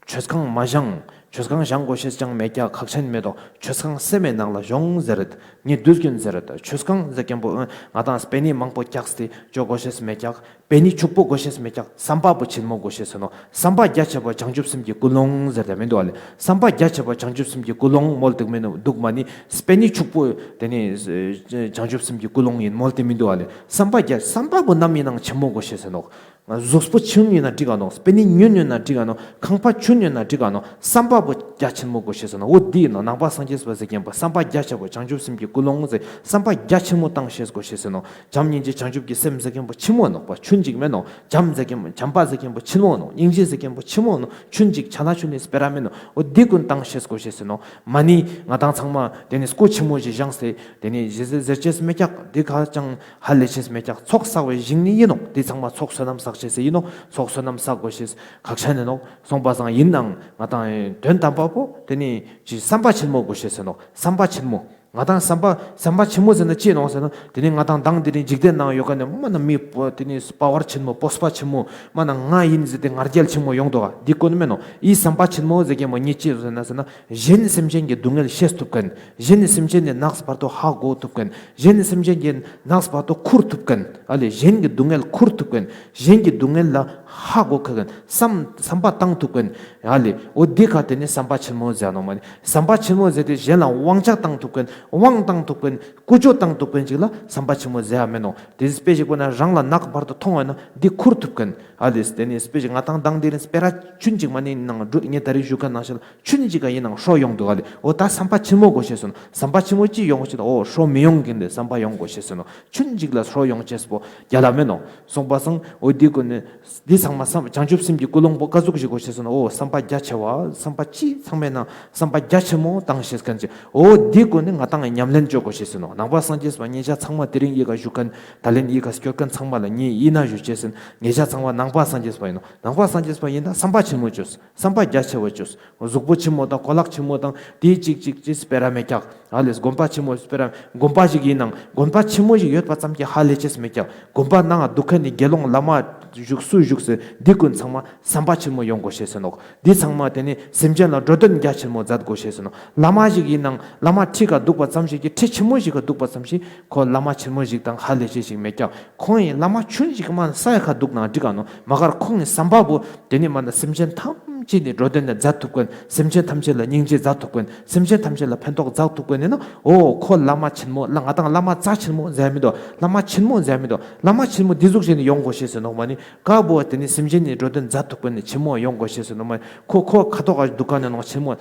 ཆོས་ཁང་མ་བཞེངས། ཆོས་ཁང་བཞེངས་དགོས་ཤེས་ཅང་མེད་ཀྱག། ཁག་ཆེན་མེད་དོ། ཆོས་ཁང་སེམས་མའི་ནང་ལ་བཞེངས་ཟེར་རེད། ངས་དུས་རྒྱུན་ཟེར་རེད། ཆོས་ཁང་ཟེར་མཁན་པོ་ང་དང་པེ་ནི་མང་པོ་བཀྱགས་ཏེ་བཅོ་དགོས་ཤེས་མེད་ཀྱག། པེ་ནི་ཕྱུག་པོ་དགོས་ཤེས་མེད་ཀྱག། བསམ་པ་པོ་ཆེན་མོ་དགོས་ཤེས་སོ་ནོག། བསམ་པ་རྒྱ་ཆེ་བ་བྱང་ཆུབ་སེམས་ཀྱི་ཀུན་སློང་ཟེར་ཏེ་མི་འདུག་ཨ་ལེ། བསམ་པ་རྒྱ་ཆེ་བ་བྱང་ཆུབ་སེམས་ཀྱི་ཀུན་སློང་མོལ་ཏེ་མི་འདུག་མ་ནི་པེ་ནི་ཕྱུག་པོ་དེ་ནི་བྱང་ཆུབ་སེམས་ཀྱི་ཀུན་སློང་ཡིན་མོལ་ཏེ་མི་འདུག་ཨ་ལེ། བསམ་པ་རྒྱ་བསམ་པ་པོ་ནམ་ཡིན་ནང་ཆེན་མོ་དགོས་ཤེས་སོ་ནོག། གཟུགས་པོ་ཆུན་ཡིན་ན་འགྲིག་ག་ནོག། པེ་ནེ་ཉུང་ཡིན་ན་འགྲིག་ག་ནོག། ཁང་པ་ཆུན་ཡིན་ན་འགྲིག་ག་ནོག། བསམ་པ་བོ་རྒྱ་ཆེན་མོ་དགོས་ཤེས་ཟེར་ནོག། འོ་འདི་ཡིན་ནོག། ནང་པ་སངས་རྒྱས་པ་ཟེར་མཁན་པོ་བསམ་པ་རྒྱ་ཆེ་བོ་བྱང་ཆུབ་སེམས་ཀྱི་ཀུན་སློང་ཟེར་བསམ་པ་རྒྱ་ཆེན་མོ་བཏང་ཤེས་དགོས་ཤེས་ཟེར་ནོག། བྱམས་སྙིང་རྗེ་བྱང་ཆུབ་ཀྱི་སེམས་ཟེར་མཁན་པོ་ཆེན་མོ་ནོག་པ། ཆུན་ཅིག་མེད་ནོག། བྱམས་ཟེར་མཁན་པོ་བྱམས་པ་ཟེར་མཁན་པོ་ཆེན་མོ་ནོག། སྙིང་རྗེ་ཟེར་མཁན་པོ་ཆེན་མོ་ནོག། ཆུན་ཅིག་ཆ་ལ་ཆུན་ནི་སྤེ་ར་མེད་ནོག། འོ་འདི་ཀུན་བཏང་ཤེས་དགོས་ཤེས་ཟེར་ནོག། མ་ནི་ང་དང་ཚང་མ་དེ་ནི་སྐུ་ཆེན་མོ་ཞིག་བཞེངས་ཏེ་དེ་ནི་ཟེར་ཟེར་ཅེས་མེད་ཀྱག། འདི་ཁ་ཅང་ཧ་ལས་ཅེས་མེད་ཀྱག། ཚོགས་བསགས་པའི་ཞིང་ནི་ཡིན་ནོག། འདི་ཚང་མ་ཚོགས་བསོད་ནམས་བསགས་ཅེས་ཡིན་ནོག། ཚོགས་བསོད་ནམས་བསགས་དགོས་ཤེས་ཁག་ཆེན་ནི་ནོག། སོང་པ་སང་ཡིན་ནའང་ང་དང་དོན་དམ་པ་པོ་དེ་ནི་ཅི་བསམ་པ་ཆེན་མོ་དགོས་ཤེས་ཟེར་ནོག། བསམ་པ་ཆེན་མོ། ང་དང་བསམ་པ་བསམ་པ་ཆེན་མོ་ཟེར་ན་ཅི་ནོག་ཟེར་ན། དེ་ནི་ང་དང་མདང་དེ་རིང་འཇིག་རྟེན་ནང་ཡོད་མཁན་ནི་མ་ན་མི་པོ་དེ་ནི་པ་ཝར་ཆེན་མོ་པོས་པ་ཆེན་མོ་མ་ན་ང་ཡིན་ཟེར་ཏེ་ང་རྒྱལ་ཆེན་མོ་ཡོང་འདུག་ག། འདི་ཀུན་མེད་ནོག། ཨི་བསམ་པ་ཆེན་མོ་ཟེར་མཁན་པོ་ཉིད་ཅི་ཟེར་ན་ཟེར་ན། གཞན་སེམས་ཅན་གྱི་སྡུག་བསྔལ་ཤེས་ཐུབ་མཁན། གཞན་སེམས་ཅན་ནི་ནགས་བར་དུ་ཧ་གོ་ཐུབ་མཁན། གཞན་སེམས་ཅན་གྱི་ནགས་བར་དུ་ཁུར་ཐུབ་མཁན། ཨ་ལེ་གཞན་གྱི་སྡུག་བསྔལ་ཁུར་ཐུབ་མཁན། གཞན་གྱི་སྡུག་བསྔལ་ལ་ཧ་གོ་ཁ་མཁན། བསམ་བསམ་པ་བཏང་ཐུབ་མཁན། ཨ་ལེ་འོ་འདི་ཁ་དེ་ནི་བསམ་པ་ཆེན་མོ་ཟེར་ནོག་མ་ནི། བསམ་པ་ཆེན་མོ་ཟེར་ཏེ་གཞན་ལ་དབང་ཆ་བཏང་ཐུབ་མཁན། དབང་བཏང་ཐུབ་མཁན། ཀུ་ཅོ་བཏང་ཐུབ་མཁན་ཅིག་ལ་བསམ་པ་ཆེན་མོ་ཟེར་ཡ་མེད་ནོག། དེ་དཔེ་ཞིག་པོ་ན་རང་ལ་ནགས་བར་དུ་མཐོང་བ་ན་འདི་ཁུར་ཐུབ་མཁན། ཨ་ལེ་དེ་ནི་དཔེ་ཞིག་ང་དང་མདང་དེ་རིང་སྤེ་ར་ཆུན་ཅིག་མ་ནི་ནང་འགྲོ་ངས་ད་རེས་ཞུ་མཁན་ནང་བཞིན་ལ་ཆུན་ཅིག་ག་ཡིན་ནང་ཧྲོ་ཡོང་འདུག་ག་ལེ། འོ་ད་བསམ་པ་ཆེན་མོ་དགོས་ཤེས་སོང་། བསམ་པ་ཆེན་མོ་ཅི་ཡོང་ཤེས། འོ་ཧྲོ་མི་ཡོང་གིན་ལེ་བསམ་པ་ཡོང་དགོས་ཤེས་སོང་། ཆུན་ཅིག་ལ་ཧྲོ་ཡོང་ཅེས་པོ་རྒྱལ་ལ་མེད་ནོག། སོང་པ་སང་འོ་འདི་ཀུན་ནི་འདི་ཚང་མ་བསམ་བྱང་ཆུབ་སེམས་ཀྱི་ཀུན་སློང་པོ་ཀ་ཟུག་ཞིག་དགོས་ཤེས་སོང་། འོ་བསམ་པ་རྒྱ་ཆེ་བ་བསམ་པ་ཅི་ཚང་མའི་ནང་བསམ་པ་རྒྱ་ཆེན་མོ་བཏང་ཤེས་མཁན་ཅིག། འོ་འདི་ཀུན་ནི་ང་དང་ངི་ཉམས་ལེན་བཅོ་དགོས་ཤེས་སོང་། ནང་པ་སངས་རྒྱས་པ་ཉེ་ཆ་ཚང་མ་དེ་རིང་ཡི་ག་བཞུགས་མཁན་ད་ལན་ཡི་ག་སྐྱོར་མཁན་ཚང་མ་ལ་ངས་ཡིན་ན་ཞུ་ཅེས་ཟེར་ན། ཉེ་ཆ་ཚང་མ་ནང་པ་སངས་རྒྱས་པ་ཡིན་ནོག། ནང་པ་སངས་རྒྱས་པ་ཡིན་ན་བསམ་པ་ཆེན་མོ་བཅོས། བསམ་པ་རྒྱ་ཆེ་བ་བཅོས། གཟུགས་པོ་ཆེན་མོ་དང་གོ་ལག་ཆེན་མོ་དང་དེའི་ཅིག་ཅིག་ཅིག་སྤེ་ར་མེད་ཀྱག། ཨ་ལེ་དགོན་པ་ཆེན་མོ་སྤེ་ར་དགོན་པ་ཞིག་ཡིན་ནང་དགོན་པ་ཆེན་མོ་ཞིག་ཡོད་པ་ཙམ་གྱི་ཧ་ལས་ཅེས་མེད་ཀྱག། དགོན་པ་ནང་འདུག་མཁན་ནི་དགེ་སློང་བླ་མ་བཞུགས་སུ་བཞུགས་ཟེར་འདི་ཀུན་ཚང་མ་བསམ་པ་ཆེན་མོ་ཡོང་དགོས་ཤེས་ཟེར་ནོག། འདི་ཚང་མ་དེ་ནི་སེམས་ཅན་ལ་འགྲོ་དོན་རྒྱ་ཆེན་མོ་མཛད་དགོས་ཤེས་ཟེར་ནོག། བླ་མ་ཞིག་ཡིན་ནང་བླ་མ་ཁྲི་ཁ་འདུག་པ་ཙམ་ཞིག་གི་ཁྲི་ཆེན་མོ་ཞིག་ག་འདུག་པ་ཙམ་ཞིག་ཁོ་བླ་མ་ཆེན་མོ་ཞིག་དང་ཧ་ལས་ཅེས་ཞིག་མེད་ཀྱག། ཁོང་ཡིན་བླ་མ་ཆུན་ཞིག་མ་ས་ཡ་ཁ་འདུག་ནང་འགྲིག་ག་ནོག། མ་གར་ཁོང་ཡིན་བསམ་པ་བོ་དེ་ནི་མ་ན་སེམས་ཅན་ཐམས་ཅད་ནི་འགྲོ་དོན་ནི་མཛད་ཐུབ་མཁན། སེམས་ཅན་ཐམས་ཅད་ལ་སྙིང་རྗེ་མཛད་ཐུབ་མཁན། སེམས་ཅན་ཐམས་ཅད་ལ་ཕན་ཐོགས་མཛད་ཐུབ་མཁན་ཡིན་ན། འོ་ཁོ་བླ་མ་ཆེན་མོ་ལ་ང་དང་བླ་མ་རྩ་ཆེན་མོ་མཛད་མི་འདུག། བླ་མ་ཆེན་མོ་མཛད་མི་འདུག། བླ་མ་ཆེན་མོ་འདི་ཟུག་བྱས་ནས་ཡོང་དགོས་ཤེས་ཟེར་ནོག་མ་ནི། ཀ་བོ་དེ་ནི་སེམས་ཅན་ནི་འགྲོ་དོན་མཛད་ཐུབ་མཁན་ནི་ཆེན་མོ་ཡོང་དགོས་ཤེས་ཟེར་ནོག་མ་ནི། ཁོ་ཁོ་ཁ་ཐོག་ག་འདུག་མཁན་ནི་ནོག་ཆེན་མོ།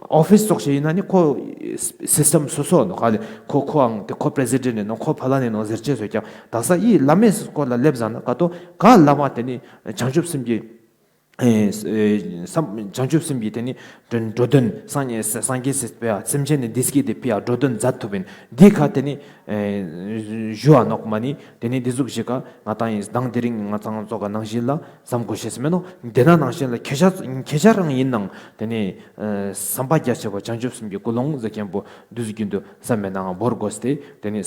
ཨོ་ཕིས་ཙོགས་ཤིག་ཡིན་ན་ནི་ཁོ་སི་སི་ཊམ་སོ་སོ་ནོག་ཧ་ལེ། ཁོ་ཁོ་ཨང་དེ་ཁོ་པྲེ་སི་ཌེན་ཊ་ནི་ནོག། ཁོ་ཕ་ལ་ནི་ནོག་ཟེར་ཅེས་ཡོད་ཀྱག། དག་ས་ཡི་བླ་མའི་སྐོར་ལ་སླེབས་ཟ་ན་ཀ་ཏོ་ག་བླ་མ་དེ་ནི་བྱང་ཆུབ་སེམས་ཀྱི་ཨེ་ཨེ་བསམ་བྱང་ཆུབ་སེམས་ཀྱི་དེ་ནི་འགྲོ་འགྲོ་དོན་སངས་རྒྱས་སངས་རྒྱས་སི་ཕི་ཡ་སེམས་ཅན་ནི་བདེ་སྐྱིད་དེ་ཕི་ཡ་འགྲོ་དོན་མཛད་ཐུབ་ཡིན། འདི་ཁ་དེ་ནི་ཨེ་ཞུ་བ་ནོག་མ་ནི། དེ་ནི་འདི་ཟུག་ཞིག་ག་ང་དང་ཡིན་མདང་དེ་རིང་ང་ཚང་ཙོགས་ག་ནང་བཞིན་ལ་བསམ་དགོས་ཤེས་མེད་ནོག། དེ་ན་ནང་བཞིན་ལ་ཁྱེད་ཅག་ཁྱེད་ཅག་རང་ཡིན་ནང་དེ་ནི་ཨེ་བསམ་པ་རྒྱ་ཆེ་བ་བྱང་ཆུབ་སེམས་ཀྱི་ཀུན་སློང་ཟེར་མཁན་པོ་དུས་རྒྱུན་དུ་བསམ་མེད་ནའང་བོར་དགོས་ཏེ། དེ་ནི་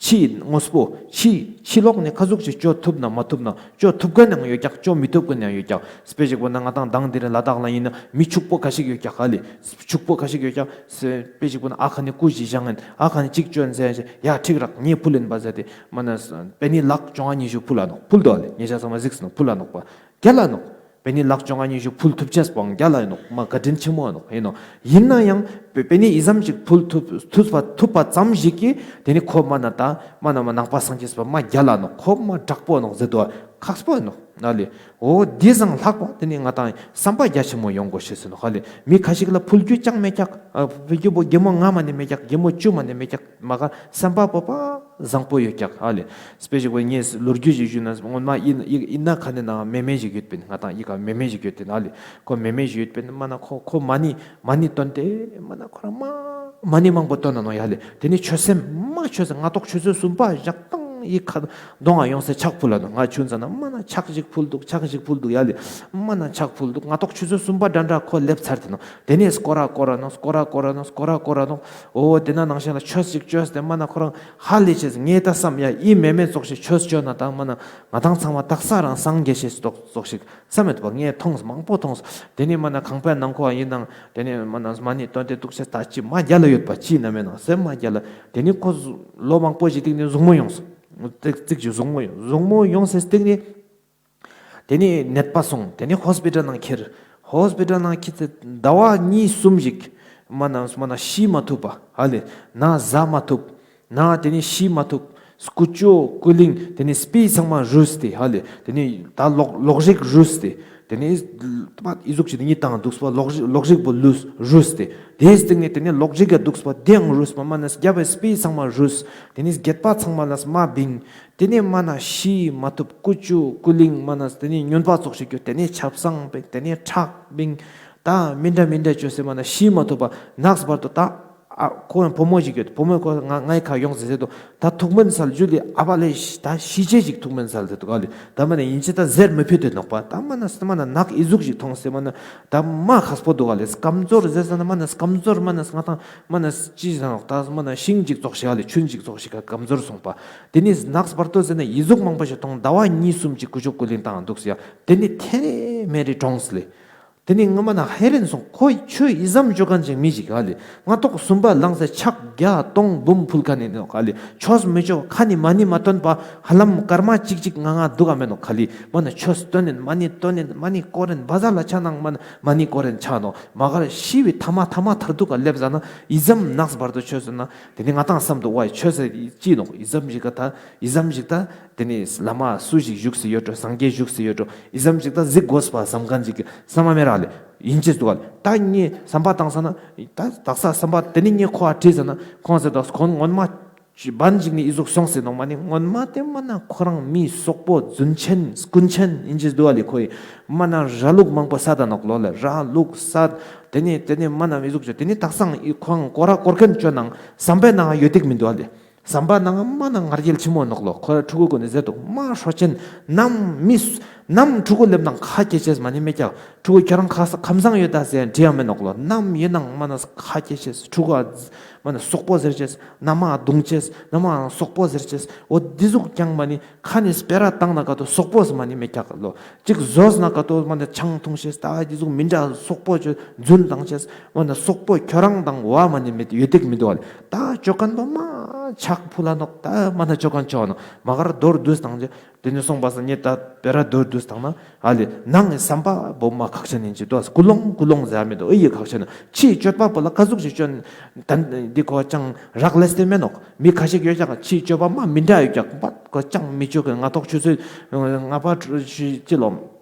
ཕྱི་དངོས་པོ་ཕྱི་ཕྱི་ལོགས་ནས་ཁ་ཟུག་ཅིག་བཅོ་ཐུབ་ན་མ་ཐུབ་ན། བཅོ་ཐུབ་མཁན་ཡང་ཡོད་ཀྱག། བཅོ་མི་ཐུབ་མཁན་ཡང་ཡོད་ཀྱག། དཔེ་ཞིག་པོ་ན་ང་དང་མདང་དེ་རིང་ལ་དྭགས་ལ་ཡིན་ན་མི་ཕྱུག་པོ་ཁ་ཤིག་ཡོད་ཀྱག་ཧ་ལེ། ཕྱུག་པོ་ཁ་ཤིག་ཡོད་ཀྱག། དཔེ་ཞིག་པོ་ན་ཨ་ཁ་ནི་ཀུ་ཞིག་བཞེངས་ཨིན། ཨ་ཁ་ནི་གཅིག་བཅོ་ཨིན་ཟེར་ཡ་ཁྲིག་རག་ངས་ཕུལ་ཨིན་པ་ཟེར་ཏེ་མ་ན་པེ་ནི་ལག་བཅོ་ལྔ་ཉི་ཤུ་ཕུལ་ལ་ནོག། ཕུལ་དོ་ལེ། ཉེ་ཆ་ཚང་མ་གཟིགས་སོང་ཕུལ་ལ་ནོག་པ། རྒྱལ་ལ་ནོག། པེ་ནི་ལག་བཅོ་ལྔ་ཉི་ཤུ་ཕུལ་ཐུབ་ཅེས་པོའང་རྒྱལ་ལ་ཨིན་ནོག། མ་བཀའ་དྲིན་ཆེན་མོ་ཨིན་ནོག། ཨིན་ནོག། ཡིན་ན་ཡང་པེ་པེ་ནི་ཨི་ཙམ་ཞིག་ཕུལ་ཐུབ་ཐུབ་པ་ཐུབ་པ་ཙམ་ཞིག་གིས་དེ་ནི་ཁོ་མ་ན་ད་མ་ན་མ་ནང་པ་སངས་རྒྱས་པ་མ་རྒྱལ་ལ་ནོག། ཁོ་མ་དྲག་པོ་ཨིན་ནོག་ཟེར་དོ་ཁག་པོ་ཨིན་ནོག། ཨ་ལེ། འོ་འདི་སང་ལྷག་པ་དེ་ནི་ང་དང་བསམ་པ་རྒྱ་ཆེན་མོ་ཡོང་དགོས་ཤེས་ཨིན་ནོག། ཨ་ལེ། མི་ཁ་ཤིག་ལ་ཕུལ་རྒྱུ་ཅང་མེད་ཀྱག། ཨ་ཕུལ་རྒྱུ་པོ་རྒན་མོ་ལྔ་མ་ནི་མེད་ཀྱག། རྒན་མོ་བཅུ་མ་ནི་མེད་ཀྱག། མ་ག་བསམ་པ་པོ་པ་བཟང་པོ་ཡོད་ཀྱག། ཨ་ལེ། དཔེ་ཞིག་པོ་ངས་ལོ་རྒྱུས་ཤིག་ཞུས་ན་སྔོན་མ་ཨིན་ཨིན་ན་ཁ་ནི་ནང་མེ་མེ་ཞིག་ཡོད་པིན། ང་དང་ཨི་ཀ་མེ་མེ་ཞིག་ཡོད་པིན། ཨ་ལེ། ཁོ་མེ་མེ་ཞིག་ཡོད་པིན། མ་ན་ཁོ་ཁོ་མ་ནི་མ་ནི་བཏོན་ཏེ་མ་ན་ཁོ་རང་མ་མ་ནི་མང་པོ་བཏོན་ན་ནོག་ཡ་ལེ། དེ་ནི་ཆོས་སེམས་མ་ཆོས་སེམས་ང་ཏོག་ཆུ་ཚོད་གསུམ་པ་བཞག་དང་ཨི་ཁ་གདོང་ང་ཡོང་སེ་ཕྱག་ཕུལ་ལ་ནོག། ང་ཆུན་ཙ་ན་མ་ན་ཕྱག་ཞིག་ཕུལ་འདུག། ཕྱག་ཞིག་ཕུལ་འདུག་ཡ་ལེ། མ་ན་ཕྱག་ཕུལ་འདུག། ང་ཏོག་ཆུ་ཚོད་གསུམ་པ་འདྲ་འདྲ་ཁོ་སླེབས་ཚར་ཏེ་ནོག། དེ་ནས་སྐོར་ར་སྐོར་ར་ནོག། སྐོར་ར་སྐོར་ར་ནོག། སྐོར་ར་སྐོར་ར་ནོག། འོ་དེ་ན་ནང་བཞིན་ལ་ཆོས་ཤིག་བཅོས་ཏེ་མ་ན་ཁོ་རང་ཧ་ལས་ཆེས་ངས་ད་བསམ་ཡ་ཨི་མེ་མེ་ཙོགས་ཤིག་ཆོས་བཅོས་ན་དང་མ་ན་ང་དང་ཚང་མ་དག་ས་རང་སངས་རྒྱས་ཤེས་ཙོགས་ཙོགས་ཤིག་བསམ་མེད་པ་ངས་མཐོང་མང་པོ་མཐོང་། དེ་ནས་མ་ན་ཁང་པའི་ནང་ཁོ་ཡིན་ནང་དེ་ནས་མ་ན་མ་ནི་བཏོན་ཏེ་འདུག་ཤེས་ད་ཅི་མ་རྒྱལ་ལ་ཡོད་པ་ཅི་ན་མེད་ནང་སེམས་མ་རྒྱལ་ལ། དེ་ནས་ཁོ་ལོ་མང་པོ་ཞིག་སྟེང་ནས་ཟུག་མོ་ཡོང་སོང་། ཙིག་ཙིག་ཅིག་ཟུག་མོ་ཡོང་ཟུག་མོ་ཡོང་སེ་སྟེང་ནས། དེ་ནས་ནད་པ་སོང་། དེ་ནས་ཧོས་པི་ཊལ་ནང་ཁྱེར། ཧོས་པི་ཊལ་ནང་ཁྱེར་ཏེ་ཟླ་བ་གཉིས་གསུམ་ཞིག་མ་ན་མ་ན་ཤི་མ་ཐུབ་པ་ཧ་ལེ། ན་ཟ་མ་ཐུབ། ན་དེ་ནས་ཤི་མ་ཐུབ། ཀུ་ཅོ་ཀུ་ལིང་ཏེ་ནེ་སྤེ་ཚང་མ་རུས་ཏེ་ཧ་ལེ། ཏེ་ནེ་ད་ལོག་ལོག་རིགས་རུས་ཏེ། ཏེ་ནེ་ཏ་མ་ཨི་ཟུག་ཅིག་ཏེ་ནེ་ཏང་དུག་པ་ལོག་རིགས་ལོག་རིགས་པོ་ལུས་རུས་ཏེ། ཏེའི་སྟེང་ནེ་ཏེ་ནེ་ལོག་རིགས་ཀ་དུག་པ་ཏེའང་རུས་པ་མ་ནེ་རྒྱབ་པའི་སྤེ་ཚང་མ་རུས། ཏེ་ནེ་སྒྱེད་པ་ཚང་མ་ལ་མ་བིང་། ཏེ་ནེ་མ་ནེ་ཤི་མ་ཐུབ་ཀུ་ཅོ་ཀུ་ལིང་མ་ནེ་ཏེ་ནེ་སྨྱོན་པ་ཙོགས་ཤིག་གྱུར། ཏེ་ནེ་ཆབ་གསང་བིང་། ཏེ་ནེ་ཁྲག་བིང་། ཏ་མི་འདྲ་མི་འདྲ་ཅོས་སེ་མ་ནེ་ཤི་མ་ཐུབ་པ་ནགས་བར་དོ་ཏ། ཨ་ཁོ་ཡང་བུ་མོ་ཞིག་ཡོད། བུ་མོས་ཁོ་ང་ངའི་ཁ་ཡོང་ཟེར་ཟེར་དུག། ཏ་ཐུག་མིན་སལ་ཇུ་ལེ་ཨ་བ་ལེ་ཏ་ཤི་ཅེས་ཞིག་ཐུག་མིན་སལ་ཏེ་དུག་ག་ལེ། ཏ་མ་ནེ་ཡིན་ཅེ་ཏ་ཟེར་མི་ཕོད་དེ་ནོག་པ། ཏ་མ་ནེ་མ་ནེ་ནག་ཨི་ཟུག་ཞིག་ཐོང་སེ་མ་ནེ་ཏ་མ་ཁག་པོ་དུག་ག་ལེ། སྐམ་ཚོར་ཟེར་ས་ན་མ་ནེ་སྐམ་ཚོར་མ་ནེ་ང་ཏང་མ་ནེ་ཅི་ཟེར་ནོག་ཏ་མ་ནེ་ཤིང་ཅིག་ཙོགས་ཤིག་ག་ལེ། ཆུན་ཅིག་ཙོགས་ཤིག་ག་སྐམ་ཚོར་སོང་པ། ཏེ་ནེ་ནགས་བར་དོ་ཟེར་ན་ཨི་ཟུག་མང་པོ་ཞིག་ཐོང་ཟླ་བ་གཉིས་གསུམ་ཅིག་ཀུ་ཅོ་ཀུ་ལིང་ཏང་དུག་ཟེར་ཡ། ཏེ་ནེ་ཐེ་རེ་མེ་རེ་གྲོངས་ལེ། ཏེ་ནེ་ངོ་མ་ནེ་ཧེ་རན་སོང་། ཁོ་ཆོས་ཨི་ཙམ་ཅོ་ཁན་ཅིག་མི་ཞིག་ག་ལེ། སྔ་ཐོག་སུམ་པ་ལངས་སེ་ཕྱག་བརྒྱ་སྟོང་འབུམ་ཕུལ་ཁན་ཨིན་ནོག་ག་ལེ། ཆོས་མི་ཅོ་ཁ་ནེ་མ་ཎི་མ་ཏོན་པ་ཧ་ལམ་སྐར་མ་ཅིག་ཅིག་ང་ང་དུག་ག་མེ་ནོག་ག་ལེ། མ་ནེ་ཆོས་ཏོན་ཨིན་མ་ཎི་ཏོན་ཨིན་མ་ཎི་སྐོར་ཨིན་བ་ཟ་ལ་ཆ་ནང་མ་ནེ་མ་ཎི་སྐོར་ཨིན་ཆ་ནོག། མ་གར་ཤི་བའི་ཐ་མ་ཐ་མ་ཐར་དུག་ག་ལེབ་ཟ་ན་ཨི་ཙམ་ནགས་བར་དོ་ཆོས་ཟེར་ན་ཏེ་ནེ་ང་ཏང་བསམ་དུག་བ་ཆོས་ཟེར་ཅི་ནོག་ཨི་ཙམ་ཞིག་ག་ཏ་ཨི་ཙམ་ཞིག་ཏ། ཏེ་ནེ་བླ་མ་སུ་ཞིག་བཞུགས་སེ་ཡོད་འགྲོ། སངས་རྒྱས་བཞུགས་སེ་ཡོད་འགྲོ། ཨི་ཙམ་ཞིག་ཏ་གཟིགས་དགོས་པ་བསམ་ཁན་ཅིག་གི་བསམ་པ་མེད་ར་ལེ། ཡིན་ཅེས་དུག་ག་ལེ། ཏ་ངས་བསམ་པ་བཏང་ས་ན་ཏ་དག་ས་བསམ་པ་ཏེ་ནེ་ངས་ཁོ་ཨ་དྲིས་ས་ན་ཁོང་ཟེར་དུག་ཁོང་སྔོན་མ་བན་ཞིག་ནེ་ཨི་ཟུག་སོང་སེ་ནོག། མ་ནེ་སྔོན་མ་ཏེ་མ་ནེ་ཁོ་རང་མི་སོག་པོ་རྫུན་ཆེན་རྐུན་ཆེན་ཡིན་ཅེས་དུག་ག་ལེ། ཁོའི་མ་ནེ་ར་ལུག་མང་པོ་སད་ད་ནོག་ལོ་ལེ། ར་ལུག་སད། ཏེ་ནེ་ཏེ་ནེ་མ་ནེ་ཨི་ཟུག་ཅོ་ཏེ་ནེ་དག་ས་ཁོང་སྐོར་ར་སྐོར་ཁན་ཅོ་ནང་བསམ་པའི་ནང་ཡོད་དེག་མི་དུག་ག་ལེ། བསམ་པ་ནང་མ་ནེ་ང་རྒྱལ་ཆེན་མོ་ནོག་ལོ། ཁོ་ཕྲུ་གུ་གུན་ནི་ཟེར་དུག་མ་ཧྲོ་ཅན་ནམ་མི་ནམ་ཕྲུ་གུ་ལེབ་ནང་ཁ་སྐྱེ་ཅེས་མ་ནེ་མེད་ཀྱག། ཕྲུ་གུ་ཁྱོ་རང་ཁ་ཁམས་བཟང་ཡོད་ད་ཟེར་འདྲི་ཡ་མེད་ནོག་ལོ། ནམ་ཡིན་ནང་མ་ནེ་ཁ་སྐྱེ་ཅེས་ཕྲུ་གུ་མ་ནེ་སོག་པོ་ཟེར་ཅེས་ནམ་མ་རྡུང་ཅེས་ནམ་མ་སོག་པོ་ཟེར་ཅེས་འོ་འི་ཟུག་ཀྱང་མ་ནེ་ཁ་ནེ་སྤེ་ར་བཏང་ན་ག་ཏོ་སོག་པོ་ཟེར་མ་ནེ་མེད་ཀྱག་ལོ། ཅིག་ཟོས་ན་ག་ཏོ་མ་ནེ་ཆང་འཐུང་ཅེས་ཏ་འི་ཟུག་མི་འདྲ་སོག་པོ་ཅོ་རྫུན་བཏང་ཅེས་མ་ནེ་སོག་པོ་ཁྱོ་རང་དང་བ་མ་ནེ་མེད་ཡོད་དེག་མི་དུག་ག་ལེ། ཏ་ཅོ་ཁན་པོ་མ་ཕྱག་ཕུལ་ལ་ནོག། ཏ་མ་ནེ་ཅོ་ཁན་ཅོ་ནོག། མ་གར་མདོར་བསྡུས་བཏང་ཅེས་ཏེ་ནེ་སོང་པ་སང་ངས་ཏ་སྤེ་ར་མདོར་བསྡུས་བཏང་ན་ཨ་ལེ་ནང་ངི་བསམ་པ་བོ་མ་ཁག་ཆེན་ཡིན་ཅེས་དུག། ཀུ་ལོང་ཀུ་ལོང་ཟེར་མི་དུག། ཨེ་ཡི་ཁག་ཆེན་ཕྱིའི་སྤྱོད་པ་པོ་ལ་ག་ཟུག་ཞིག་ཅོ་ན་ཏ་འི་ཁོ་ཅང་རག་ལས་ཏེ་མེད་ནོག། མི་ཁ་ཤས་ཡོད་ཀྱག་ཕྱིའི་སྤྱོད་པ་མ་མི་འདྲ་ཡོད་ཀྱག་པ་ཁོ་ཅང་མི་ཅོ་གི། ང་ཐོག་ཆུ་ཚོད་ལྔ་པ་ཅི་ལོ།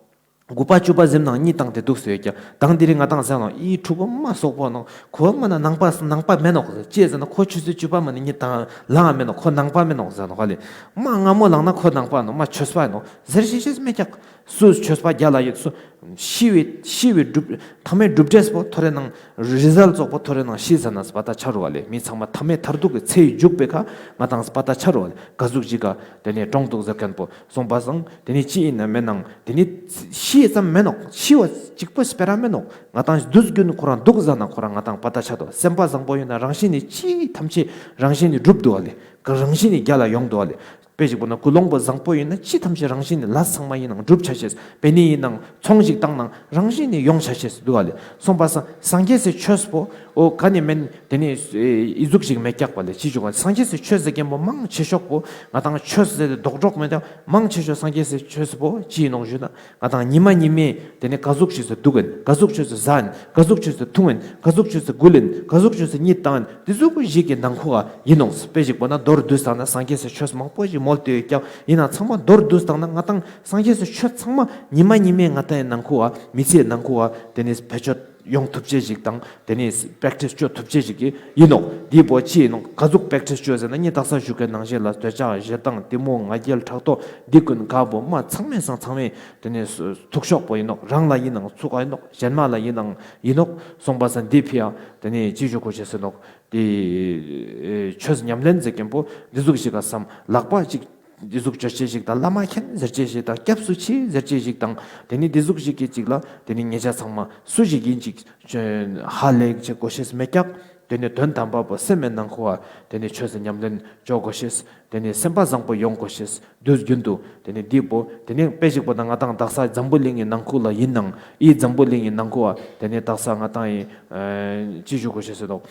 དགུ་པ་བཅུ་པ་ཟིན་ནང་གཉིད་བཏང་སྟེ་དུག་སེ་ཡོད་ཀྱག། དང་དེ་རིང་ང་ཏང་ཟེར་ནོག་ཨི་ཕྲུ་གུ་མ་སོག་པོ་ནོག། ཁོ་མ་ནེ་ནང་པ་ནང་པ་མེད་ནོག། ཅི་ཟེར་ན་ཁོ་ཆུ་ཚོད་བཅུ་པ་མ་ནེ་གཉིད་བཏང་ལངས་མེད་ནོག། ཁོ་ནང་པ་མེད་ནོག་ཟེར་ནོག་ཧ་ལེ། མ་སྔ་མོ་ལངས་ན་ཁོ་ནང་པ་ནོག། མ་ཆོས་པ་ནོག་ཟེར་ཤེས་ཤེས་མེད་ཀྱག། སུ་ཆོས་པ་རྒྱལ་ལ་ཡོད། སུ་ཤི་བའི་ཤི་བའི་སྒྲུབ་ཐ་མའི་སྒྲུབ་འབྲས་པོ་ཐོ་རེ་ནང་རི་ཟལ་ཙོགས་པོ་ཐོ་རེ་ནང་ཤི་ཟ་ན་པ་ཏ་ཆ་རུ་བ་ལེ། མི་ཚང་མ་ཐ་མའི་མཐར་ཐུག་གི་ཚེ་ཡི་འཇུག་པའི་ཁ་ང་ཏང་པ་ཏ་ཆ་རུ་བ་ལེ། ག་ཟུག་ཅིག་ག་ཏེ་ནེ་གྲོངས་དུག་ཟེར་ཁན་པོ་སོང་པ་སང་ཏེ་ནེ་ཅི་ཡིན་ན་མེད་ནང་ཏེ་ནེ་ཤི་ཙམ་མེད་ནོག། ཤི་བ་ཅིག་པོ་སྤེ་ར་མེད་ནོག། ང་ཏང་དུས་རྒྱུན་ཁོ་རང་དུག་ཟ་ན་ཁོ་རང་ང་ཏང་པ་ཏ་ཆ་དོ། སེམས་པ་བཟང་པོ་ཡིན་ན་རང་བཞིན་ནི་ཅི་ཐམས་ཅད་རང་བཞིན་ནི་འགྲུབ་དུག་བ་ལེ། རང་བཞིན་ནི་རྒྱལ་ལ་ཡོང་དུག་བ་ལེ། དཔེ་ཅིག་པོ་ན་ཀུན་སློང་པོ་བཟང་པོ་ཡིན་ན་ཅི་ཐམས་ཅད་རང་བཞིན་ནི་ལས་ཚང་མ་ཡིན་ནང་འགྲུབ་ཆ་ཤེས། བེ་ནེ་ཡིན་ནང་ཚོང་ཞིག་བཏང་ནང་རང་བཞིན་ནི་ཡོང་ཆ་ཤེས་དུག་བ་ལེ། སོང་པ་སང་སངས་རྒྱས་སི་ཆོས་པོ་འོ་ག་ནེ་མེན་ཏེ་ནེ་ཨི་ཟུག་ཞིག་མེད་ཀྱག་པ་ལེ། ཅི་ཅོ་ག་སངས་རྒྱས་སི་ཆོས་ཟེར་ཁན་པོ་མང་ཆེ་ཤོས་པོ་ང་ཏང་ཆོས་ཟེར་ཏེ་རྡོག་རྡོག་མེད་ད། མང་ཆེ་ཤོས་སངས་རྒྱས་སི་ཆོས་པོ་ཅི་ཡིན་ནོག་ཞུ་ན་ང་ཏང་ཉི་མ་ཉི་མའི་ཏེ་ནེ་ག་ཟུག་ཅོས་སེ་དུག་ཨིན། ག་ཟུག་ཅོས་སེ་ཟ་ཨིན། ག་ཟུག་ཅོས་སེ་འཐུང་ཨིན། ག་ཟུག་ཅོས་སེ་འགུལ་ཨིན། ག་ཟུག་ཅོས་སེ་གཉིད་བཏང་ཨིན། ཏེ་ཟུག་པོ་ཞིག་གི་ནང་ཁུག་ག་ཡིན་ནོག། དཔེ་ཞིག་པོ་ན་མདོར་བསྡུས་བཏང་ན་སངས་རྒྱས་སི་ཆོས་མང་པོ་ཞིག་མོལ་ཏེ་ཡོད་ཀྱག། ཡིན་ན་ཚང་མ་མདོར་བསྡུས་བཏང་ན་ང་ཏང་སངས་རྒྱས་སི་ཆོས་ཚང་མ་ཉི་མ་ཉི་མའི་ང་ཏང་ངི་ནང་ཁུག་ག་མི་ཚེའི་ནང་ཁུག་ག་ཏེ་ནེ་བེད་སྤྱོད་ཡོང་ཐུབ་ཅེས་ཞིག་དང་ཏེ་ནེ་པྲེག་ཊིས་ཅོ་ཐུབ་ཅེས་ཞིག་གི་ཡིན་ནོག། འདི་པོ་ཅི་ཡིན་ནོག། ག་ཟུག་པྲེག་ཊིས་ཅོ་ཟེར་ན་ངས་དག་ས་ཞུ་ཁན་ནང་བཞིན་ལ་འདོད་ཆགས་ཞེ་སྡང་གཏི་མུག་ང་རྒྱལ་ཕྲག་དོག་འདི་ཀུན་དག་པོ་མ་ཚང་མའི་སང་ཚང་མའི་ཏེ་ནེ་ཐུག་ཤོག་པོ་ཡིན་ནོག། རང་ལ་ཡིན་ནང་ཚུགས་ཀ་ཡིན་ནོག། གཞན་མ་ལ་ཡིན་ནང་ཡིན་ནོག། སོང་པ་སང་འདི་ཕི་ཡ་ཏེ་ནེ་ཅི་ཞུ་གོས་ཤེས་ཟེར་ནོག། ཏེ་ཆོས་ཉམས་ལེན་ཟེར་ཁན་པོ་འདི་ཟུག་ཞིག་ག་བསམ་ལག་པ་ཅིག་འདི་ཟུག་ཅོ་ཅེས་ཞིག་དང་བླ་མ་མཁྱེན་ཟེར་ཅེས་ཞིག་དང་སྐྱབས་སུ་མཆི་ཟེར་ཅེས་ཞིག་དང་ཏེ་ནེ་འདི་ཟུག་ཞིག་གི་ཅིག་ལ་ཏེ་ནེ་ཉེ་ཆ་ཚང་མ་སུ་ཞིག་ཡིན་ཅིག་ཧ་ལས་ཅེས་གོས་ཤེས་མེད་ཀྱག། ཏེ་ནེ་དོན་དམ་པ་པོ་སེམས་མེད་ནང་ཁུག་ག་ཏེ་ནེ་ཆོས་སི་ཉམས་ལེན་ཅོ་གོས་ཤེས། ཏེ་ནེ་སེམས་པ་བཟང་པོ་ཡོང་གོས་ཤེས། དུས་རྒྱུན་དུ་ཏེ་ནེ་འདི་པོ་ཏེ་ནེ་དཔེ་ཞིག་པོ་ན་ང་ཏང་དག་ས་འཛམ་བུ་གླིང་གི་ནང་ཁུག་ལ་ཡིན་ནང་འི་འཛམ་བུ་གླིང་གི་ནང་ཁུག་ག་ཏེ་ནེ་དག་ས་ང་ཏང་ངི་ཅི་ཞུ་གོས་ཤེས་ཟེར་ནོག།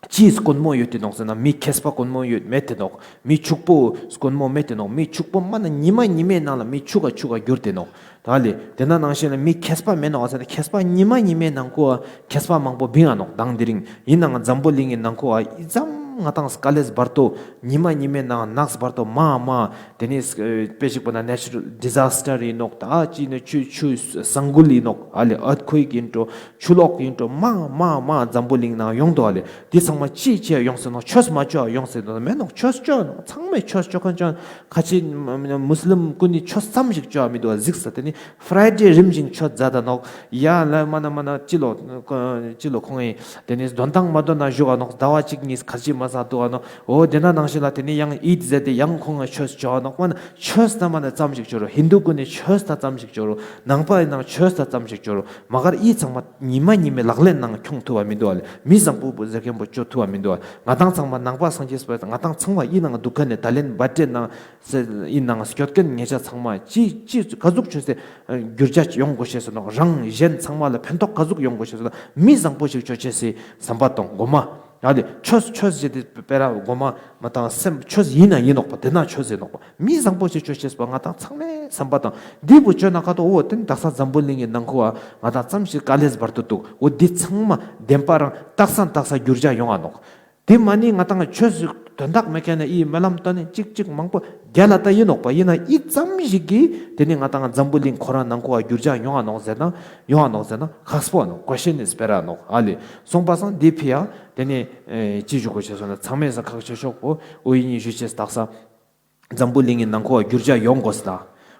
ཅི་དཀོན་མོ་ཡོད་དེ་ནོག་ཟེར་ན་མི་མཁས་པ་དཀོན་མོ་ཡོད་མེད་དེ་ནོག། མི་ཕྱུག་པོ་དཀོན་མོ་མེད་དེ་ནོག། མི་ཕྱུག་པོ་མ་ན་ཉི་མ་ཉི་མའི་ནང་ལ་མི་ཕྱུག་ག་ཕྱུག་ག་གྱུར་ཏེ་ནོག། ད་ལེ་ཏེ་ན་ནང་བཞིན་ལ་མི་མཁས་པ་མེད་ནོག་ཟེར་ན་མཁས་པ་ཉི་མ་ཉི་མའི་ནང་ཁུག་ག་མཁས་པ་མང་པོ་བིང་ང་ནོག། དང་དེ་རིང་ཡིན་ནའང་འཛམ་བུ་གླིང་གི་ནང་ཁུག་ག་འི་ཙམ་ ང་དང་དཀའ་ལས་བར་དོ་ཉི་མ་ཉི་མའི་ནང་ནགས་བར་དོ་མ་མ་དེ་ནས་དཔེ་ཞིག་པོ་ན་ནེ་ཅུ་རལ་ཌི་ཛས་ཊར་ཡིན་ནོག། ད་ཅི་ནས་ཆུ་ཆུ་ས་འགུལ་ཡིན་ནོག། ཨ་ལེ་ཨརཐ་ཁུའེཀ་ཡིན་འགྲོ། ཆུ་ལོག་ཡིན་འགྲོ། མ་མ་མ་འཛམ་བུ་གླིང་ནང་ཡོང་འདུག། ཨ་ལེ་དེ་ཚང་མ་ཅི་ཅི་ཡོང་ཟེར་ནོག། ཆོས་མ་ཅོ་ཡོང་ཟེར་ནོག་མེད་ནོག། ཆོས་ཅོ་ནོག། ཚང་མས་ཆོས་ཅོ་མཁན་ཅོ། ཁ་ཅིག་མུ་སི་ལིམ་ཀུན་ནི་ཆོས་ཙམ་ཞིག་ཅོ་མི་འདུག་གཟིགས་ས། དེ་ནི་ཕ་རའི་ཌེ་རིམ་བཞིན་ཆོས་མཛད་ད་ནོག། ཡ་ལ་མ་ན་མ་ན་ཅི་ལོ་ཅི་ལོ་ཁོང་ངི་དེ་ནི་འདོན་ཐང་མ་འདོན་ན་བཞུགས་ནོག། ཟླ་བ་གཅིག་གཉིས་ཁ་ཅིག་མ་ཟ་འདུག་ནོག། འོ་དེ་ན་ནང་བཞིན་ལ་དེ་ནི་ཡང་ཨིད་ཟེར་ཏེ་ཡང་ཁོང་ངི་ཆོས་ཅོ་ནོག། མ་ན་ཆོས་ད་མ་ན་ཙམ་ཞིག་ཅོ་རུ། ཧིན་དུ་ཀུན་ནི་ཆོས་ད་ཙམ་ཞིག་ཅོ་རུ། ནང་པ་ཡིན་ནང་ཆོས་ད་ཙམ་ཞིག་ཅོ་རུ། མ་གར་ཨི་ཚང་མ་ཉི་མ་ཉི་མའི་ལག་ལེན་ནང་ཁྱོང་ཐུབ་བ་མི་འདུག་ཨ་ལེ། མི་བཟང་པོ་ཟེར་མཁན་པོ་ཅོ་ཐུབ་བ་མི་འདུག་ཨ་ལེ། ང་དང་ཚང་མ་ནང་པ་སངས་རྒྱས་པ་ང་དང་ཚང་མ་ཨི་ནང་འདུག་མཁན་ནི་ད་ལན་བ་ཏྲེ་ནང་ཨི་ནང་སྐྱོད་མཁན་ཉེ་ཆ་ཚང་མ་ཅི་ཅི་ག་ཟུག་ཆོས་སེ་འགྱུར་བ་ཡོང་དགོས་ཤེས་སོ་ནོག། རང་གཞན་ཚང་མ་ལ་ཕན་ཐོགས་ག་ཟུག་ཡོང་དགོས་ཤེས་སོ་ནོག། མི་བཟང་པོ་ཞིག་ཅོ་ཅེས་སི་བསམ་པ་དང་གོ་མ། ཨ་ལེ་ཆོས་ཆོས་ཟེར་ཏེ་སྤེ་ར་གོ་མ་མ་དང་སེམས་ཆོས་ཡིན་ན་ཡིན་ནོག་པ། དེ་ན་ཆོས་ཟེར་ནོག་པ། མི་བཟང་པོ་ཞིག་ཅོ་ཅེས་པ་ང་དང་ཚང་མས་བསམ་པ་དང་འདི་བུ་ཅོ་ན་ཀ་ཏོ་འོ་དེ་ནི་དག་ས་འཛམ་བུ་གླིང་གི་ནང་ཁོ་ཨ་ང་དང་ཙམ་ཞིག་དཀའ་ལས་བར་དུ་འདུག། འོ་འདི་ཚང་མ་བདེན་པ་རང་དག་ས་དག་ས་འགྱུར་བ་ཡོང་ང་ནོག། དེ་མ་ནི་ང་དང་ཆོས་དོན་དག་མེད་མཁན་ནི་ཨི་སྨོན་ལམ་བཏོན་ནི་ཅིག་ཅིག་མང་པོ་རྒྱལ་ལ་ད་ཡིན་ནོག་པ། ཡིན་ན་ཨི་ཙམ་ཞིག་གིས་དེ་ནི་ང་དང་འཛམ་བུ་གླིང་ཁོ་རང་ནང་ཁོ་ཨ་འགྱུར་བ་ཡོང་ང་ནོག་ཟེར་ན་ཡོང་ང་ནོག་ཟེར་ན་ཁག་པོ་ནོག། ཀོ་ཤན་ནི་སྤེ་ར་ནོག། ཨ་ལེ་སོང་པ་སང་འདི་ཕི་ཡ་དེ་ནི་ཅི་ཞུ་དགོས་ཤེས་སོང་ན་ཚང་མས་ས་ཁག་ཆེ་ཤོས་པོ་འོ་ཡིན་ཞུ་ཅེས་དག་ས། འཛམ་བུ་གླིང་གི་ནང་ཁོ་འགྱུར་བ་ཡོང་དགོས་ལ།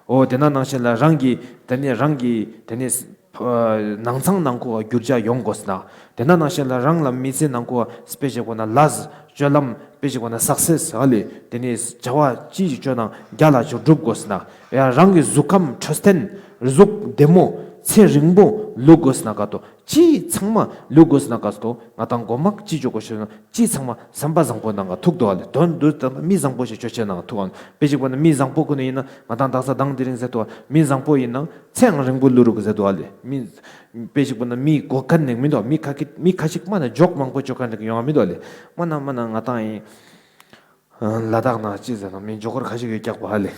འོ་དེ་ན་ནང་བཞིན་ལ་རང་གི་དེ་ནས་རང་གི་དེ་ནས་ནང་ཚང་ནང་ཁོ་འགྱུར་བ་ཡོང་དགོས་ལ། དེ་ན་ནང་བཞིན་ལ་རང་ལ་མི་ཚེ་ནང་ཁོ་དཔེ་ཞིག་གོ་ན་ལས་སྤྱོད་ལམ་དཔེ་ཞིག་གོ་ན་སག་སེས་ཧ་ལེ་དེ་ནས་བྱ་བ་ཅི་ཞིག་བཅོ་ན་རྒྱལ་ལ་ཅིག་སྒྲུབ་དགོས་ལ། ཡང་རང་གི་གཟུགས་ཁམས་འཕྲོད་བསྟེན་གཟུགས་བདེ་མོ་ཚེ་རིང་པོ་ལུས་དགོས་ན་ཀ་ཏོ། ཅི་ཚང་མ་ལུས་དགོས་ན་ཀ་ཏོ་ང་དང་གོ་མ་ཅི་ཅོ་དགོས་ཤེས་ན་ཅི་ཚང་མ་བསམ་པ་བཟང་པོ་ནང་ག་ཐུག་འདུག་ཨ་ལེ། དོན་དུ་དང་མི་བཟང་པོ་ཞིག་ཅོ་ཅེས་ནང་ག་ཐུག་ཨ་ལེ། དཔེ་ཞིག་པོ་ན་མི་བཟང་པོ་ཀུན་ནི་ཡིན་ན་ང་དང་དག་ས་དང་དེ་རིང་ཟེར་དུ་མི་བཟང་པོ་ཡིན་ན་ཚེ་ཡང་རིང་པོ་ལུས་རུག་ཟེར་འདུག་ཨ་ལེ། མི་དཔེ་ཞིག་པོ་ན་མི་གོ་མཁན་ནི་མི་འདུག། མི་ཁ་ཁི་མི་ཁ་ཅིག་མ་ན་འཇོག་མང་པོ་ཅོ་མཁན་ནི་ཡོང་བ་མི་འདུག་ཨ་ལེ། མ་ན་མ་ན་ང་དང་ཡིན། ལ་དྭགས་ན་ཅི་ཟེར་ན་མི་འཇོག་གར་ཁ་ཤིག་ཡོད་ཀྱག་པ་ཧ་ལེ།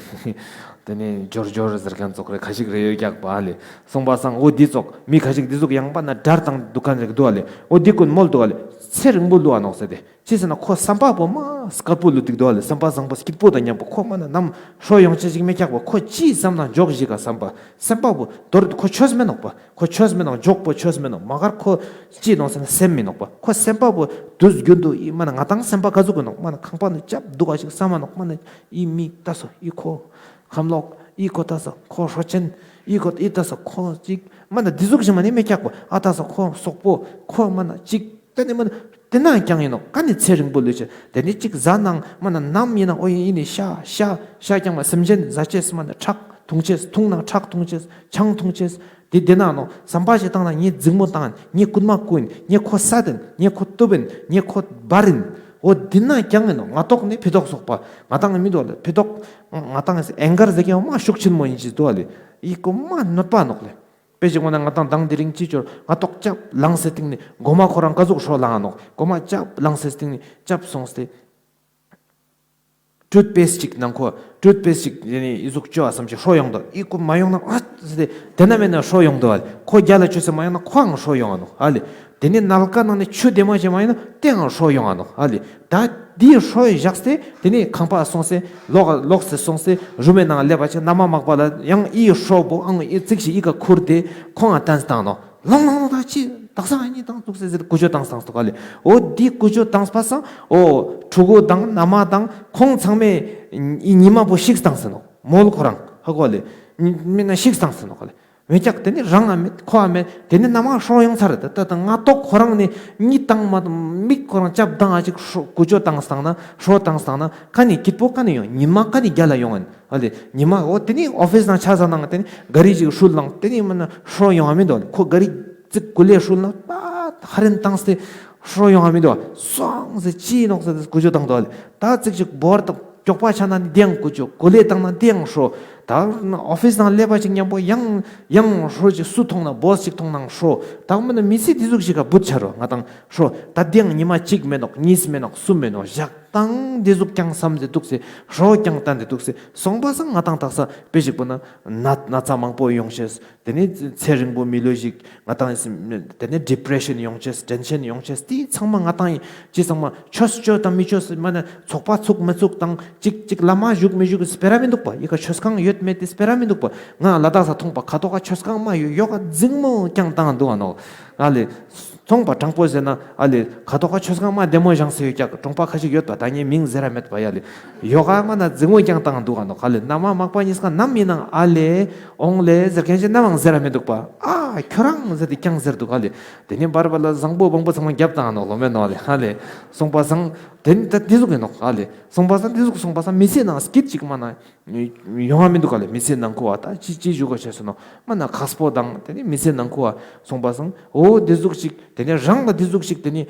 དེ་ནས་འབྱོར་འབྱོར་ཟེར་མཁན་ཙོགས་རེ་ཁ་ཤིག་རེ་ཡོད་ཀྱག་པ་ཧ་ལེ། སོང་པ་སང་འོ་འདི་ཙོགས་མི་ཁ་ཤིག་འདི་ཙོགས་ཡང་པ་ན་དགྲར་བཏང་འདུག་མཁན་རིགས་འདུག་ཨ་ལེ། འོ་འདི་ཀུན་མོལ་འདུག་ཨ་ལེ། ཚེ་རིང་པོ་ལུས་ཨ་ནོག་ཟེར་ཏེ། ཅི་ཟེར་ན་ཁོ་བསམ་པ་པོ་མ་དཀར་པོ་ལུས་ཏིག་འདུག་ཨ་ལེ། བསམ་པ་བཟང་པོ་སྐྱིད་པོ་དང་མཉམ་པོ་ཁོ་མ་ན་ནམ་ཧྲོ་ཡོང་ཅེས་ཞིག་མེད་ཀྱག་པ། ཁོ་ཅི་བསམ་ན་འཇོག་ཞིག་ག་བསམ་པ་བསམ་པ་པོ་དོར་ཁོ་ཆོས་མེད་ནོག་པ། ཁོ་ཆོས་མེད་ནང་འཇོག་པོ་ཆོས་མེད་ནང་མ་གར་ཁོ་ཅི་ནོག་ཟེར་ན་སེམས་མེད་ནོག་པ། ཁོ་སེམས་པ་པོ་དུས་རྒྱུན་དུ་ཨི་མ་ན་ང་དང་སེམས་པ་ག་ཟུག་གི་ནོག་མ་ན་ཁང་པ་ནི་ཅབ་འདུག་ག་ཞིག་བསམ་མ་ནོག་མ་ན་ཨི་མི་ལྟ་སོ་ཨི་ཁོ་ཁམ་ལོག་ཨི་ཁོ་ལྟ་སོ་ཁོ་ཧྲོ་ཆེན་ཨི་ཁོ་ཨི་ལྟ་སོ་ཁོ་ཅིག་མ་ན་འདི་ཟུག་ཞིག་མ་ནི་མེད་ཀྱག་པ། ཨ་ལྟ་སོ་ཁོ་སོག་པོ་ཁོ་མ་ན་ཅིག་ཏེ་ནི་མ་ན་ཏེ་ན་ཀྱང་ཡིན་ནོག་ཀ་ནི་ཚེ་རིང་པོ་ལུས་ཅེས། ཏེ་ནི་ཅིག་ཟ་ནང་མ་ན་ནམ་ཡིན་ན་འོ་ཡིན་ནི་ཤ་ཤ་ཤ་ཀྱང་མ་སེམས་ཅན་ཟ་ཅེས་མ་ན་ཁྲག་འཐུང་ཅེས་འཐུང་ནང་ཁྲག་འཐུང་ཅེས་ཆང་འཐུང་ཅེས། དེ་དེ་ན་ནོ་བསམ་པ་ཞིག་བཏང་ན་ངའི་འཛིང་མོ་བཏང་ངའི་རྐུན་མ་རྐུ་ཡིན་ངའི་ཁོ་སད་ཡིན་ངའི་ཁོ་གཏུབ་ཡིན་ངའི་ཁོ་འབར་ཡིན། འོ་དེ་ན་ཀྱང་ཡིན་ནོ་ང་ཏོག་ནི་ཕི་ཏོག་སོག་པ་ང་ཏང་མི་འདུག་ལེ། ཕི་ཏོག་ང་ཏང་ཨེང་གར་ཟེར་ཀྱང་མ་ཤུགས་ཆེན་མོ་ཡིན་ཅི་འདུག་ལེ། ཡི་གོ་མ་གནོད་པ་ནོག་ལེ། དཔེ་ཞིག་འོ་ན་ང་ཏང་དང་དེ་རིང་ཅི་ཅོར་ང་ཏོག་ཅབ་ལངས་སེ་སྟིང་ནི་གོ་མ་ཁོ་རང་ག་ཟུག་ཧྲོ་ལངས་ནོག་གོ་མ་ཅབ་ལངས་སེ་སྟིང་ནི་ཅབ་སོང་སྟེ། ཊུཐ་པེསཊ་ཅིག་ནང་ཁོ་ཊུཐ་པེསཊ་ཅིག་ཡེ་ནི་ཨི་ཟུག་ཅོ་བ་བསམ་ཅིག་ཧྲོ་ཡོང་དོ། ཨི་ཀོ་མ་ཡོང་ན་ཨ་ཟེར་ཏེ་དེ་ན་མེད་ན་ཧྲོ་ཡོང་དོ་བ་ལེ། ཁོ་རྒྱ་ལ་ཅོས་སེ་མ་ཡོང་ན་ཁོའང་ཧྲོ་ཡོང་ང་ནོག་ཨ་ལེ། དེ་ནི་ནལ་ཀ་ནང་ནི་ཆུ་དེ་མ་ཅིག་མ་ཡོང་ན་དེའང་ཧྲོ་ཡོང་ང་ནོག་ཨ་ལེ། ད་དེ་ཧྲོ་བཞག་སྟེ་དེ་ནི་ཁང་པ་སོང་སེ་ལོག་ལོག་སེ་སོང་སེ་རུམ་མེ་ནང་སླེབས་པ་ཅིག་ན་མ་མག་པ་ལ་ཡང་ཨི་ཧྲོ་བོ་ཨང་ཨི་ཙིག་ཞིག་ཨི་ཀ་ཁུར་ཏེ་ཁོང་ང་ཏན་སྟངས་ནོག་ལོང་ལོང་ལོང་ད་ཅི་དག་ས་ཨ་ནི་དང་ཐུག་སེ་ཟེར་ཀུ་ཅོ་བཏང་སྟངས་སོག་ཨ་ལེ། འོ་འདི་ཀུ་ཅོ་བཏང་པ་སང་འོ་ཕྲུ་གུ་དང་ན་མ་དང་ཁོང་ཚང་མས་ཨི་ཉི་མ་པོ་ཤིག་བཏང་སེ་ནོག་མོལ་ཁོ་རང་ཧ་གོ་ལེ། མི་ན་ཤིག་བཏང་སེ་ནོག་ཨ་ལེ། མེད་ཀྱག་དེ་ནི་རང་ང་མེད་ཁོ་ཨ་མེད་དེ་ནི་ན་མ་ཧྲོ་ཡོང་ཚར་ད་ད་ང་ཏོག་ཁོ་རང་ནི་གཉིད་བཏང་མ་མིག་ཁོ་རང་ཅབ་བཏང་ཨ་ཅིག་ཧྲོ་ཀུ་ཅོ་བཏང་སྟངས་ན་ཧྲོ་བཏང་སྟངས་ན་ཁ་ནི་སྐྱིད་པོ་ཁ་ནི་ཡོང་ཉི་མ་ཁ་ནི་རྒྱ་ལ་ཡོང་ཨ་ནི། ཨ་ལེ། ཉི་མ་འོ་དེ་ནི་ཨོ་ཕིས་ནང་ཆ་ཚང་ནང་དེ་ནི་ག་རི་ཅིག་ཧྲུལ་ནང་དེ་ནི་མ་ན་ཧྲོ་ཡོང་ང་མི་འདུག་ཁོ་ག་རི་ཙིག་ཀུ་ལེ་ཧྲུལ་ནང་ད་ཧ་རན་བཏང་སྟེ་ཧྲོ་ཡོང་ང་མི་འདུག་སོང་ཟེར་ཅི་ནོག་ཟེར་ཀུ་ཅོ་བཏང་འདུག་ཨ་ལེ། ད་ཙིག་ཅིག་བོར་དང་ཀྱོག་པ་ཆ་ན་ནི་དེའང་ཀུ་ཅོ་ཀུ་ལེ་བཏང་ན་དེའང་ཧྲོ། ད་ཨོ་ཕིས་ནང་སླེབས་པ་ཅིག་མཉམ་པོ་ཡང་ཡང་ཧྲོ་ཅིག་སུ་མཐོང་ན་བོས་ཅིག་མཐོང་ན་ཧྲོ། ད་མ་ན་མི་ཚེ་དེ་ཟུག་ཞིག་ག་བུད་ཆ་རོ་ང་དང་ཧྲོ། ད་དེའང་ཉི་མ་གཅིག་མེད་ནོག་གཉིས་མེད་ནོག་གསུམ་མེད་ནོག་བཞག་ཏང་འདི་ཟུག་ཀྱང་བསམ་སྟེ་འདུག་སེ་ཧྲོ་ཀྱང་བཏང་སྟེ་འདུག་སེ་སོང་པ་སང་ང་ཏང་དག་ས་དཔེ་ཞིག་པོ་ན་ན་ན་ཚ་མང་པོ་ཡོང་ཤེས། དེ་ནས་ཚེ་རིང་པོ་མི་ལུས་ཤིག་ང་ཏང་དེ་ནས་ཌི་པྲེ་ཤན་ཡོང་ཤེས། ཊེན་ཤན་ཡོང་ཤེས། དེ་ཚང་མ་ང་ཏང་ཡིན་ཅི་ཚང་མ་ཆོས་ཆོས་དང་མི་ཆོས་མ་ན་ཚོགས་པ་ཚུགས་མི་ཚུགས་དང་ཅིག་ཅིག་བླ་མ་བཞུགས་མི་བཞུགས་སྤེ་ར་མི་འདུག་པ། ཡི་ག་ཆོས་ཁང་ཡོད་མེད་དེ་སྤེ་ར་མི་འདུག་པ། ང་ལ་དྭགས་ས་མཐོང་པ་ཁ་ཐོག་ག་ཆོས་ཁང་མ་ཡོད་ཡོད་ག་འཛིང་མོ་ཀྱང་བཏང་འདུག་ཨ་ནོ། ཨ་ལེ། མཐོང་པ་དྲང་པོ་ཟེར་ན་ཨ་ལེ་ཁ་ཐོག་ག་ཆོས་ཁང་མ་བདེ་མོ་བཞེངས་སེ་ཡོད་ཀྱག་གྲོང་པ་ཁ་ཤིག་ཡོད་པ། ད་ངས་མིང་ཟེར་ར་མེད་པ་ཡ་ལེ། ཡོད་ག་མ་ན་འཛིང་མོ་ཀྱང་བཏང་འདུག་ཨ་ནོ། ཨ་ལེ་ན་མ་མག་པ་གཉིས་ཀ་ནམ་ཡིན་ནང་ཨ་ལེ་འོང་ལེ་ཟེར་མཁན་ཞིག་ནམ་ཡང་ཟེར་ར་མི་འདུག་པ། ཨ་ཁྱོད་རང་ཟེར་ཏེ་ཀྱང་ཟེར་འདུག་ཨ་ལེ། དེ་ནས་བར་བར་ལ་བཟང་པོ་བང་པོ་ཚང་མ་རྒྱབ་བཏང་ཨ་ནོ་ལོ་མེ་ནོ་ཨ་ལེ། ཨ་ལེ་སོང་པ་སང་དེ་ནི་ད་དེ་ཟུག་ཡིན་ནོ་ཨ་ལེ། སོང་པ་སང་དེ་ཟུག་སོང་པ་སང་མི་ཚེ་ནང་སྐྱིད་ཅིག་མ་ན་ཡོང་བ་མི་འདུག་ག་ལེ། མི་ཚེ་ནང་ཁུ་བ་ད་ཅི་ཅི་ཞུ་གོ་ཤེས་སོ་ནོ། མ་ན་ཁག་པོ་དང་དེ་ནི་མི་ཚེ་ནང་ཁུ་བ་སོང་པ་སང་འོ་དེ་ཟུག་ཅིག་དེ་ནི་རང་ལ་དེ་ཟུག་ཅིག་དེ་ནི་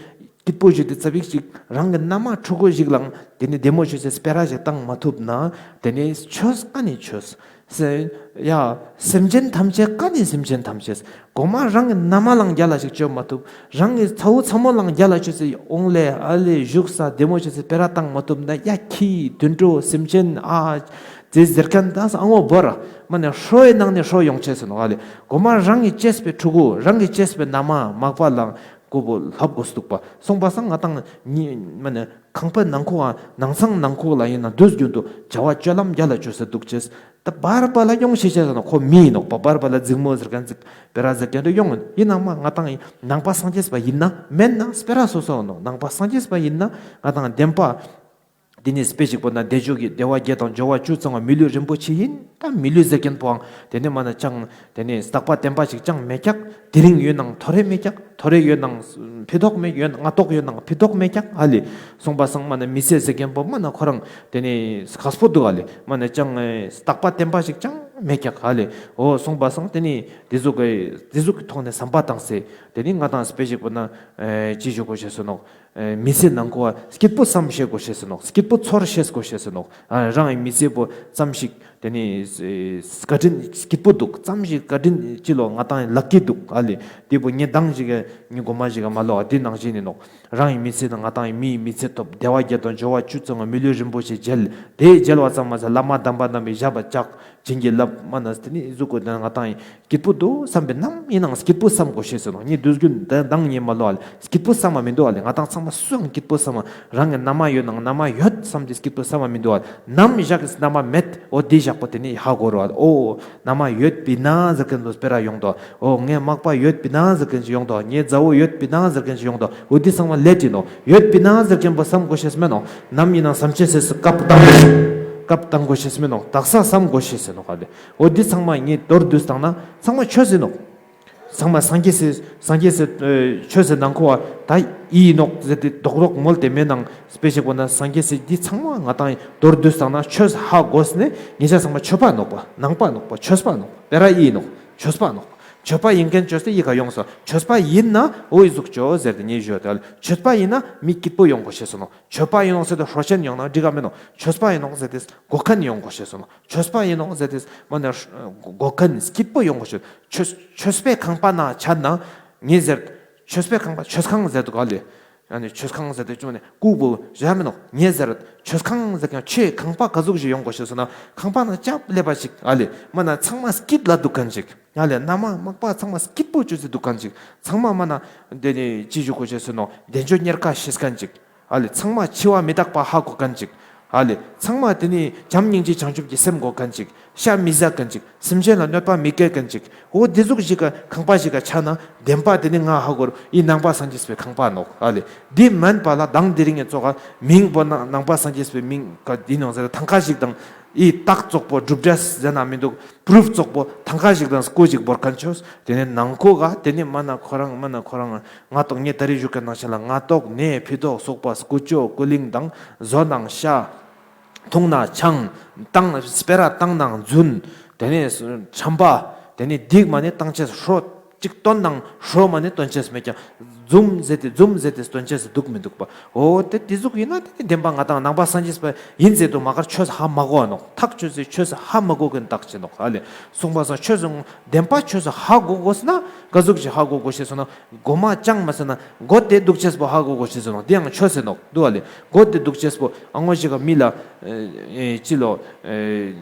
སྐྱིད་པོ་ཞིག་དེ་ཙ་པིག་ཅིག་རང་གི་མནའ་མ་ཕྲུ་གུ་ཞིག་ལའང་དེ་ནི་བདེ་མོ་ཞིག་སེ་སྤེ་ར་ཞིག་བཏང་མ་ཐུབ་ན་དེ་ནི་ཆོས་ཀ་ནི་ཆོས། སེ་ཡ། སེམས་ཅན་ཐམས་ཅད་ཀ་ནི་སེམས་ཅན་ཐམས་ཅད། གོ་མ་རང་གི་མནའ་མ་ལའང་རྒྱལ་ལ་ཞིག་བཅོ་མ་ཐུབ། རང་གི་ཚ་བོ་ཚ་མོ་ལའང་རྒྱལ་ལ་བཅོས་སེ་འོང་ལེ་ཨ་ལེ་བཞུགས་ས་བདེ་མོ་བཅོས་སེ་སྤེ་ར་བཏང་མ་ཐུབ་ན་ཡ་ཁྱི་དུད་འགྲོ་སེམས་ཅན་ཨ་ཙི་ཟེར་མཁན་ད་ས་ཨང་བོ་བོར་མ་ནེ་ཧྲོའི་ནང་ནེ་ཧྲོ་ཡོང་ཆེས་སོ་ནོ་ཨ་ལེ། གོ་མ་རང་གི་གཅེས་པའི་ཕྲུ་གུ་རང་གི་གཅེས་པའི་མནའ་མ་མག་པ་ལའང་ཀུ་བོ་ལྷབ་དགོས་སུ་འདུག་པ། སོང་པ་སང་ང་ཏང་ཉི་མ་ནེ་ཁང་པའི་ནང་ཁུག་ཨ་ནང་ཚང་ནང་ཁུག་ལ་ཡིན་ན་དུས་རྒྱུན་དུ་བྱ་བ་སྤྱོད་ལམ་རྒྱལ་ལ་བཅོས་སེ་འདུག་ཅེས། ད་བར་བར་ལ་ཡོང་ཤེས་ཤེས་ཟེར་ན་ཁོ་མི་ཡིན་ནོག་པ། བར་བར་ལ་འཛིང་མོ་ཟེར་མཁན་ཅིག་སྤེ་ར་ཟེར་མཁན་དུ་ཡོང་ཡིན་ནང་མ་ང་ཏང་ནང་པ་སངས་རྒྱས་པ་ཡིན་ན་མེད་ན་སྤེ་ར་སོ་སོ་ནོག། ནང་པ་སངས་རྒྱས་པ་ཡིན་ན་ང་ཏང་བདེན་པ་དེ་ནི་དཔེ་ཞིག་པོ་ན་བདེ་མཆོག་གི་བདེ་བ་བརྒྱད་དང་འབྱོར་བ་བཅུ་ཚང་བ་མི་ལུས་རིན་པོ་ཆེ་ཡིན། ད་མི་ལུས་ཟེར་མཁན་པོའང་དེ་ནི་མ་ན་ཅང་དེ་ནི་རྟག་པ་བརྟན་པ་ཞིག་ཅང་མེད་ཀྱག། དེ་རིང་ཡོད་ནང་ཐོ་རེ་མེད་ཀྱག། ཐོ་རེ་ཡོད་ནང་ཕི་ཐོག་མེད། ཡོད་སྔ་ཐོག་ཡོད་ནང་ཕི་ཐོག་མེད་ཀྱག་ཨ་ལེ། སོང་པ་སང་མ་ན་མི་ཚེ་ཟེར་མཁན་པོ་མ་ན་ཁོ་རང་དེ་ནི་ཁག་པོ་འདུག་ཨ་ལེ། མ་ན་ཅང་རྟག་པ་བརྟན་པ་ཞིག་ཅང་མེད་ཀྱག་ཨ་ལེ། འོ་སོང་པ་སང་དེ་ནི་དེ་ཟུག་གི་དེ་ཟུག་གི་ཐོག་ནས་བསམ་པ་བཏང་སེ་དེ་ནི་ང་ཏང་དཔེ་ཞིག་པོ་ན་ཅི་ཞུ་དགོས་ཤེས་སོ་ནོག། མི་ཚེ་ནང་ཁུ་བ་སྐྱིད་པོ་བསམ་ཤེས་དགོས་ཤེས་སོ་ནོག། སྐྱིད་པོ་ཚོར་ཤེས་དགོས་ཤེས་སོ་ནོག། རང་གི་མི་ཚེ་པོ་ཙམ་ཞིག་དེ་ནི་བཀའ་དྲིན་སྐྱིད་པོ་འདུག། ཙམ་ཞིག་བཀའ་དྲིན་ཅི་ལོ་ང་ཏང་ལག་གི་འདུག་ཨ་ལེ། དེ་པོ་ངས་འདང་ཞིག་ངས་གོ་མ་ཞིག་མ་ལོ་ཨ་དེ་ནང་བཞིན་ཡིན་ནོག། རང་གི་མི་ཚེ་ནང་ང་ཏང་མིའི་མི་ཚེ་ཐོབ། བདེ་བ་བརྒྱད་དང་འབྱོར་བ་བཅུ་ཚང་བ་མི་ལུས་རིན་པོ་ཆེ་མཇལ། དེ་མཇལ་བ་ཙམ་མ་ཟད་བླ་མ་དམ་པ་རྣམས་ཀྱི་ཞབས་པད་བཅགས། བྱིན་གྱིས་བརླབས་མ་ན་དེ་ནི་གཟུགས་པོ་དེ་ང་ཏང་ཡིན་སྐྱིད་པོ་འདུག་བསམ་པའི་ནམ་ཡིན་ནང་སྐྱིད་པོ་བསམ་དགོས་ཤེས་སོ་ནོག། ངས་དུས་རྒྱུན་དང་ངས་མ་ལོ་ཨ་ལེ་སྐྱིད་པོ་བསམ་མ་མི་འདུག་ཨ་ལེ། ང་ཏང་ཚང་མ་སུའང་སྐྱིད་པོ་བསམ་མ་རང་གི་མནའ་མ་ཡོད་ནང་མནའ་མ་ཡོད་བསམ་སྟེ་སྐྱིད་པོ་བསམ་མ་མི་འདུག་ཨ་ལེ། ནམ་ཞག་གི་མནའ་མ་མེད་འོ་དེ་ཞག་པོ་དེ་ནི་ཧ་གོ་རོ་ཨ་ལེ། འོ་མནའ་མ་ཡོད་པི་ན་ཟེར་མཁན་པོ་སྤེ་ར་ཡོང་དོ། འོ་ངའི་མག་པ་ཡོད་པི་ན་ཟེར་མཁན་ཞིག་ཡོང་དོ། ངའི་མཛའ་བོ་ཡོད་པི་ན་ཟེར་མཁན་ཞིག་ཡོང་དོ། འོ་དེ་ཚང་མ་ལེ་ཏི་ནོ། ཡོད་པི་ན་ཟེར་མཁན་པོ་བསམ་དགོས་ཤེས་མེད་ནོ། ནམ་ཡིན་ནང་བསམ་ཤེས་སེ་སྐབས་བཏང་སྐབས་བཏང་དགོས་ཤེས་མེད་ནོ། དག་ས་བསམ་དགོས་ཤེས་ཟེར་ནོ་ག་ལེ། འོ་འདི་ཚང་མ་ངས་མདོར་བསྡུས་བཏང་ན་ཚང་མ་ཆོས་ཟེར་ནོ། ཚང་མ་སངས་རྒྱས་སི་སངས་རྒྱས་སི་ཆོས་སི་ནང་ཁོ་བ་ད་ཡིན་ནོག་ཟེར་ཏེ་རྡོག་རྡོག་མོལ་ཏེ་མེད་ནང་དཔེ་ཞིག་པོ་ན་སངས་རྒྱས་སི་འདི་ཚང་མ་ང་ཏང་མདོར་བསྡུས་བཏང་ན་ཆོས་ཧ་གོ་ཟེར་ནས་ངེད་ཅག་ཚང་མ་ཆོས་པ་ནོག་པ། ནང་པ་ནོག་པ། ཆོས་པ་ནོག་པ། སྤེ་ར་ཡིན་ནོག། ཆོས་པ་ནོག། ཆོས་པ་ཡིན་མཁན་ཆོས་ཏེ་ཡི་ག་ཡོང་སོ། ཆོས་པ་ཡིན་ན་འོ་ཡི་ཟུག་ཆོས་ཟེར་ཏེ་ངས་ཞུ་ཡོད་དེ། ཆོས་པ་ཡིན་ན་མི་སྐྱིད་པོ་ཡོང་དགོས་ཤེས་སོ་ནོ། ཆོས་པ་ཡིན་ནོག་ཟེར་ཏེ་ཧྲོ་ཆེན་ཡོང་ན་འགྲིག་ག་མེད་ནོ། ཆོས་པ་ཡིན་ནོག་ཟེར་ཏེ་གོ་མཁན་ཡོང་དགོས་ཤེས་སོ་ནོ། ཆོས་པ་ཡིན་ནོག་ཟེར་ཏེ་མ་ནེ་གོ་མཁན་སྐྱིད་པོ་ཡོང་དགོས་ཤེས། ཆོས་ཆོས་པའི་ཁང་པ་ན་ཆ་ན་ངས་ཟེར། ཆོས་པའི་ཁང་པ་ཆོས་ཁང་ཟེར་འདུག་ག་ལེ། ཨ་ནི་ཆོས་ཁང་ཟེར་ཏེ་ཅུང་ནས་ལྐུགས་པོ་བཞག་མི་ནོག། ངས་ཟེར་ཆོས་ཁང་ཟེར་ཀྱང་ཆོས་ཁང་པ་ག་ཟུག་ཞིག་ཡོང་དགོས་ཤེས་སོ་ན་ཁང་པ་ན་ལྕགས་ལེབ་པ་ཞིག་ཨ་ལེ། མ་ན་ཚང་མ་སྐྱིད་ལ་འདུག་མཁན་ཞིག་ཨ་ལེ། མནའ་མ་མག་པ་ཚང་མ་སྐྱིད་པོ་བཅོས་ཏེ་འདུག་མཁན་ཞིག། ཚང་མ་མ་ན་དེ་ནི་ཅི་ཞུ་དགོས་ཤེས་སོ་ནོ། བདེ་མཆོག་གཉེར་ཁ་ཤེས་མཁན་ཞིག་ཨ་ལེ། ཚང་མ་འཆི་བ་མི་རྟག་པ་ཧ་གོ་མཁན་ཞིག་ཨ་ལེ། ཚང་མ་དེ་ནི་བྱམས་སྙིང་རྗེ་བྱང་ཆུབ་ཀྱི་སེམས་དགོས་མཁན་ཞིག། ཤ་མི་ཟ་མཁན་ཅིག། སེམས་ཅན་ལ་གནོད་པ་མི་སྐྱེལ་མཁན་ཅིག། འོ་དེ་ཟུག་ཞིག་ག་ཁང་པ་ཞིག་ག་ཆ་ན་བདེན་པ་དེ་ནི་ང་ཧ་གོ་རུ་ཨི་ནང་པ་སངས་རྒྱས་པའི་ཁང་པ་ནོག་ཨ་ལེ། དེ་མན་པ་ལ་དང་དེ་རིང་ངེ་ཙོགས་མིང་པོ་ན་ནང་པ་སངས་རྒྱས་པའི་མིང་ག་དེ་ནོག་ཟེར་ཐང་ཀ་ཞིག་དང་ཨི་རྟགས་ཙོགས་པོ་གྲུབ་འབྲས་ཟེར་ན་མི་འདུག། པུ་རུབ་ཙོགས་པོ་ཐང་ཀ་ཞིག་དང་སྐུ་ཞིག་བོར་མཁན་ཆོས་དེ་ནི་ནང་ཁོ་ག་དེ་ནི་མ་ན་ཁོ་རང་མ་ན་ཁོ་རང་ང་ཏོག་ངེ་ད་རེ་ཞུ་མཁན་ནང་ཆ་ལ་ང་ཏོག་ནས་ཕི་ཏོག་སོགས་པ་སྐུ་ཅོ་སྐུ་ལིང་དང་བཟོ་ནང་ཤ། འཐུང་ན་ཆང་། བཏང་སྤེ་ར་བཏང་ན་རྫུན། དེ་ནས་ཁྲམ་པ། དེ་ནས་སྡིག་མ་ནེ་བཏང་ཅེས་ཧྲོ། གཅིག་བཏོན་ནང་ཧྲོ་མ་ནེ་བཏོན་ཅེས་མེད་ཀྱང་ འཛུམ་ཟེར་ཏེ་འཛུམ་ཟེར་ཏེ་སྟོན་ཅེས་སི་འདུག་མི་འདུག་པ། འོ་དེ་དེ་ཟུག་ཡིན་ན་དེ་ནི་བདེན་པ་ང་དང་ནང་པ་སངས་རྒྱས་པ་ཡིན་ཟེར་དུ་མ་གར་ཆོས་ཧ་མ་གོ་ནོག། ཐག་ཆོད་ཟེར་ཆོས་ཧ་མ་གོ་མཁན་དག་ཅི་ནོག། ཨ་ལེ། གསུངས་པ་སང་ཆོས་བདེན་པ་ཆོས་ཧ་གོ་དགོས་ན་ག་ཟུག་ཅིག་ཧ་གོ་དགོས་ཤེས་སོང་ན། གོ་མ་ཅང་མ་ཟེར་ན་གོ་དེ་འདུག་ཅེས་པོ་ཧ་གོ་དགོས་ཤེས་སོང་ན་དེ་ཡང་ཆོས་ཟེར་ནོག་འདུག་ཨ་ལེ། གོ་དེ་འདུག་ཅེས་པོ་ཨ་ངོ་ཞིག་ག་མི་ལ་ཨེ་ཨེ་ཅི་ལོ་ཨེ་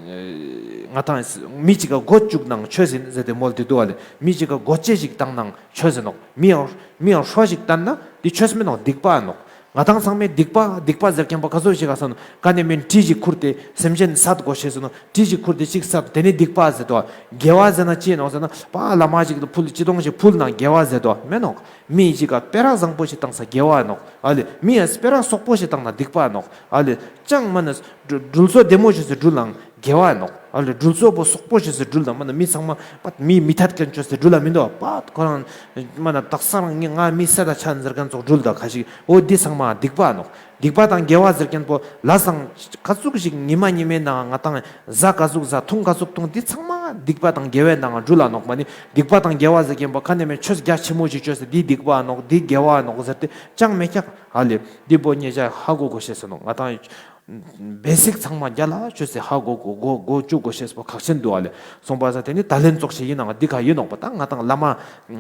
ང་དང་མི་ཅིག་ག་གོ་བཅུག་ནང་ཆོས་ཟེར་ཟེར་ཏེ་མོལ་ཏེ་འདུག་ཨ་ལེ། མི་ཅིག་ག་གོ་ཅེས་ཞིག་བཏང་ནང་ཆོས་ཟེར་ནོག། མི་ཡང་མི་ཡང་ཧྲོ་ཞིག་བཏང་ན་དེ་ཆོས་མིན་ནོག། སྡིག་པ་ནོག། ང་དང་ཚང་མས་སྡིག་པ་སྡིག་པ་ཟེར་མཁན་པོ་ག་ཟུག་ཞིག་ག་ཟེར་ན་ག་ནས་མིན་གྲི་ཞིག་ཁུར་ཏེ་སེམས་ཅན་བསད་དགོས་ཤེས་སོང་ན། གྲི་ཞིག་ཁུར་ཏེ་ཅིག་བསད་དེ་ནི་སྡིག་པ་ཟེར་དོ། དགེ་བ་ཟེར་ན་ཅི་ནོག་ཟེར་ན་པ་བླ་མ་ཞིག་ལ་ཕུལ་ཅི་དོང་ཞིག་ཕུལ་ན་དགེ་བ་ཟེར་དོ་མེན་ནོག། མི་ཞིག་ག་སྤེ་ར་བཟང་པོ་ཞིག་བཏང་ས་དགེ་བ་ནོག། ཨ་ལེ། མི་ཡ་སྤེ་ར་སོག་པོ་ཞིག་བཏང་ན་སྡིག་པ་ནོག། ཨ་ལེ། ཅང་མ་ན་སྒྲུལ་སྒྲུལ་སོ་བདེ་མོ་ཞིག་སེ་སྒྲུལ་ལང་དགེ་བ་ནོག། ཨ་ལེ། སྒྲུལ་སོ་པོ་སོག་པོ་ཞིག་སེ་སྒྲུལ་ལང་མ་ན་མི་ཚང་མ་པ་མི་མི་ཐད་མཁན་ཆོས་སེ་སྒྲུལ་ལ་མི་འདུག་པ། ཁོ་རང་མ་ན་དག་ས་རང་ངི་ང་མི་སད་ད་ཆ་ཟེར་མཁན་ཚོགས་སྒྲུལ་ད་ཁ་ཞིག་འོ་འདི་ཚང་མ་སྡིག་པ་ནོག། སྡིག་པ་དང་དགེ་བ་ཟེར་མཁན་པོ་ལ་སང་ག་ཟུག་ཞིག་ཉི་མ་ཉི་མའི་ནང་ང་དང་ཟ་ག་ཟུག་ཟ་འཐུང་ག་ཟུག་འཐུང་འདི་ཚང་མ་སྡིག་པ་དང་དགེ་བའི་ནང་ང་འགྲུལ་ལ་ནོག་མ་ནི་སྡིག་པ་དང་དགེ་བ་ཟེར་མཁན་པོ་ཁ་ནས་མེད་ཆོས་རྒྱ་ཆེན་མོ་ཞིག་བཅོས་སེ་འདི་སྡིག་པ་ནོག་འདི་དགེ་བ་ནོག་ཟེར་ཏེ་ཅང་མེད་ཀྱག། ཨ་ལེ། འདི་པོ་ཉེ་ཆ་ཧ་གོ་དགོས་ཤེས་སོང་ནོག། ང་དང་བེ་སིག་ཚང་མ་རྒྱ་ལ་བཅོས་སེ་ཧ་གོ་གོ་གོ་གོ་བཅུག་དགོས་ཤེས་པོ་ཁག་ཆེན་འདུག། ཨ་ལེ། སོང་པ་ས་དེ་ནི་ད་ལན་ཙོགས་ཤིག་ཡིན་ནའང་འདི་ག་ཡིན་ནོག་པ། ད་ང་དང་བླ་མ་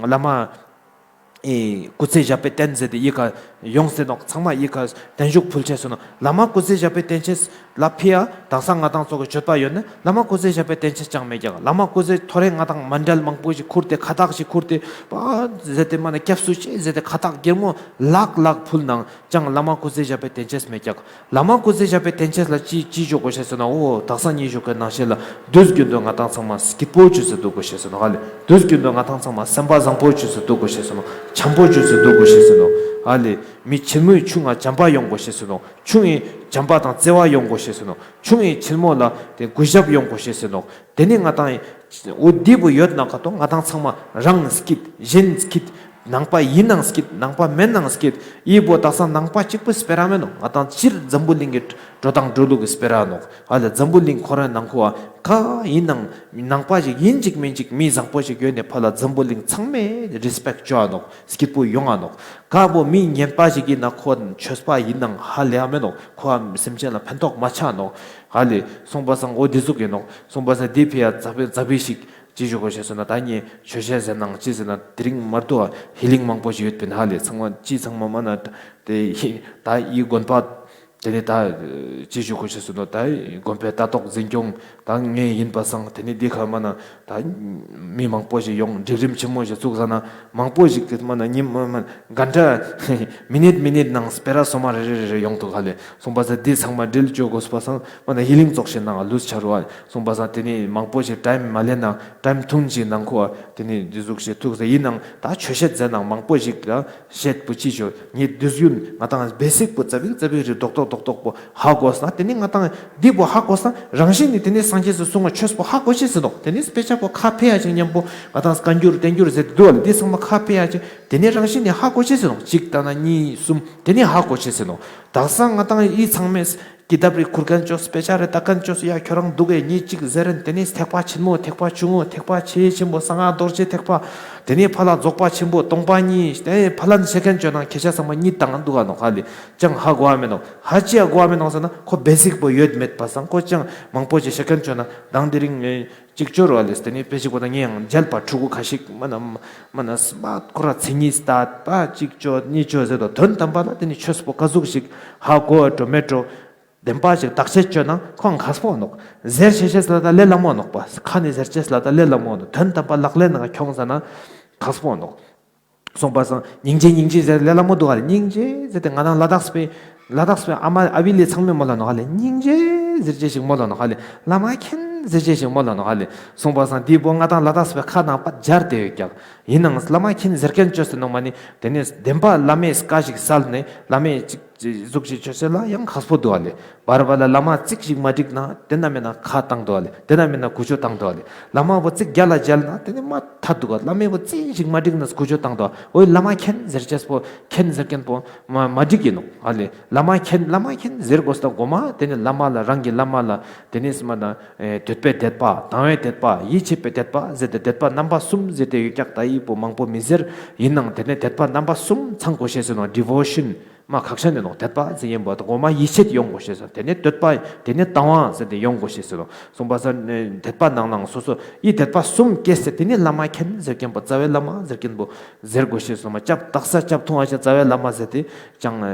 བླ་མ་ཨེ་སྐུ་ཚེ་ཞབས་པད་བརྟན་ཟེར་ཏེ་ཡི་ག་ཡོང་སེ་ནོག། ཚང་མ་ཡི་ག་བརྟན་བཞུགས་ཕུལ་ཆེས་སོང་ན་བླ་མ་སྐུ་ཚེ་ཞབས་པད་བརྟན་ཆེས་ལ་ཕི་ཡ་དག་ས་ང་དང་ཚོ་གི་སྤྱོད་པ་ཡོད་ན་བླ་མ་སྐུ་ཚེ་ཞབས་པད་བརྟན་ཆེས་ཅང་མེད་ཀྱག། བླ་མ་སྐུ་ཚེ་ཐོ་རེ་ང་དང་མཎྜལ་མང་པོ་ཞིག་ཁུར་ཏེ་ཁ་བཏགས་ཞིག་ཁུར་ཏེ་པ་ཟེར་ཏེ་མ་ན་སྐྱབས་སུ་མཆི་ཟེར་ཏེ་ཁ་བཏགས་སྒེར་མོ་ལག་ལག་ཕུལ་ནང་ཅང་བླ་མ་སྐུ་ཚེ་ཞབས་པད་བརྟན་ཆེས་མེད་ཀྱག། བླ་མ་སྐུ་ཚེ་ཞབས་པད་བརྟན་ཆེས་ལ་ཅི་ཅི་ཞུ་དགོས་ཤེས་སོང་ན། འོ་དག་ས་ཉི་ཞུ་གི་ནང་བཞིན་ལ་དུས་རྒྱུན་དུ་ང་དང་ཚང་མ་སྐྱིད་པོ་བཅོས་སེ་འདུག་དགོས་ཤེས་སོང་ན། ཨ་ལེ། དུས་རྒྱུན་དུ་ང་དང་ཚང་མ་སེམས་པ་བཟང་པོ་བཅོས་སེ་འདུག་དགོས་ཤེས་སོང་ན། བྱམས་པོ་བཅོས་སེ་འདུག་དགོས་ཤེས་སོང་ན། ཨ་ལེ། མི་ཆེན་མོའི་ཆུང་ང་བྱམས་པ་ཡོང་དགོས་ཤེས་སོང་ན། ཆུང་ངི་བྱམས་པ་དང་བརྩེ་བ་ཡོང་དགོས་ཤེས་སོང་ན། ཆུང་ངི་ཆེན་མོ་ལ་དེ་གུས་ཞབས་ཡོང་དགོས་ཤེས་སོང་ན། དེ་ནི་ང་དང་འོ་འདི་པོ་ཡོད་ན་ག་ཏོ་ང་དང་ཚང་མ་རང་སྐྱིད་གཞན་སྐྱིད། ནང་པ་ཡིན་ནང་སྐྱིད་ནང་པ་མེན་ནང་སྐྱིད། འི་པོ་དག་ས་ནང་པ་གཅིག་པུ་སྤེ་ར་མེན་ནོག། ང་དང་སྤྱིར་འཛམ་བུ་གླིང་གི་འགྲོ་སྟངས་འགྲོ་ལུགས་ཀྱི་སྤེ་ར་ནོག། ཨ་ལེ། འཛམ་བུ་གླིང་ཁོ་རང་ནང་ཁོ་བ་ག་ཡིན་ནང་ནང་པ་ཞིག་ཡིན་གཅིག་མིན་གཅིག་མི་བཟང་པོ་ཞིག་ཡོད་ནས་ཕ་ལ་འཛམ་བུ་གླིང་ཚང་མས་རེ་སི་པེག་ཅོ་འ་ནོག། སྐྱིད་པོ་ཡོང་ང་ནོག། ག་པོ་མི་ངན་པ་ཞིག་ཡིན་ན་ཁོ་ཆོས་པ་ཡིན་ནང་ཧ་ལས་ཡ་མེན་ནོག། ཁོ་བ་སེམས་ཅན་ལ་ཕན་ཐོགས་མ་ཆ་ནོག། ཨ་ལེ། སོང་པ་སང་འོ་འདི་ཟུག་ཡིན་ནོག། སོང་པ་སང་འདི་ཕི་ཡ་ཛ་པི་ཛ་པི་ཞིག་ཅི་ཞུ་དགོས་ཤེས་སོང་ན། ད་ངས་ཆོས་བཤད་ཟེར་ནང་ཅི་ཟེར་ན་དེ་རིང་མར་དུ་ཧི་ལིང་མང་པོ་ཞིག་ཡོད་པིན། ཧ་ལེ། ཚང་མ་ཅི་ཚང་མ་མ་ན་དེ་ད་འི་དགོན་པ་དེ་ནི་ད་ཅི་ཞུ་དགོས་ཤེས་སོང་ན། ད་དགོན་པའི་ལྟ་རྟོག་འཛིན་སྐྱོང་ད་ངས་ཡིན་པ་སང་དེ་ནི་འདི་ཁ་མ་ན་ད་མི་མང་པོ་ཞིག་ཡོང་སྒྲིག་རིམ་ཆེན་མོ་ཞིག་བཙུགས་ཟ་ན་མང་པོ་ཞིག་གི་མ་ན་ཉིན་མ་མ་གན་ཊ་མི་ནིཊ་མི་ནིཊ་ནང་སྤེ་ར་སོ་མ་རེ་རེ་རེ་རེ་ཡོང་འདུག། ཧ་ལེ། སོང་པ་སང་འདི་ཚང་མ་སྒྲིལ་ཅོ་དགོས་པ་སང་མ་ན་ཧི་ལིང་ཙོགས་ཤིག་ནང་ལུས་ཆ་རུ་བ། སོང་པ་སང་དེ་ནི་མང་པོ་ཞིག་ཊའིམ་མ་ལེན་ན་ཊའིམ་ཐུང་ཞིག་ནང་ཁོ་བ་དེ་ནི་འདི་ཟུག་ཞིག་ཐུག་ཟེར་ཡིན་ནང་ད་ཆོས་བཤད་ཟེར་ནང་མང་པོ་ཞིག་ལ་བཤད་པོ་ཅི་ཆོ་ངས་དུས་རྒྱུན་ང་དང་བེ་སིག་པོ་ཙ་པིག་ཙ་པིག་རེ་རྡོག་རྡོག་རྡོག་རྡོག་པོ་ཧ་གོ་ས་ན། དེ་ནི་ང་དང་འདི་པོ་ཧ་གོ་ས་ན་རང་བཞིན་ནི་དེ་ནི་སངས་རྒྱས་སུ་གསུང་བ་ཆོས་པོ་ཧ་གོ་ཤེས་སི་ནོག། དེ་ནི་དཔེ་ཆ་པོ་ཁ་ཕེ་ཡ་ཅིག་མཉམ་པོ་ང་དང་བཀའ་འགྱུར་བསྟན་འགྱུར་ཟེར་དུ་ལ་འདི་ཚང་མ་ཁ་ཕེ་ཡ་ཅིག་དེ་ནི་རང་བཞིན་ནི་ཧ་གོ་ཤེས་སི་ནོག། གཅིག་ད་ན་གཉིས་གསུམ་དེ་ནི་ཧ་གོ་ཤེས་སི་ནོག། དག་ས་ང་དང་འི་ཚང་མས་ཀི་དབ་རེ་ཁུར་མཁན་ཅོས་དཔེ་ཆ་རེ་ལྟ་མཁན་ཅོས་ཡ་ཁྱོ་རང་འདུག་གེ་ཉིས་གཅིག་ཟེར་རན། དེ་ནི་ཐེག་པ་ཆེན་མོ་ཐེག་པ་ཆུང་ངུ་ཐེག་པ་ཆེས་ཆེན་པོ་གསང་སྔགས་རྡོ་རྗེ་ཐེག་པ། དེ་ནི་ཕ་ལ་རྫོགས་པ་ཆེན་པོ་སྟོང་པ་ཉིད་དེ་ནི་ཕ་ལན་ཤེས་མཁན་ཅོ་ནང་ཁྱེད་ཅག་ཚང་མ་གཉིད་བཏང་འདུག་ག་ནོག། ཧ་ལེ། ཅང་ཧ་གོ་བ་མེད་ནོག། ཧ་ཅི་ཡ་གོ་བ་མེད་ནོག་ཟེར་ན་ཁོ་བེ་སིག་པོ་ཡོད་མེད་པ་སང་ཁོ་ཅང་མང་པོ་ཞིག་ཤེས་མཁན་ཅོ་ན་དང་དེ་རིང་ངས་ཅིག་ཅོ་རུ་བ་ལེ། དེ་ནི་དཔེ་ཞིག་པོ་ད་ངས་ཡང་མཇལ་པ་ཕྲུ་གུ་ཁ་ཤིག་མ་ན་མ་ན་སྨད་ཁོ་ར་མཚན་ཉིད་ལྟ་པ་ཅིག་ཅོ་གཉིས་ཅོ་ཟེར་དོ་དོན་དམ་པ་ལ་དེ་ནི་ཆོས་པོ་ག་ཟུག་ཞིག་ཧ་གོ་བ་འགྲོ་མེད་འགྲོ། བདེན་པ་ཞིག་བརྟག་དཔྱད་བཅོས་ན་ཁོང་ཁག་པོ་ནོག། ཟེར་ཤེས་ཤེས་ལ་ད་ལས་སླ་མོ་ནོག་པ། ཁ་ནས་ཟེར་ཅེས་ལ་ད་ལས་སླ་མོ་ནོག། དོན་དམ་པ་ལག་ལེན་ནང་ཁྱོང་ཟ་ན་ཁག་པོ་ནོག། སོང་པ་སང་སྙིང་རྗེ་སྙིང་རྗེ་ཟེར་ལས་སླ་མོ་འདུག་ག་ལེ། སྙིང་རྗེ་ཟེར་ཏེ་ང་དང་ལ་དྭགས་པའི་ལ་དྭགས་པའི་ཨ་མ་ཨ་བི་ལེ་ཚང་མས་མོལ་ལ་ནོག་ག་ལེ། སྙིང་རྗེ་ཟེར་ཅེས་ཞིག་མོལ་ལ་ནོག་ག་ལེ། བླ་མ་མཁྱེན་ཟེར་ཅེས་ཞིག་མོལ་ལ་ནོག་ག་ལེ། སོང་པ་སང་དེ་བོ་ང་དང་ལ་དྭགས་པའི་ཁ་ནང་པ་སྦྱར་ཏེ་ཡོད་ཀྱག། ཡིན་ནང་བླ་མ་མཁྱེན་ཟེར་མཁན་ཅོས་ཏེ་ནོག་མ་ནི་དེ་ནི་བདེན་པ་བླ་མའི་བཀའ་ཞིག་སལ་ནས་བླ་མས་ཅིག་ཟུག་ཅིག་ཅོ་ཅེས་ལ་ཡང་ཁག་པོ་འདུག་ཨ་ལེ། བར་བར་ལ་བླ་མ་ཙིག་ཞིག་མ་འགྲིག་ན་དེ་ན་མེད་ན་ཁ་བཏང་འདུག་ཨ་ལེ། དེ་ན་མེད་ན་ཀུ་ཅོ་བཏང་འདུག་ཨ་ལེ། བླ་མ་བོ་ཙིག་རྒྱལ་ལ་མཇལ་ན་དེ་ནི་མ་ཐད་འདུག་ག། བླ་མ་བོ་ཙིག་ཞིག་མ་འགྲིག་ན་ཀུ་ཅོ་བཏང་འདུག། འོ་བླ་མ་མཁྱེན་ཟེར་ཅེས་པོ་མཁྱེན་ཟེར་མཁན་པོ་མ་མ་འགྲིག་ཡིན་ནོག་ཨ་ལེ། བླ་མ་མཁྱེན་བླ་མ་མཁྱེན་ཟེར་དགོས་ད་གོ་མ་དེ་ནི་བླ་མ་ལ་རང་གི་བླ་མ་ལ་དེ་ནི་སྨ་ན་ཨེ་དད་པའི་དད་པ་དང་བའི་དད་པ་ཡིད་ཆེས་པའི་དད་པ་ཟེར་ཏེ་དད་པ་རྣམ་པ་གསུམ་ཟེར་ཏེ་ཡོད་ཀྱག། ད་ཡི་པོ་མང་པོ་མི་ཟེར། ཡིན་ནང་དེ་ནི་དད་པ་རྣམ་པ་གསུམ་ཚང་དགོས་ཤེས་ཟེར་ནོག། ཌི་བོ་ཤན་མ་ཁག་ཆེན་ཡིན་ནོག། དད་པ་ཟེར་ཡིན་པོ་ད་གོ་མ་ཡིད་ཆེས་ཡོང་དགོས་ཤེས་ཟེར། དེ་ནི་དད་པ་དེ་ནི་དང་བ་ཟེར་ཏེ་ཡོང་དགོས་ཤེས་ཟེར་ནོག། གསུངས་པ་སང་དད་པ་ནང་ནང་སོ་སོ་ཡི་དད་པ་གསུམ་སྐྱེས་ཟེར་དེ་ནི་བླ་མ་མཁྱེན་ཟེར་མཁན་པོ་རྩ་བའི་བླ་མ་ཟེར་མཁན་པོ་ཟེར་དགོས་ཤེས་ཟེར་ནོག། སྐྱབས་བཏགས་ས་སྐྱབས་མཐོང་བ་ཞིག་རྩ་བའི་བླ་མ་ཟེར་ཏེ་ཅང་ཨ་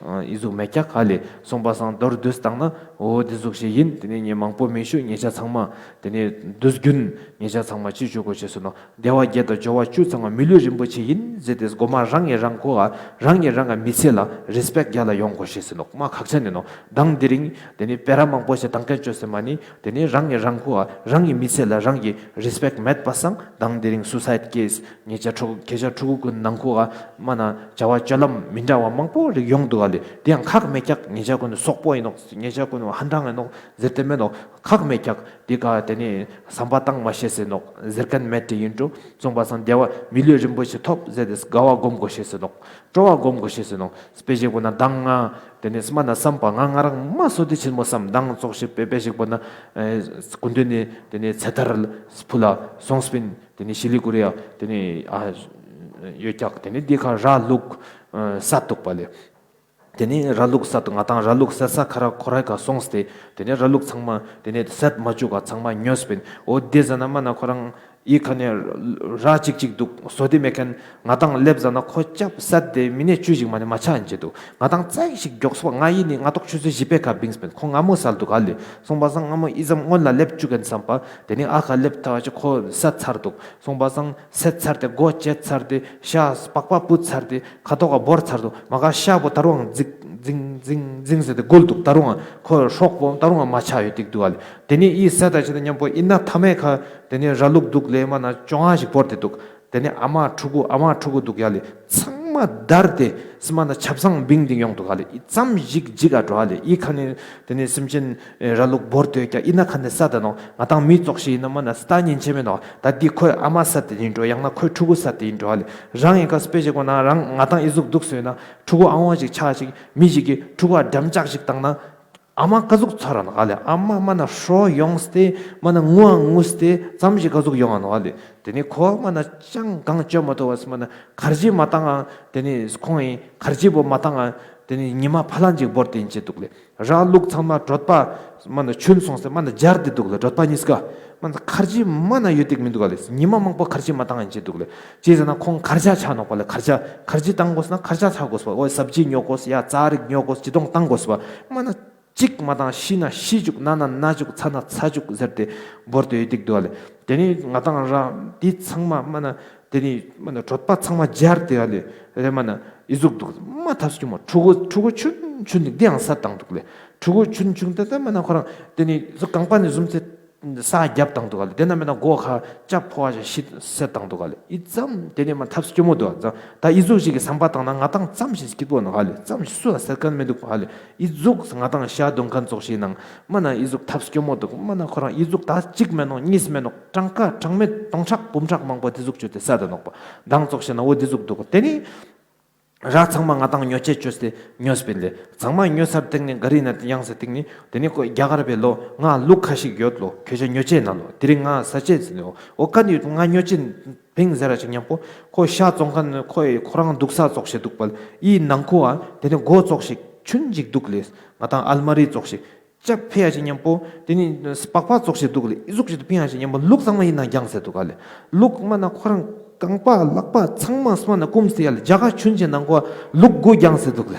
ཨི་ཟུག་མེད་ཀྱག་ཧ་ལེ། གསུངས་པ་སང་མདོར་བསྡུས་བཏང་ན་འོ་དེ་ཟུག་ཞིག་ཡིན། དེ་ནི་ངས་མང་པོ་མི་ཞུ། ཉེ་ཆ་ཚང་མ་དེ་ནི་བསྡུས་རྒྱུན་ཉེ་ཆ་ཚང་མ་ཅི་ཞུ་དགོས་ཤེས་ཟེར་ནོག། དལ་བ་བརྒྱད་དང་སྦྱོར་བ་བཅུ་ཚང་མ་མི་ལུས་རིན་པོ་ཆེ་ཡིན་ཟེར་ཏེ་གོ་མ་རང་གི་རང་མགོ་ཨ་རང་གི་རང་གི་མི་ཚེ་ལ་རེས་པེག་རྒྱལ་ལ་ཡོང་དགོས་ཤེས་ཟེར་ནོག། མ་ཁག་ཆེན་ཡིན་ནོག། དང་དེ་རིང་དེ་ནི་སྤེ་ར་མང་པོ་ཞིག་བཏང་མཁན་ཅོས་ཟེར་མ་ནི་དེ་ནི་རང་གི་རང་མགོ་ཨ་རང་གི་མི་ཚེ་ལ་རང་གི་རེས་པེག་མེད་པ་སང་དང་དེ་རིང་སུ་སའིད་ཀེས། ཉེ་ཆ་ཕྲུ་གུ་ཁྱེད་ཅག་ཕྲུ་གུ་ཀུན་ནང་ཁུག་ག་མ་ན་བྱ་བ་སྤྱོད་ལམ་མི་འདྲ་བ་མང་པོ་རིག་ཡོང་འདུག་ག་ལེ། དེ་ཡང་ཁག་མེད་ཀྱག། ཉེ་ཆ་ཀུན་སོག་པོ་ཡིན་ནོག། ཉེ་ཆ་ཀུན་ཧན་ཏང་ཡིན་ནོག་ཟེར་ཏེ་མེད་ནོག། ཁག་མེད་ཀྱག། དེ་ཀ་དེ་ནི་བསམ་པ་བཏང་མ་ཤེས་ཟེར་ནོག་ཟེར་མཁན་མེད་དེ་ཡིན་འགྲོ། གསུངས་པ་སང་དལ་བ་མི་ལུས་རིན་པོ་ཆེ་ཐོབ་ཟེར་ཏེ་དགའ་བ་སྒོམ་དགོས་ཤེས་ཟེར་ནོག། སྤྲོ་བ་སྒོམ་དགོས་ཤེས་ཟེར་ནོག། དཔེ་ཞིག་པོ་ན་མདང་ང་དེ་ནི་སྨ་ན་བསམ་པ་ང་ང་རང་མ་སོ་དེ་ཆེན་མོ་བསམ་མདང་ཙོགས་ཤིག་དཔེ་དཔེ་ཞིག་པོ་ན་ཨེ་སྐུ་མདུན་ནི་དེ་ནི་ཚེ་ཐར་ཕུ་ལ་སོང་སྤིན། དེ་ནི་ཤི་ལི་གུ་རི་ཡ་དེ་ནི་ཨ་ཡོད་ཀྱག། དེ་ནི་འདི་ཁ་ར་ལུག་ཨ་སད་འདུག་པ་ལེ། དེ་ནི་ར་ལུག་སད་འདུག། ང་དང་ར་ལུག་སད་ས་ཁ་ར་ཁོ་རའི་ཁ་སོང་སྟེ་དེ་ནི་ར་ལུག་ཚང་མ་དེ་ནི་སད་མ་བཅུག་ག་ཚང་མ་ཉོས་པིན། འོ་དེ་ཟ་ན་མ་ན་ཁོ་རང་ཨི་ཁ་ནས་ར་ཅིག་ཅིག་འདུག། སོ་དེ་མེད་མཁན་ང་དང་སླེབས་ཟ་ན་ཁོ་ཅབ་སད་དེ་མི་ནས་བཅུ་ཞིག་མ་ནས་མ་ཆ་ཨིན་ཅེ་འདུག། ང་དང་ཙེག་ཞིག་མགྱོགས་སོ་ང་ཡིན་ནི་ང་ཏོག་ཆུ་ཚོད་བཞི་པའི་ཁ་བིངས་པིན། ཁོ་སྔ་མོ་སལ་འདུག་ག་ལེ། གསུངས་པ་སང་སྔ་མོ་ཨི་ཙམ་སྔོན་ལ་སླེབས་བཅུག་གན་བསམ་པ་དེ་ནི་ཨ་ཁ་སླེབས་ཐ་བ་ཅིག་ཁོ་སད་ཚར་འདུག། གསུངས་པ་སང་སད་ཚར་ཏེ་སྒོ་བཅད་ཚར་ཏེ་ཤ་པགས་པ་བུད་ཚར་ཏེ་ཁ་ཐོག་ག་བོར་ཚར་འདུག། མ་ག་ཤ་བོ་ད་རུང་འཛིང་འཛིང་འཛིང་འཛིང་ཟེར་ཏེ་འགུལ་འདུག། ད་རུང་ཁོ་སྲོག་པོ་ད་རུང་མ་ཆ་ཡོད་ཏིག་འདུག་ག་ལེ། དེ་ནི་ཨི་སད་ད་ཅི་ད་མཉམ་པོ་ཨི་ན་ཐ་མའི་ཁ་དེ་ནི་ར་ལུག་འདུག་ལེ་མ་ན་བཅོ་ལྔ་ཞིག་བོར་ཏེ་འདུག། དེ་ནས་ཨ་མ་ཕྲུ་གུ་ཨ་མ་ཕྲུ་གུ་འདུག་ཡ་ལེ། ཚང་མ་བརྡར་ཏེ་སྨ་ན་ཆབ་གསང་བིང་སྟེ་ཡོང་འདུག་ག་ལེ། ཨི་ཙམ་ཞིག་འཇིགས་ག་འགྲོ་ཡ་ལེ། ཨི་ཁ་ནས་དེ་ནས་སེམས་ཅན་ར་ལུག་བོར་ཏེ་ཡོད་ཀྱག། ཨི་ན་ཁ་ནས་སད་ད་ནོག། ང་དང་མི་ཙོགས་ཤིག་ཡིན་ན་མ་ན་སད་ཉན་ཆེ་མེད་ནོག། ད་འདི་ཁོའི་ཨ་མ་སད་དེ་ཡིན་འགྲོ། ཡང་ན་ཁོའི་ཕྲུ་གུ་སད་དེ་ཡིན་འགྲོ་ཡ་ལེ། རང་ཡིན་ཁ་དཔེ་ཞིག་གོ་ན་རང་ང་དང་ཨི་ཟུག་འདུག་སོ་ཡིན་ན་ཕྲུ་གུ་ཨ་བོ་ཞིག་ཆ་ཞིག་མི་ཞིག་གིས་ཕྲུ་གུ་ཨ་འགྲམ་ལྕག་ཞིག་བཏང་ན། ཨ་མ་ཀ་ཟུག་ཚོར་ར་ནོག་ག་ལེ། ཨ་མ་མ་ན་ཧྲོ་ཡོངས་ཏེ་མ་ན་ངུ་ཨ་ངུས་ཏེ་ཙམ་ཞིག་ཀ་ཟུག་ཡོང་ང་ནོག་ག་ལེ། དེ་ནི་ཁོ་མ་ན་ཅང་གང་བཅོ་མ་ཐུབ་བ་སི་མ་ན་ཁར་ཇི་མ་བཏང་ང་དེ་ནི་ཁོང་ངི་ཁར་ཇི་བོ་མ་བཏང་ང་དེ་ནི་ཉི་མ་ཕ་ལན་ཅིག་བོར་ཏེ་ཡིན་ཅེ་འདུག་ལེ། ར་ལུག་ཚང་མ་གྲོད་པ་མ་ན་ཆུན་སོང་སྟེ་མ་ན་འབྱར་ཏེ་འདུག་ལེ། གྲོད་པ་གཉིས་ཀ་མ་ན་ཁར་ཇི་མ་ན་ཡོད་ཏིག་མི་འདུག་ག་ལེ། ཉི་མ་མང་པོ་ཁར་ཇི་མ་བཏང་ཡིན་ཅེ་འདུག་ལེ། ཅི་ཟེར་ན་ཁོང་ཁར་ཇ་ཆ་ནོག་པ་ལེ། ཁར་ཇ་ཁར་ཇི་བཏང་དགོས་ན་ཁར་ཇ་ཆ་དགོས་པ། འོ་སབ་ཇི་ཉོ་དགོས་ཡ་རྩྭ་རིགས་ཉོ་དགོས་ཅི་དོང་བཏང་དགོས་པ། མ་ན་གཅིག་མ་བཏང་ཤི་ན་ཤི་བཅུག་ན་ན་ན་བཅུག་ཚ་ན་ཚ་བཅུག་ཟེར་ཏེ་བོར་ཏེ་ཡོད་ཏིག་འདུག་ག་ལེ། དེ་ནི་ང་དང་ར་འདི་ཚང་མ་མ་ན་དེ་ནི་མ་ན་གྲོད་པ་ཚང་མ་འབྱར་ཏེ་ཡ་ལེ་རེ་མ་ན་ཨི་ཟུག་འདུག། མ་ཐབས་སྐྱོ་མོ་ཕྲུ་གུ་ཕྲུ་གུ་ཆུན་ཆུན་ནི་འདི་ཡང་སད་བཏང་འདུག་ལེ། ཕྲུ་གུ་ཆུན་ཆུན་ཏེ་ཏེ་མ་ན་ཁོ་རང་དེ་ནི་ཟུག་རྐང་པ་ནི་ཟུམ་ཚེ་ས་རྒྱབ་བཏང་འདུག་ག་ལེ། དེ་ན་མེད་ན་སྒོ་ཁ་ལྕགས་ཕོ་བ་ཞིག་ཤི་སད་བཏང་འདུག་ག་ལེ། ཨི་ཙམ་དེ་ནི་མ་ཐབས་སྐྱོ་མོ་འདུག་ཨ། ད་ཨི་ཟུག་ཞིག་གི་བསམ་པ་བཏང་ན་ང་དང་ཙམ་ཞིག་སྐྱིད་པོ་ནོག་ག་ལེ། ཙམ་ཞིག་སུ་ཡང་སད་མཁན་མི་འདུག་ག་ལེ། ཨི་ཟུག་ང་དང་ཤ་འདོན་མཁན་ཙོགས་ཤིག་ནང་མ་ན་ཨི་ཟུག་ཐབས་སྐྱོ་མོ་འདུག། མ་ན་ཁོ་རང་ཨི་ཟུག་ད་གཅིག་མེད་ནོག་གཉིས་མེད་ནོག་གྲངས་ཀ་གྲངས་མེད་སྟོང་ཕྲག་འབུམ་ཕྲག་མང་པོ་དེ་ཟུག་བཅོས་ཏེ་སད་ད་ནོག་པ། མདང་ཙོགས་ཤིག་ན་འོ་དེ་ཟུག་འདུག། དེ་ནི་ར་ཚང་མ་ང་དང་ཉོ་ཆ་བཅོས་ཏེ་ཉོས་པིན་ལེ། ཚང་མ་ཉོས་ཚར་སྟེང་ནི་ག་རི་ན་ཡང་ས་སྟེང་ནི་དེ་ནི་ཁོ་རྒྱ་གར་པའི་ལོ་ང་ལུག་ཁ་ཞིག་ཡོད་ལོ། ཁྱོད་ཅག་ཉོ་ཆ་ན་ལོ། དེ་རིང་ང་ས་ཆ་ཟིན་ལོ། འོ་ཀ་ནི་ཡོད་ང་ཉོ་ཆ་ཕིང་ཟེར་ར་ཅིག་མཉམ་པོ་ཁོ་ཤ་བཙོང་མཁན་ཁོ་ཁོ་རང་འདུག་ས་ཙོགས་ཤིག་འདུག་པ་ལེ། ཨི་ནང་ཁོ་ཨ་དེ་ནི་སྒོ་ཙོགས་ཤིག་ཆུན་ཅིག་འདུག་ལེ། ང་དང་ཨལ་མ་རི་ཙོགས་ཤིག་ལྕགས་ཕེ་ཡ་ཅིག་མཉམ་པོ་དེ་ནི་པགས་པ་ཙོགས་ཤིག་འདུག་ལེ། ཨི་ཟུག་ཅིག་ཏུ་ཕིང་ཡ་ཅིག་མཉམ་པོ་ལུག་ཚང་མ་ཡིན་ན་རྒྱང་ཟེར་འདུག་ག་ལེ། ལུག་མ་ན་ཁོ་རང་རྐང་པ་ལག་པ་ཚང་མ་སྨ་ན་བསྐུམས་ཏེ་ཡ་ལེ། རྒྱ་གར་ཆུན་ཅིག་ནང་ཁོ་ལུག་དགུ་རྒྱང་ཟེར་འདུག་ལེ།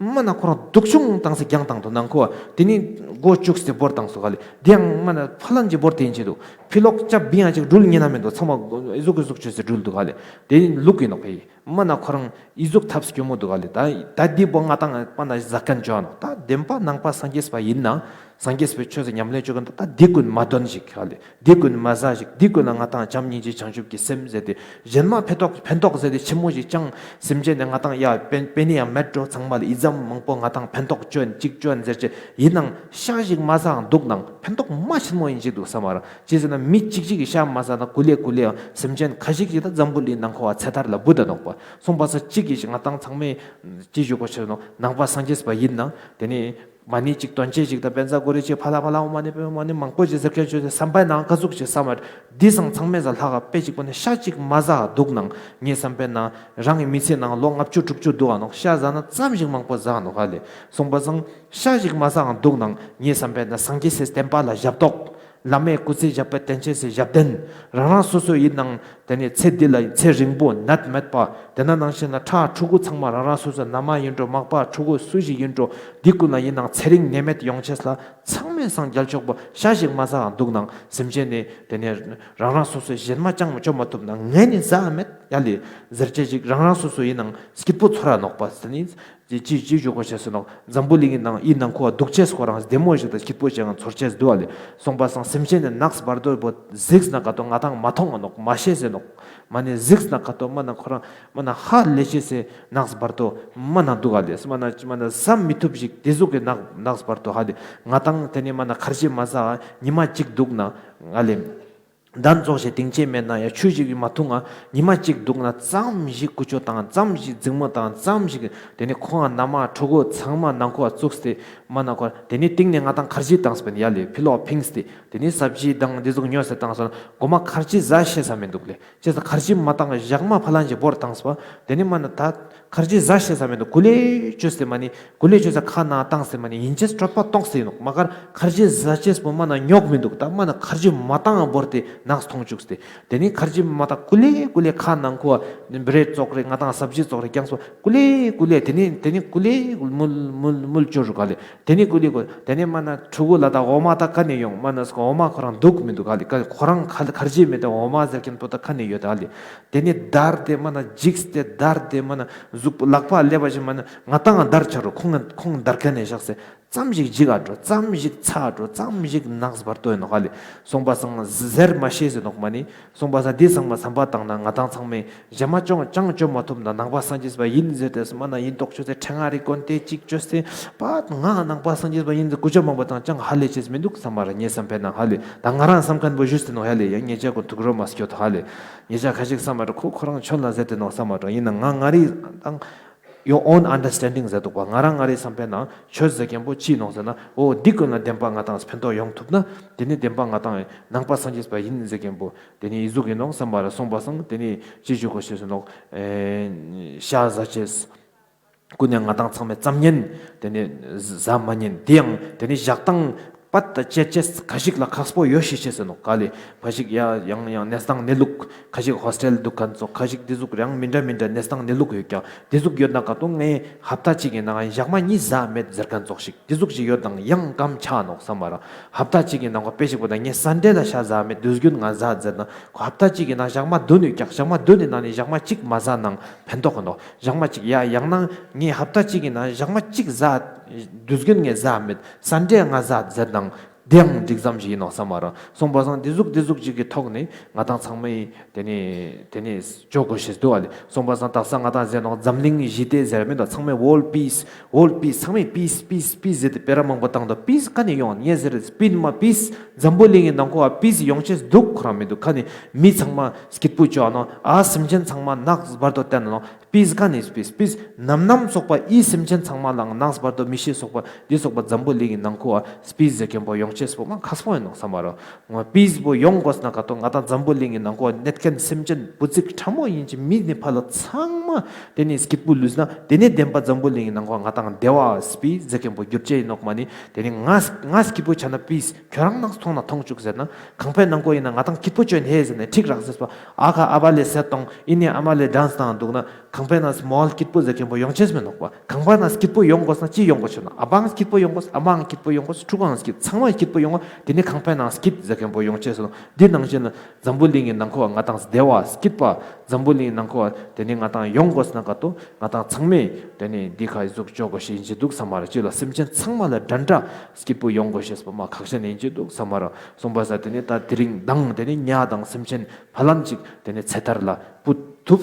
མ་ན་ཁོ་རང་སྡུག་ཆུང་བཏང་སྟེ་རྒྱང་བཏང་འདུག་ནང་ཁོ་དེ་ནི་སྒོ་བཅུག་སྟེ་བོར་བཏང་སོ་ག་ལེ། དེ་ཡང་མ་ན་ཕ་ལན་ཅིག་བོར་ཏེ་ཡིན་ཅེ་འདུག། ཕི་ལོག་ལྕགས་བིང་ཡ་ཅིག་འགྲུལ་ཉན་ན་མི་འདུག། ཚང་མ་ཨི་ཟུག་ཨི་ཟུག་བཅོས་ཏེ་འགྲུལ་འདུག་ག་ལེ། དེ་ནི་ལུག་ཡིན་ནོག་ཕེ། མ་ན་ཁོ་རང་ཨི་ཟུག་ཐབས་སྐྱོ་མོ་འདུག་ག་ལེ། ད་ད་འདི་བོ་ང་དང་མ་ན་ཟ་མཁན་ཅོ་ནོག། ད་བདེན་པ་ནང་པ་སངས་རྒྱས་པ་ཡིན་ན་ སངས་རྒྱས་པའི་ཆོས་སི་ཉམས་ལེན་ཅོ་ཁན་ད་འདི་ཀུན་མ་དོན་ཞིག་ཧ་ལེ། འདི་ཀུན་མ་ཟ་ཞིག་འདི་ཀུན་ལ་ང་ཏང་བྱམས་སྙིང་རྗེ་བྱང་ཆུབ་ཀྱི་སེམས་ཟེར་ཏེ་གཞན་མ་ཕན་ཐོགས་ཕན་ཐོགས་ཟེར་ཏེ་ཆེན་མོ་ཞིག་ཅང་སེམས་ཅན་ནི་ང་ཏང་ཡ་པེ་པེ་ནི་ཡང་མེད་འགྲོ། ཚང་མ་ལ་ཨི་ཙམ་མང་པོ་ང་ཏང་ཕན་ཐོགས་ཅོ་ཡིན་ཅིག་ཅོ་ཡིན་ཟེར་ཅེས་ཡིན་ནང་ཤ་ཞིག་མ་ཟ་འདུག་ནང་ཕན་ཐོགས་མ་ཆེན་མོ་ཡིན་ཅིག་འདུག་བསམ་མ་རང་། ཅི་ཟེར་ན་མི་གཅིག་གཅིག་གི་ཤ་མ་ཟ་ན་ཀུ་ལེ་ཀུ་ལེ་ཡང་སེམས་ཅན་ཁ་ཞིག་ཅིག་ད་འཛམ་བུ་གླིང་ནང་ཁོ་བ་ཚེ་ཐར་ལ་བུད་ད་ནོག་པ། སོང་པ་ས་གཅིག་གིས་ང་ཏང་ཚང་མས་ཅི་ཞུ་གོ་ཤེས་ནོག། ནང་པ་སངས་རྒྱས་པ་ཡིན་ན་དེ་ནི་མ་ཎི་གཅིག་འདོན་ཅེས་ཞིག་དང་བཛྲ་གུ་རུ་ཅིག་ཕ་ལ་ཕ་ལ་ཨོཾ་མ་ཎི་པདྨེ་ཧཱུྃ་མ་ཎི་མང་པོ་ཞིག་ཟེར་མཁན་ཅོས་ཏེ་བསམ་པའི་ནང་ཀ་ཟུག་ཞིག་བསམ་པ་འདི་སང་ཚང་མས་ཟ་ལྷག་ག་དཔེ་ཅིག་པོ་ནི་ཤ་ཅིག་མ་ཟ་འདུག་ནང་ངའི་བསམ་པའི་ནང་རང་གི་མི་ཚེའི་ནང་ལོ་ལྔ་བཅུ་དྲུག་ཅུ་འདུག་ཨ་ནོག། ཤ་ཟ་ན་ཙམ་ཞིག་མང་པོ་ཟ་ནོག་ཧ་ལེ། སོང་པ་སང་ཤ་ཞིག་མ་ཟ་འདུག་ནང་ངའི་བསམ་པའི་ནང་སངས་རྒྱས་སི་བསྟན་པ་ལ་ཞབས་ཏོག། བླ་མའི་སྐུ་ཚེ་ཞབས་པད་བརྟན་ཅེས་སི་ཞབས་བརྟན། རང་རང་སོ་སོ་ཡིན་ནང་དེ་ནི་ཚེ་འདི་ལ་ཚེ་རིང་པོ་ནད་མེད་པ། དེ་ན་ནང་བཞིན་ལ་ཕྲུ་གུ་ཚང་མ་རང་རང་སོ་སོ་ན་མ་ཡིན་འགྲོ་མག་པ་ཕྲུ་གུ་སུ་ཞིག་ཡིན་འགྲོ་འདི་ཀུན་ལ་ཡིན་ནང་ཚེ་རིང་ནད་མེད་ཡོང་ཅེས་ལ་ཚང་མས་སང་རྒྱལ་ཆོག་པོ་ཤ་ཞིག་མ་ཟ་འདུག་ནང་སེམས་ཅན་ནི་དེ་ནི་རང་རང་སོ་སོ་གཞན་མ་ཅང་ཅོ་མ་ཐུབ་ན་ངས་ནི་ཟ་མེད་ཡ་ལེ་ཟེར་ཅེས་ཞིག་རང་རང་སོ་སོ་ཡིན་ནང་སྐྱིད་པོ་ཚོར་ར་ནོག་པ་ཟེར་ནི། ཅི་ཅི་ཅི་ཞུ་གོ་ཤེས་སུ་ནོག། འཛམ་བུ་གླིང་གི་ནང་ཨི་ནང་ཁོ་བ་འདུག་ཅེས་ཁོ་རང་བདེ་མོ་ཞིག་དང་སྐྱིད་པོ་ཞིག་ཡང་ཚོར་ཅེས་འདུག་ཨ་ལེ། སོང་པ་སང་སེམས་ཅན་ནི་ནགས་བར་དོ་བོ་གཟིགས་ན་ག་ཏོ་ང་ཏང་མ་མཐོང་ང་ནོག་མ་ཤེས་ཟེར་ནོག། མ་ནི་གཟིགས་ན་ག་ཏོ་མ་ན་ཁོ་རང་མ་ན་ཧ་ལས་ཅེས་སི་ནགས་བར་དོ་མ་ན་འདུག་ཨ་ལེ། མ་ན་མ་ན་བསམ་མི་ཐུབ་ཞིག་དེ་ཟུག་གི་ནགས་ནགས་བར་དོ་ཧ་ལེ། ང་ཏང་དེ་ནི་མ་ན་ཁར་ཇི་མ་ཟ་ཉི་མ་གཅིག་འདུག་ན་ཨ་ལེ། གདན་ཙོགས་ཤིག་སྡིངས་ཆ་མེད་ན་ཡང་ཆུ་ཞིག་མ་འཐུང་ང་ཉི་མ་གཅིག་འདུག་ན་ཙམ་ཞིག་ཀུ་ཅོ་དང་ཙམ་ཞིག་འཛིང་མོ་དང་ཙམ་ཞིག་དེ་ནི་ཁོང་ན་མ་ཕྲུ་གུ་ཚང་མ་ནང་ཁོ་བཙུགས་ཏེ་མ་ན་ཁོ་དེ་ནི་སྟེང་ནས་ང་ཏང་ཁར་ཇི་བཏང་སྤེན་ཡ་ལེ་ཕི་ལོག་ཕིངས་ཏེ་དེ་ནི་སབ་ཇི་དང་འདི་ཟུག་ཉོས་ཏེ་བཏང་སོང་ན་གོ་མ་ཁར་ཇི་ཟ་ཤེས་ས་མི་འདུག་ལེ། ཅེས་ཁར་ཇི་མ་བཏང་ཞག་མ་ཕ་ལང་ཞིག་བོར་བཏང་སྤ་དེ་ནི་མ་ན་ད། ཁར་ཇི་ཟ་ཤེས་ས་མི་འདུག་ཀུ་ལེ་ཅོས་ཏེ་མ་ནི་ཀུ་ལེ་ཅོས་ས་ཁ་ནང་བཏང་སྟེ་མ་ནི་ཡིན་ཅེས་སྤྲོད་པ་གཏོང་སྟེ་ཡིན་ནོག། མ་གར་ཁར་ཇི་ཟ་ཅེས་པོ་མ་ན་ཉོག་མི་འདུག། ད་མ་ན་ཁར་ཇི་མ་བཏང་བོར་ཏེ་ནགས་མཐོང་བཅུག་སྟེ་དེ་ནི་ཁར་ཇི་མ་བཏང་ཀུ་ལེ་ཀུ་ལེ་ཁ་ནང་ཁོ་བ་བྲེད་ཙོགས་རེ་ང་ཏང་སབ་ཇི་ཙོགས་རེ་རྐྱང་སོ་ཀུ་ལེ་ཀུ་ལེ་དེ་ནི་དེ་ནི་ཀུ་ལེ་མུལ་མུལ་མུལ་ཅོ་རུ་ག་ལེ། དེ་ནི་ཀུ་ལེ་ཀུ་དེ་ནི་མ་ན་ཕྲུ་གུ་ལ་ད་འོ་མ་ད་ཀ་ནས་ཡོང་མ་ན་སྐོ་འོ་མ་ཁོ་རང་འདུག་མི་འདུག་ག་ལེ། ཁོ་རང་ཁ་ཁར་ཇི་མེད་དེ་འོ་མ་ཟེར་མཁན་པོ་ད་ཀ་ནས་ཡོད་ད་ལེ། དེ་ནི་བརྡར་ཏེ་མ་ན་འཇིགས་ཏེ་བརྡར་ཏེ་མ་ན་གཟུགས་པོ་ལག་པ་ལེབ་པ་ཞིག་མ་ན་ང་ཏང་ང་བརྡར་ཆ་རུ་ཁོང་ཁོང་བརྡར་མཁན་ནས་བཞག་སེ་ཙམ་ཞིག་འཇིགས་ཨ་འགྲོ་ཙམ་ཞིག་ཚ་འགྲོ་ཙམ་ཞིག་ནགས་བར་དོ་ཡིན་ནོག་ཧ་ལེ། སོང་པ་སང་ཟེར་མ་ཤེས་ཟེར་ནོག་མ་ནི་སོང་པ་སང་འདི་ཚང་མ་བསམ་པ་བཏང་ན་ང་ཏང་ཚང་མས་གཞན་མ་ཅང་ཅང་ཅོ་མ་ཐུབ་ན་ནང་པ་སངས་རྒྱས་པ་ཡིན་ཟེར་ཏེ་མ་ན་ཡིན་མདོག་ཅོས་ཏེ་ཕྲེང་ང་རི་གོན་ཏེ་ཅིག་ཅོས་ཏེ་པ་ང་ནང་པ་སངས་རྒྱས་པ་ཡིན་ཟེར་ཀུ་ཅོ་མང་པོ་བཏང་ཅང་ཧ་ལས་ཅེས་མི་འདུག་བསམ་པ་ར་ངའི་བསམ་པའི་ནང་ཧ་ལེ། ད་ང་རང་བསམ་མཁན་པོ་ཞུས་ཏེ་ནོག་ཧ་ལེ། ཡང་ཉེ་ཆ་ཀུན་ཐུགས་རོ་མ་སྐྱོད་ཧ་ལེ། ཉེ་ཆ་ཁ་ཞིག་བསམ་པ་ར་ཁོ་ཁོ་རང་ཆོན་ལ་ཟེར་ཏེ་ནོག་བསམ་པ་ར་ཡིན་ན་ང་ང་རི་དང་Your own understanding ཟེར་འདུག་པ། ང་རང་ང་རའི་བསམ་པའི་ནང་ཆོས་ཟེར་མཁན་པོ་ཅི་ནོག་ཟེར་ན། འོ་འདི་ཀུན་ལ་བདེན་པ་ང་ཏང་ཕན་ཐོགས་ཡོང་ཐུབ་ན་དེ་ནི་བདེན་པ་ང་ཏང་ནང་པ་སངས་རྒྱས་པ་ཡིན་ཟེར་མཁན་པོ་དེ་ནི་ཨི་ཟུག་ཡིན་ནོག་བསམ་པ་ར་སོང་པ་སང་དེ་ནི་ཅི་ཞུ་གོ་ཤེས་སུ་ནོག། ཨེ་ཤ་ཟ་ཅེས་ཀུན་ནས་ང་ཏང་ཚང་མས་ཙམ་ཉན་དེ་ནི་ཟ་མ་ཉན་དེ་ཡང་དེ་ནི་བཞག་སྟངས་པད་དང་བཅད་ཅེས་ཁ་ཞིག་ལ་ཁག་པོ་ཡོད་ཤེས་ཤེས་སུ་ནོག་ག་ལེ། ཕ་ཞིག་ཡ་ཡང་ཡང་གནས་སྟངས་གནས་ལུགས་ཁ་ཞིག་ཧོས་ཊེལ་འདུག་མཁན་ཙོགས་ཁ་ཞིག་དེ་ཟུག་རང་མི་འདྲ་མི་འདྲ་གནས་སྟངས་གནས་ལུགས་ཡོད་ཀྱང་དེ་ཟུག་ཡོད་ན་ག་ཏོ་ངས་ཧབ་ཏ་གཅིག་གི་ནང་ཞག་མ་གཉིས་ཟ་མེད་ཟེར་མཁན་ཙོགས་ཤིག་དེ་ཟུག་ཞིག་ཡོད་དང་ཡང་སྐམ་ཆ་ནོག་བསམ་པ་ར། ཧབ་ཏ་གཅིག་གི་ནང་ཁོ་དཔེ་ཞིག་པོ་ད་ངས་སན་ཌེ་ལ་ཤ་ཟ་མེད་དུས་རྒྱུན་ང་ཟ་ཟེར་ན་ཁོ་ཧབ་ཏ་གཅིག་གི་ནང་ཞག་མ་བདུན་ཡོད་ཀྱང་ཞག་མ་བདུན་ནི་ནང་ནས་ཞག་མ་གཅིག་མ་ཟ་ནང་ཕན་ཐོགས་ནོག། ཞག་མ་གཅིག་ཡ་ཡང་ན་ངས་ཧབ་ཏ་གཅིག་གི་ནང་ཞག་མ་གཅིག་ཟ་དུས་རྒྱུན་ངས་ཟ་མེད་སན་ཌེ་ང་ཟ་ཟེར་ནང་དེའང་འགྲིག་ཙམ་ཞིག་ཡིན་ནོག་བསམ་པ་ར། སོང་པ་སང་དེ་ཟུག་དེ་ཟུག་ཅིག་གི་ཐོག་ནས་ང་ཏང་ཚང་མས་དེ་ནི་དེ་ནི་ཅོ་གོ་ཤེས་འདུག་ཨ་ལེ། སོང་པ་སང་དག་ས་ང་ཏང་ཟེར་ནོག་འཛམ་གླིང་ཞི་བདེ་ཟེར་མི་འདུག་ཚང་མས་ཝོལ་པིས་ཝོལ་པིས་ཚང་མས་པིས་པིས་པིས་ཟེར་ཏེ་སྤེ་ར་མང་པོ་བཏང་འདུག། པིས་ཀ་ནས་ཡོང་ངས་ཟེར་པིན་མ་པིས་འཛམ་བུ་གླིང་གི་ནང་ཁོ་བ་པིས་ཡོང་ཅེས་འདུག་ཁོ་རང་མི་འདུག། ཁ་ནས་མི་ཚང་མ་སྐྱིད་པོ་ཅོ་ཨ་ནོག། ཨ་སེམས་ཅན་ཚང་མ་ནགས་བར་དོ་བསྟན་ནོག། པིས་ཀ་ནས་པིས་པིས་ནམ་ནམ་སོགས་པ་ཨི་སེམས་ཅན་ཚང་མ་ལའང་ནགས་བར་དོ་མི་ཤི་སོགས་པ་འདི་སོགས་པ་འཛམ་བུ་གླིང་གི་ནང་ཁོ་བ་པིས་ཟེར་མཁན་པོ་ཡོང་ཅེས་པོ་མ་ཁག་པོ་ཡིན་ནོག་བསམ་པ་ར། ང་པིས་པོ་ཡོང་དགོས་ན་ག་ཏོ་ང་ཏང་འཛམ་བུ་གླིང་གི་ནང་ཁོ་གནས་མཁན་སེམས་ཅན་བུ་ཚིག་ཕྲ་མོ་ཡིན་ཅི་མི་ནི་ཕ་ལ་ཚང་མ་དེ་ནི་སྐྱིད་པོ་ལུས་ན་དེ་ནི་བདེན་པ་འཛམ་བུ་གླིང་གི་ནང་ཁོ་ང་ཏང་བདེ་བ་པིས་ཟེར་མཁན་པོ་འགྱུར་ཅེས་ཡིན་ནོག། མ་ནི་དེ་ནི་ང་ང་སྐྱིད་པོ་ཆ་ན་པིས་ཁྱོད་རང་ནགས་མཐོང་ན་མཐོང་བཅུག་ཟེར་ན་ཁང་པའི་ནང་ཁོ་ཡིན་ན་ང་ཏང་སྐྱིད་པོ་ཅོ་ཡིན་ཧེ་ཟེར་ནས་ཁྲིག་རག་ཟེར་པ་ཨ་ཁ་ཨ་བ་ལེ་ཟེར་གཏོང་ཨི་ནི་ཨ་མ་ལེ་ཌན་སི་བཏང་འདུག་ན། ཁང་པའི་ནང་མོལ་སྐྱིད་པོ་ཟེར་མཁན་པོ་ཡོང་ཅེས་མེད་ནོག་པ། ཁང་པའི་ནང་སྐྱིད་པོ་ཡོང་དགོས་ན་ཅི་ཡོང་དགོས་ཤེས་ནོག། ཨ་པའང་སྐྱིད་པོ་ཡོང་དགོས། ཨ་མའང་སྐྱིད་པོ་ཡོང་དགོས། ཕྲུ་གུའང་སྐྱིད། ཚང་མ་སྐྱིད་པོ་ཡོང་དགོས། དེ་ནས་ཁང་པའི་ནང་སྐྱིད་ཟེར་མཁན་པོ་ཡོང་ཅེས་ནོག། འདི་ནང་བཞིན་ལ་འཛམ་བུ་གླིང་གི་ནང་ཁོ་ང་ཏང་བདེ་བ་སྐྱིད་པ་འཛམ་བུ་གླིང་ནང་ཁོ་དེ་ནས་ང་ཏང་ཡོང་དགོས་ན་ག་ཏོ་ང་ཏང་ཚང་མས་དེ་ནས་འདི་ཁ་ཟུག་ཅོ་དགོས་ཤེས་ཡིན་ཅི་འདུག་བསམ་མ་རག། ཅི་ལ་སེམས་ཅན་ཚང་མ་ལ་འདྲ་འདྲ་སྐྱིད་པོ་ཡོང་དགོས་ཤེས་པོ་མ་ཁག་ཅན་ཡིན་ཅི་འདུག་བསམ་མ་རག། སོང་པ་ས་དེ་ནས་ད་དེ་རིང་དང་དེ་ནས་ཉ་དང་སེམས་ཅན་ཧ་ལམ་ཅིག་དེ་ནས་ཚེ་ཐར་ལ་བུད་ཐུབ།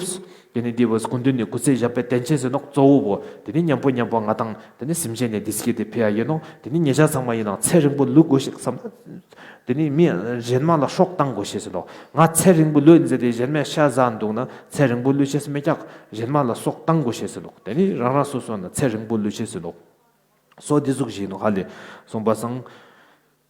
དེ་ནས་འདི་བོ་སྐུ་མདུན་ནས་སྐུ་ཚེ་ཞབས་པད་བརྟན་ཅེས་ཟེར་ནོག། གཙོ་བོ་བོ་དེ་ནས་མཉམ་པོ་མཉམ་པོ་ང་ཏང་དེ་ནས་སེམས་ཅན་ནས་བདེ་སྐྱིད་དེ་ཕི་ཡ་ཡིན་ནོག། དེ་ནས་ཉེ་ཆ་ཚང་མ་ཡིན་ནང་ཚེ་རིང་པོ་ལུས་དགོས་ཤིག་བསམ་ན། དེ་ནས་མི་གཞན་མ་ལ་སྲོག་བཏང་དགོས་ཤེས་ཟེར་ནོག། ང་ཚེ་རིང་པོ་ལུས་ཟེར་ཏེ་གཞན་མའི་ཤ་ཟ་འདུག་ན་ཚེ་རིང་པོ་ལུས་ཤེས་མི་རྒྱག། གཞན་མ་ལ་སྲོག་བཏང་དགོས་ཤེས་ཟེར་ནོག། དེ་ནས་རང་རང་སོ་སོ་ན་ཚེ་རིང་པོ་ལུས་ཤེས་ཟེར་ནོག། སོ་འདི་ཟུག་ཞིག་ཡིན་ནོག་ཧ་ལེ། སོང་པ་སང་།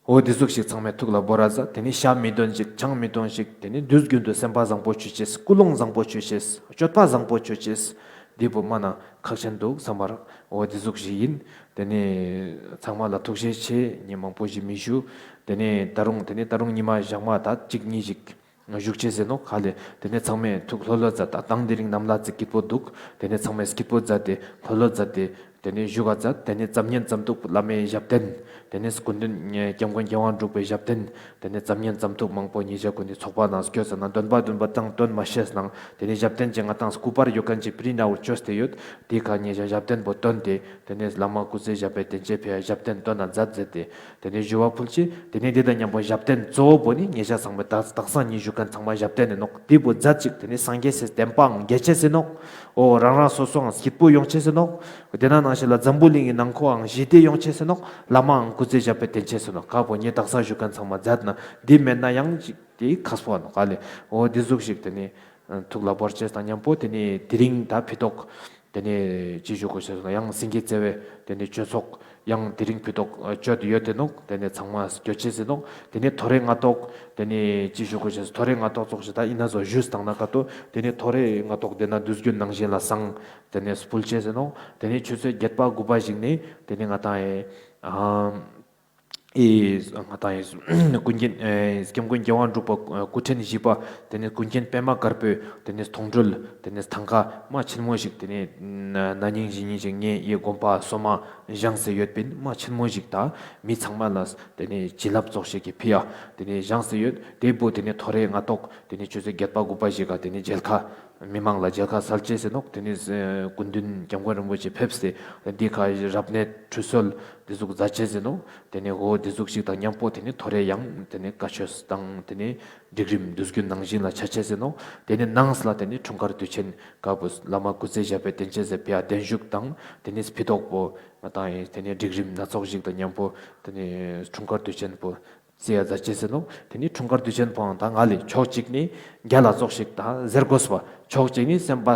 འོ་འདི་ཟུག་ཞིག་ཚང་མས་ཐུགས་ལ་བོར་ར་ཟ། དེ་ནས་ཤ་མི་འདོན་ཞིག། ཆང་མི་འདོན་ཞིག། དེ་ནས་དུས་རྒྱུན་དུ་སེམས་པ་བཟང་པོ་ཆོས་ཅེས། ཀུན་སློང་བཟང་པོ་ཆོས་ཅེས། སྤྱོད་པ་བཟང་པོ་ཆོས་ཅེས། འདི་པོ་མ་ན་ཁག་ཅན་འདུག་བསམ་པར། འོ་འདི་ཟུག་ཞིག་ཡིན། དེ་ནས་ཚང་མ་ལ་ཐུགས་རྗེ་ཆེ། ངས་མང་པོ་ཞིག་མི་ཞུ། དེ་ནས་ད་རུང་དེ་ནས་ད་རུང་ཉི་མ་ཞག་མ་ད་གཅིག་གཉིས་ཞིག་བཞུགས་ཅེས་ཟེར་ནོག་ཧ་ལེ། དེ་ནས་ཚང་མས་ཐུགས་ལྷོད་ལྷོད་མཛད། ད་དང་དེ་རིང་ནམ་ལ་ཙིག་སྐྱིད་པོ་འདུག། དེ་ནས་ཚང་མས་སྐྱིད་པོ་མཛད་དེ་ལྷོད་ལྷོད་མཛད་དེ་དེ་ནས་བཞུགས་ག་མཛད། དེ་ནས་ཙམ་ཉན་ཙམ་ཐུབ་བླ་མའི་ཞབས་བརྟན། དེ་ནས་སྐུ་མདུན་སྐྱབས་མགོན་རྒྱལ་དབང་འབྲུག་པའི་ཞབས་བརྟན། དེ་ནས་ཙམ་ཉན་ཙམ་ཐུབ་མང་པོ་ཉེ་ཞ་ཀུན་ནི་ཚོགས་པ་ནང་སྐྱོད་ཟ་ན་འདོན་པ་འདོན་པ་དང་འདོན་མ་ཤེས་ནང་དེ་ནས་ཞབས་བརྟན་ཅན་ང་ཏང་སྐུ་པར་ཡོད་མཁན་ཅིག་པི་རིན་ཊ་ཨའུཊ་བཅོས་ཏེ་ཡོད། དེ་ཁ་ཉེ་ཞ་ཞབས་བརྟན་པོ་བཏོན་ཏེ། དེ་ནས་བླ་མ་སྐུ་ཚེ་ཞབས་པད་བརྟན་ཅེས་ཕི་ཡ་ཞབས་བརྟན་བཏོན་ན་མཛད་མཛད་དེ། དེ་ནས་ཞུ་བ་ཕུལ་ཅེས། དེ་ནས་འདི་དང་མཉམ་པོ་ཞབས་བརྟན་གཙོ་བོ་པོ་ནི་ཉེ་ཞ་ཚང་མ་ད་དག་ས་ཉི་ཞུ་མཁན་ཚང་མ་ཞབས་བརྟན་ནི་ནོག། དེ་པོ་མཛད་ཅིག། དེ་ནས་སངས་རྒྱས་སི་བསྟན་པའང་རྒྱས་ཅེས་ཟེར་ནོག། འོ་རང་རང་སོ་སོའང་སྐྱིད་པོ་ཡོང་ཅེས་ཟེར་ནོག། དེ་ན་ནང་བཞིན་ལ་འཛམ་བུ་གླིང་གི་ནང་ཁོའང་ཞི་བདེ་ཡོང་ཅེས་ཟེར་ནོག། བླ་མའང་སྐུ་ཚེ་ཞབས་པད་བརྟན་ཅེས་ཟེར་ནོག། ཁ་པོ་ཉེ་དག་ས་ཞུ་མཁན་ཚང་མ་མཛད་ན་འདི་མེད་ན་ཡང་ཅིག་དེ་ཁག་པོ་ནོག་ཧ་ལེ། འོ་འདི་ཟུག་ཞིག་དེ་ནས་ཐུགས་ལ་བོར་ཅེས་དང་མཉམ་པོ་དེ་ནས་དེ་རིང་ད་ཕི་ཏོག་དེ་ནས་ཅི་ཞུ་དགོས་ཤེས་ན་ཡང་སེང་གེ་རྩེ་བའི་དེ་ནས་ཆོས་ཚོགས་ཡང་དེ་རིང་ཕི་ཏོག་ཨ་བཅོས་ཏེ་ཡོད་དེ་ནོག། དེ་ནས་ཚང་མ་སྐྱོད་ཅེས་ཟེར་ནོག། དེ་ནས་ཐོ་རེ་སྔ་ཏོག་དེ་ནས་ཅི་ཞུ་དགོས་ཤེས་ཐོ་རེ་སྔ་ཏོག་ཙོགས་ཤིག་ད་ཡིན་ན་ཟོ་ཞུས་བཏང་ན་ག་ཏོ། དེ་ནས་ཐོ་རེ་སྔ་ཏོག་དེ་ན་དུས་རྒྱུན་ནང་བཞིན་ལ་བསང་དེ་ནས་ཕུལ་ཅེས་ཟེར་ནོག། དེ་ནས་ཆུ་ཚོད་བརྒྱད་པ་དགུ་པ་ཞིག་ནས་དེ་ནས་ང་ཏང་ཨེ་ཨ་ཨེ་ང་ཏང་ཨེ་ཀུན་མཁྱེན་ཨེ་སྐྱབས་མགོན་རྒྱལ་དབང་འབྲུག་པ་སྐུ་ཕྲེང་བཞི་པ་དེ་ནས་ཀུན་མཁྱེན་པད་མ་དཀར་པོའི་དེ་ནས་མཐོང་གྲོལ་དེ་ནས་ཐང་ཀ་མ་ཆེན་མོ་ཞིག་དེ་ནས་ན་ནིང་གཞེས་ནིང་ཞིག་ངས་ཡེ་དགོན་པ་སོ་མ་བཞེངས་ཏེ་ཡོད་པིན། མ་ཆེན་མོ་ཞིག་ད་མི་ཚང་མ་ལ་དེ་ནས་བྱིན་རླབས་ཙོགས་ཤིག་གི་ཕི་ཡ་དེ་ནས་བཞེངས་ཏེ་ཡོད། དེ་བོ་དེ་ནས་ཐོ་རེ་སྔ་ཏོག་དེ་ནས་ཆུ་ཚོད་བརྒྱད་པ་དགུ་པ་ཞིག་ག་དེ་ནས་མཇལ་ཁ་མི་མང་ལ་མཇལ་ཁ་སལ་ཅེས་ཟེར་ནོག། དེ་ནས་སྐུ་མདུན་སྐྱབས་མགོན་རིན་པོ་ཆེ་ཕེབས་ཏེ་འདི་ཁ་རབ་གནས་ཁྲུས་གསོལ་འདི་ཟུག་མཛད་ཅེས་ཟེར་ནོག། དེ་ནས་འོ་འདི་ཟུག་ཞིག་དང་མཉམ་པོ་དེ་ནས་ཐོ་རེ་ཡང་དེ་ནས་བཀའ་ཆོས་དང་དེ་ནས་སྒྲིག་རིམ་དུས་རྒྱུན་ནང་བཞིན་ལ་ཆ་ཅེས་ཟེར་ནོག། དེ་ནས་ནངས་ལ་དེ་ནས་འཁྲུངས་སྐར་དུས་ཆེན་ཀ་བོ་བླ་མ་སྐུ་ཚེ་ཞབས་པད་བརྟན་ཅེས་ཟེར་ཕི་ཡ་བརྟན་བཞུགས་དང་དེ་ནས་ཕི་ཏོག་པོ་ང་ཏང་ཡིན་དེ་ནས་སྒྲིག་རིམ་སྣ་ཚོགས་ཤིག་དང་མཉམ་པོ་དེ་ནས་འཁྲུངས་སྐར་དུས་ཆེན་པོ་རྩི་ཡ་མཛད་ཅེས་ཟེར་ནོག། དེ་ནས་འཁྲུངས་སྐར་དུས་ཆེན་པོའང་ད་ང་ལས་ཕྱོགས་གཅིག་ནས་རྒྱལ་ལ་ཙོགས་ཤིག་ད་ཟེར་དགོས་པ། ཕྱོགས་གཅིག་ནས་སེམས་པ་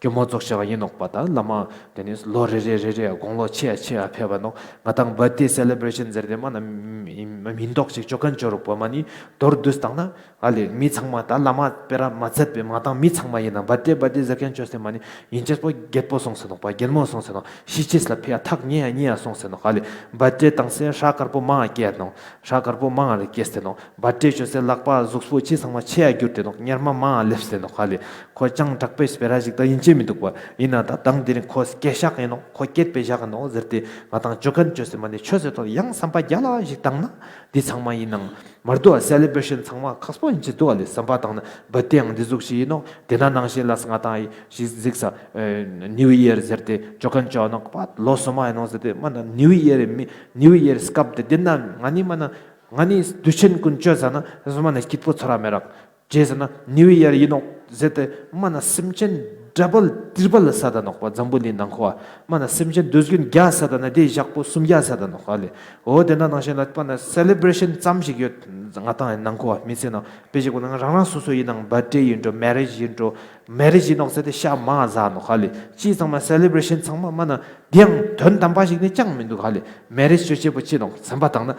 སྐྱོ་མོ་ཙོགས་ཤིག་ཡིན་ནོག་པ། ད་བླ་མ་དེ་ནས་ལོ་རེ་རེ་རེ་རེ་དགུང་ལོ་ཆེ་ཡ་ཆེ་ཡ་ཕེབས་པ་ནོག། ང་ཏང་བར་ཐ་ཌེ་སེ་ལེ་བྲེ་ཤན་ཟེར་ཏེ་མ་ན་མི་མི་མི་མདོག་ཅིག་ཅོ་མཁན་ཅོ་རུག་པ་མ་ནི་མདོར་བསྡུས་བཏང་ན་ཨ་ལེ་མི་ཚང་མ་ད་བླ་མ་སྤེ་ར་མ་ཚད་པའི་ང་ཏང་མི་ཚང་མ་ཡིན་ན་བར་ཐ་ཌེ་བར་ཐ་ཌེ་ཟེར་མཁན་ཅོས་ཏེ་མ་ནི་ཡིན་ཅེས་པོ་རྒྱལ་པོ་སོང་ཟེར་ནོག་པ། རྒྱལ་མོ་སོང་ཟེར་ནོག། ཤི་ཅེས་ལ་ཕི་ཡ་ཐག་ཉེ་ཡ་ཉེ་ཡ་སོང་ཟེར་ནོག། ཨ་ལེ་བར་ཐ་ཌེ་བཏང་སེ་ཧྲ་དཀར་པོ་མང་ང་སྐྱེས་ནོག། ཧྲ་དཀར་པོ་མང་ང་སྐྱེས་ཏེ་ནོག། བར་ཐ་ཌེ་ཅོས་སེ་ལག་པ་གཟུགས་པོ་ཅི་ཚང་མ་ཆེ་ཡ་གྱུར་ཏེ་ནོག། གཉེར་མ་མང་ང་སླེབས་ཏེ་ནོག། ཨ་ལེ་ཁོ་ཅང་དྲག་པོའི་སྤེ་ར་ཞིག་ད་ཡིན་ཅེས་མི་འདུག་པ། ཡིན་ན་ད་དང་དེ་རིང་ཁོ་སྐྱེས་ཤག་ཡིན་ནོག། ཁོ་སྐྱེས་པའི་ཞག་ཡིན་ནོག་ཟེར་ཏེ་ང་ཏང་ཅོ་མཁན་ཅོས་ཏེ་མ་ནི་ཆོས་ཟེར་ཏོ་ཡང་བསམ་པ་རྒྱལ་ལ་ཞིག་བཏང་ན་འདི་ཚང་མ་ཡིན་ནང་མར་དུ་ཨ་སེ་ལེ་བྲེ་ཤན་ཚང་མ་ཁག་པོ་ཡིན་ཅེས་འདུག། ཨ་ལེ་བསམ་པ་བཏང་ན་བར་ཐ་ཌེ་ཡང་འདི་ཟུག་ཞིག་ཡིན་ནོག། དེ་ན་ནང་བཞིན་ལ་ང་ཏང་ཞིག་གཟིགས་ས་ཨེ་ནིའུ་ཡར་ཟེར་ཏེ་ཅོ་མཁན་ཅོ་ནོག་པ། ལོ་སོ་མ་ཡིན་ནོག་ཟེར་ཏེ་མ་ན་ནིའུ་ཡར་མི་ནིའུ་ཡར་སྐབས་དེ་དེ་ན་ང་ནི་མ་ན་ང་ནི་དུས་ཆེན་ཀུན་ཅོ་ས་ན་སོ་མ་ན་སྐྱིད་པོ་ཚོར་ར་མེད་རག། ཅེས་ཟེར་ན་ནིའུ་ཡར་ཡིན་ནོག་ཟེར་ཏེ་མ་ན་སེམས་ཅན་ཌ་བལ་ཏྲི་པལ་ལ་ས་ད་ནོག་པ། འཛམ་བུ་གླིང་ནང་ཁོ་བ་མ་ན་སེམས་ཅན་དུས་རྒྱུན་བརྒྱ་ས་ད་ན་དེ་ཞག་པོ་སུམ་བརྒྱ་ས་ད་ནོག་ཨ་ལེ། འོ་དེ་ན་ནང་བཞིན་ལ་པ་ན་སེ་ལེ་བྲེ་ཤན་ཙམ་ཞིག་ཡོད། ང་ཏང་ནང་ཁོ་བ་མི་ཚེ་ནང་དཔེ་ཞིག་གོ་ན་རང་རང་སོ་སོ་ཡིན་ནང་བར་ཐ་ཌེ་ཡིན་འགྲོ་མེ་རེཇ་ཡིན་འགྲོ་མེ་རེཇ་ཡིན་ནོག་ཟེར་ཏེ་ཤ་མང་ཟ་ནོག་ཨ་ལེ། ཅི་ཚང་མ་སེ་ལེ་བྲེ་ཤན་ཚང་མ་མ་ན་དེ་ཡང་དོན་དམ་པ་ཞིག་ནི་ཅང་མི་འདུག་ཨ་ལེ། མེ་རེཇ་ཅོ་ཅེས་པོ་ཅི་ནོག་བསམ་པ་བཏང་ན།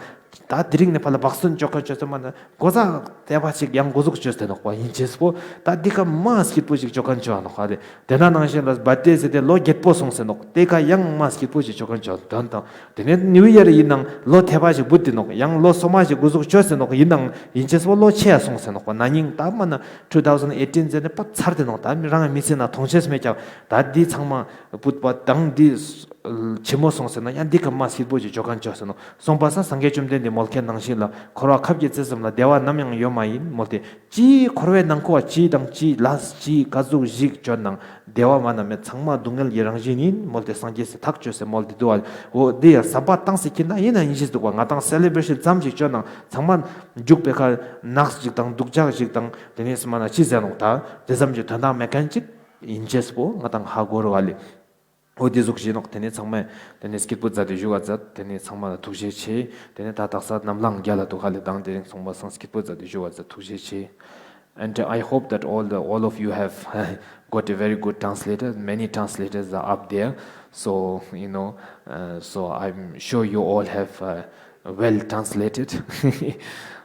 ད་དེ་རིང་ནས་ཕར་ལ་བག་སྟོན་ཅོ་མཁན་ཅོ་ཙམ་མ་ན་གོ་ས་དེ་བ་ཅིག་ཡང་འགོ་འཛུགས་ཅོས་ཏེ་ནོག་པ། ཡིན་ཅེས་པོ་ད་འདི་ཀ་མ་སྐྱིད་པོ་ཞིག་ཅོ་མཁན་ཅོ་ནོག་ཨ་ལེ། དེ་ན་ནང་བཞིན་ལ་བར་ཐ་ཌེ་ཟེར་ཏེ་ལོ་བརྒྱད་པོ་སོང་ཟེར་ནོག། དེ་ཀ་ཡང་མ་སྐྱིད་པོ་ཞིག་ཅོ་མཁན་ཅོ་དོན་དང་དེ་ནས་ནིའུ་ཡར་ཡིན་ནང་ལོ་ཐེ་བ་ཞིག་བུད་དེ་ནོག། ཡང་ལོ་སོ་མ་ཞིག་འགོ་འཛུགས་ཅོས་ཏེ་ནོག། ཡིན་ནའང་ཡིན་ཅེས་པོ་ལོ་ཆེ་ཡ་སོང་ཟེར་ནོག་པ། ན་ནིང་ད་མ་ན་two thousand eighteen ཟེར་ནས་པ་ཚར་ཏེ་ནོག། ད་མི་རང་མི་ཚེ་ན་མཐོང་ཆེས་མེད་ཀྱང་ད་འདི་ཚང་མ་བུད་པ་དང་འདི་ཆི་མོ་སོང་ཟེར་ན་ཡང་འདི་ག་མ་སྐྱིད་པོ་ཅིག་འཇོག་མཁན་ཅོ་ཟེར་ནོག། སོང་པ་སང་སངས་རྒྱས་བཅོམ་ལྡན་འདས་མོལ་མཁན་ནང་བཞིན་ལ་འཁོར་བ་ཁབ་ཀྱི་རྩེ་ཙམ་ལ་བདེ་བ་ནམ་ཡང་ཡོད་མ་ཡིན་མོལ་ཏེ། ཅི་འཁོར་བའི་ནང་ཁོ་བ་ཅི་དང་ཅི་ལས་ཅི་ག་ཟུག་ཞིག་ཅོ་ནང་བདེ་བ་མ་ན་མེད། ཚང་མ་སྡུག་བསྔལ་གྱི་རང་བཞིན་ཡིན་མོལ་ཏེ་སངས་རྒྱས་སི་ཐག་ཆོད་ཟེར་མོལ་ཏེ་འདུག་པ། འོ་འདི་ཡང་ཟམ་པ་བཏང་སྟེ་ཁྱེར་ན་ཡིན་ན་ཡིན་ཞིག་འདུག་པ། ང་དང་སེ་ལེ་བྲེ་ཤན་ཙམ་ཞིག་ཅོ་ནང་ཚང་མ་རྒྱུག་པའི་ཁར་ནགས་ཞིག་དང་སྡུག་ཅག་ཞིག་དང་དེ་ནས་མ་ན་ཅི་ཟེར་ནོག། ད་དེ་ཙམ་གྱི་དོན་དག་མེད་མཁན་ཅིག་ཡིན་ཅེས་པོ་ང་དང་ཧ་གོ་རུ་བ་ལེ། འོ་དེ་ཟུག་ཞིག་ནོག། དེ་ནས་ཚང་མས་དེ་ནས་སྐྱིད་པོ་མཛད་དེ་བཞུགས་པ་མཛད། དེ་ནས་ཚང་མ་ལ་ཐུགས་རྗེ་ཆེ། དེ་ནས་ད་དག་ས་ནམ་ལངས་རྒྱ་ལ་འདུག་ཧ་ལེ། དང་དེ་རིང་ཚང་མ་སང་སྐྱིད་པོ་མཛད་དེ་བཞུགས་པ་མཛད། ཐུགས་རྗེ་ཆེ། And I hope that all the, all of you have got a very good translator. Many translators are up there. So, you know, uh, so I'm sure you all have uh, well translated.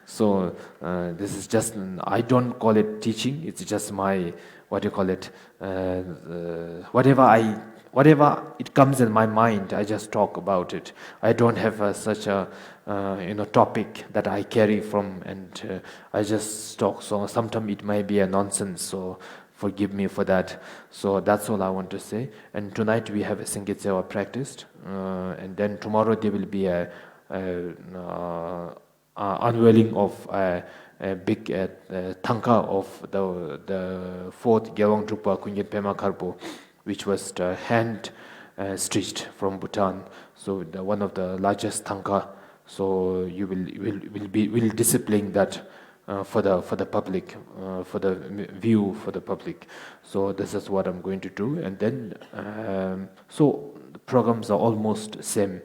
So, uh, this is just, I don't call it teaching, it's just my, what do you call it, uh, uh, whatever I, whatever it comes in my mind, I just talk about it. I don't have uh, such a, uh, you know, topic that I carry from and uh, I just talk. So sometimes it may be a nonsense, so forgive me for that. So that's all I want to say. And tonight we have a Singit Sewa practiced, uh, and then tomorrow there will be a, a uh, uh, unveiling of a, a big uh, uh, thangka of the, the fourth Gewang Drukpa Kunjen Pema Karpo, which was uh, hand uh, stitched from Bhutan. So the, one of the largest thangka. So you will will will be will displaying that uh, for the for the public, uh, for the view for the public. So this is what I'm going to do, and then um, so the programs are almost same.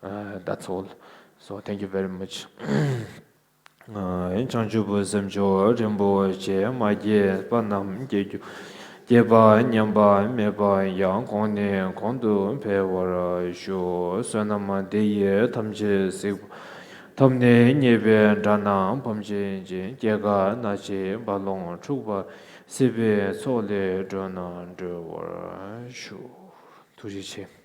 Uh, that's all. So thank you very much. བྱང་ཆུབ་སེམས་མཆོག་རིན་པོ་ཆེ། མ་སྐྱེས་པ་རྣམས་སྐྱེ་གྱུར། སྐྱེས་པ་ཉམས་པ་མེད་པ་ཡང་། གོང་ནས་གོང་དུ་འཕེལ་བར་ཤོག། བསོད་ནམས་འདི་ཡིས་ཐམས་ཅད་གཟིགས་པ། ཐོབ་ནས་ཉེས་པའི་དགྲ་རྣམས་ཕམ་བྱས་ཤིང་། སྐྱེ་རྒ་ན་འཆིའི་རྦ་ཀློང་འཁྲུགས་པ། སྲིད་པའི་མཚོ་ལས་འགྲོ་བ་སྒྲོལ་བར་ཤོག། ཐུགས་རྗེ་ཆེ།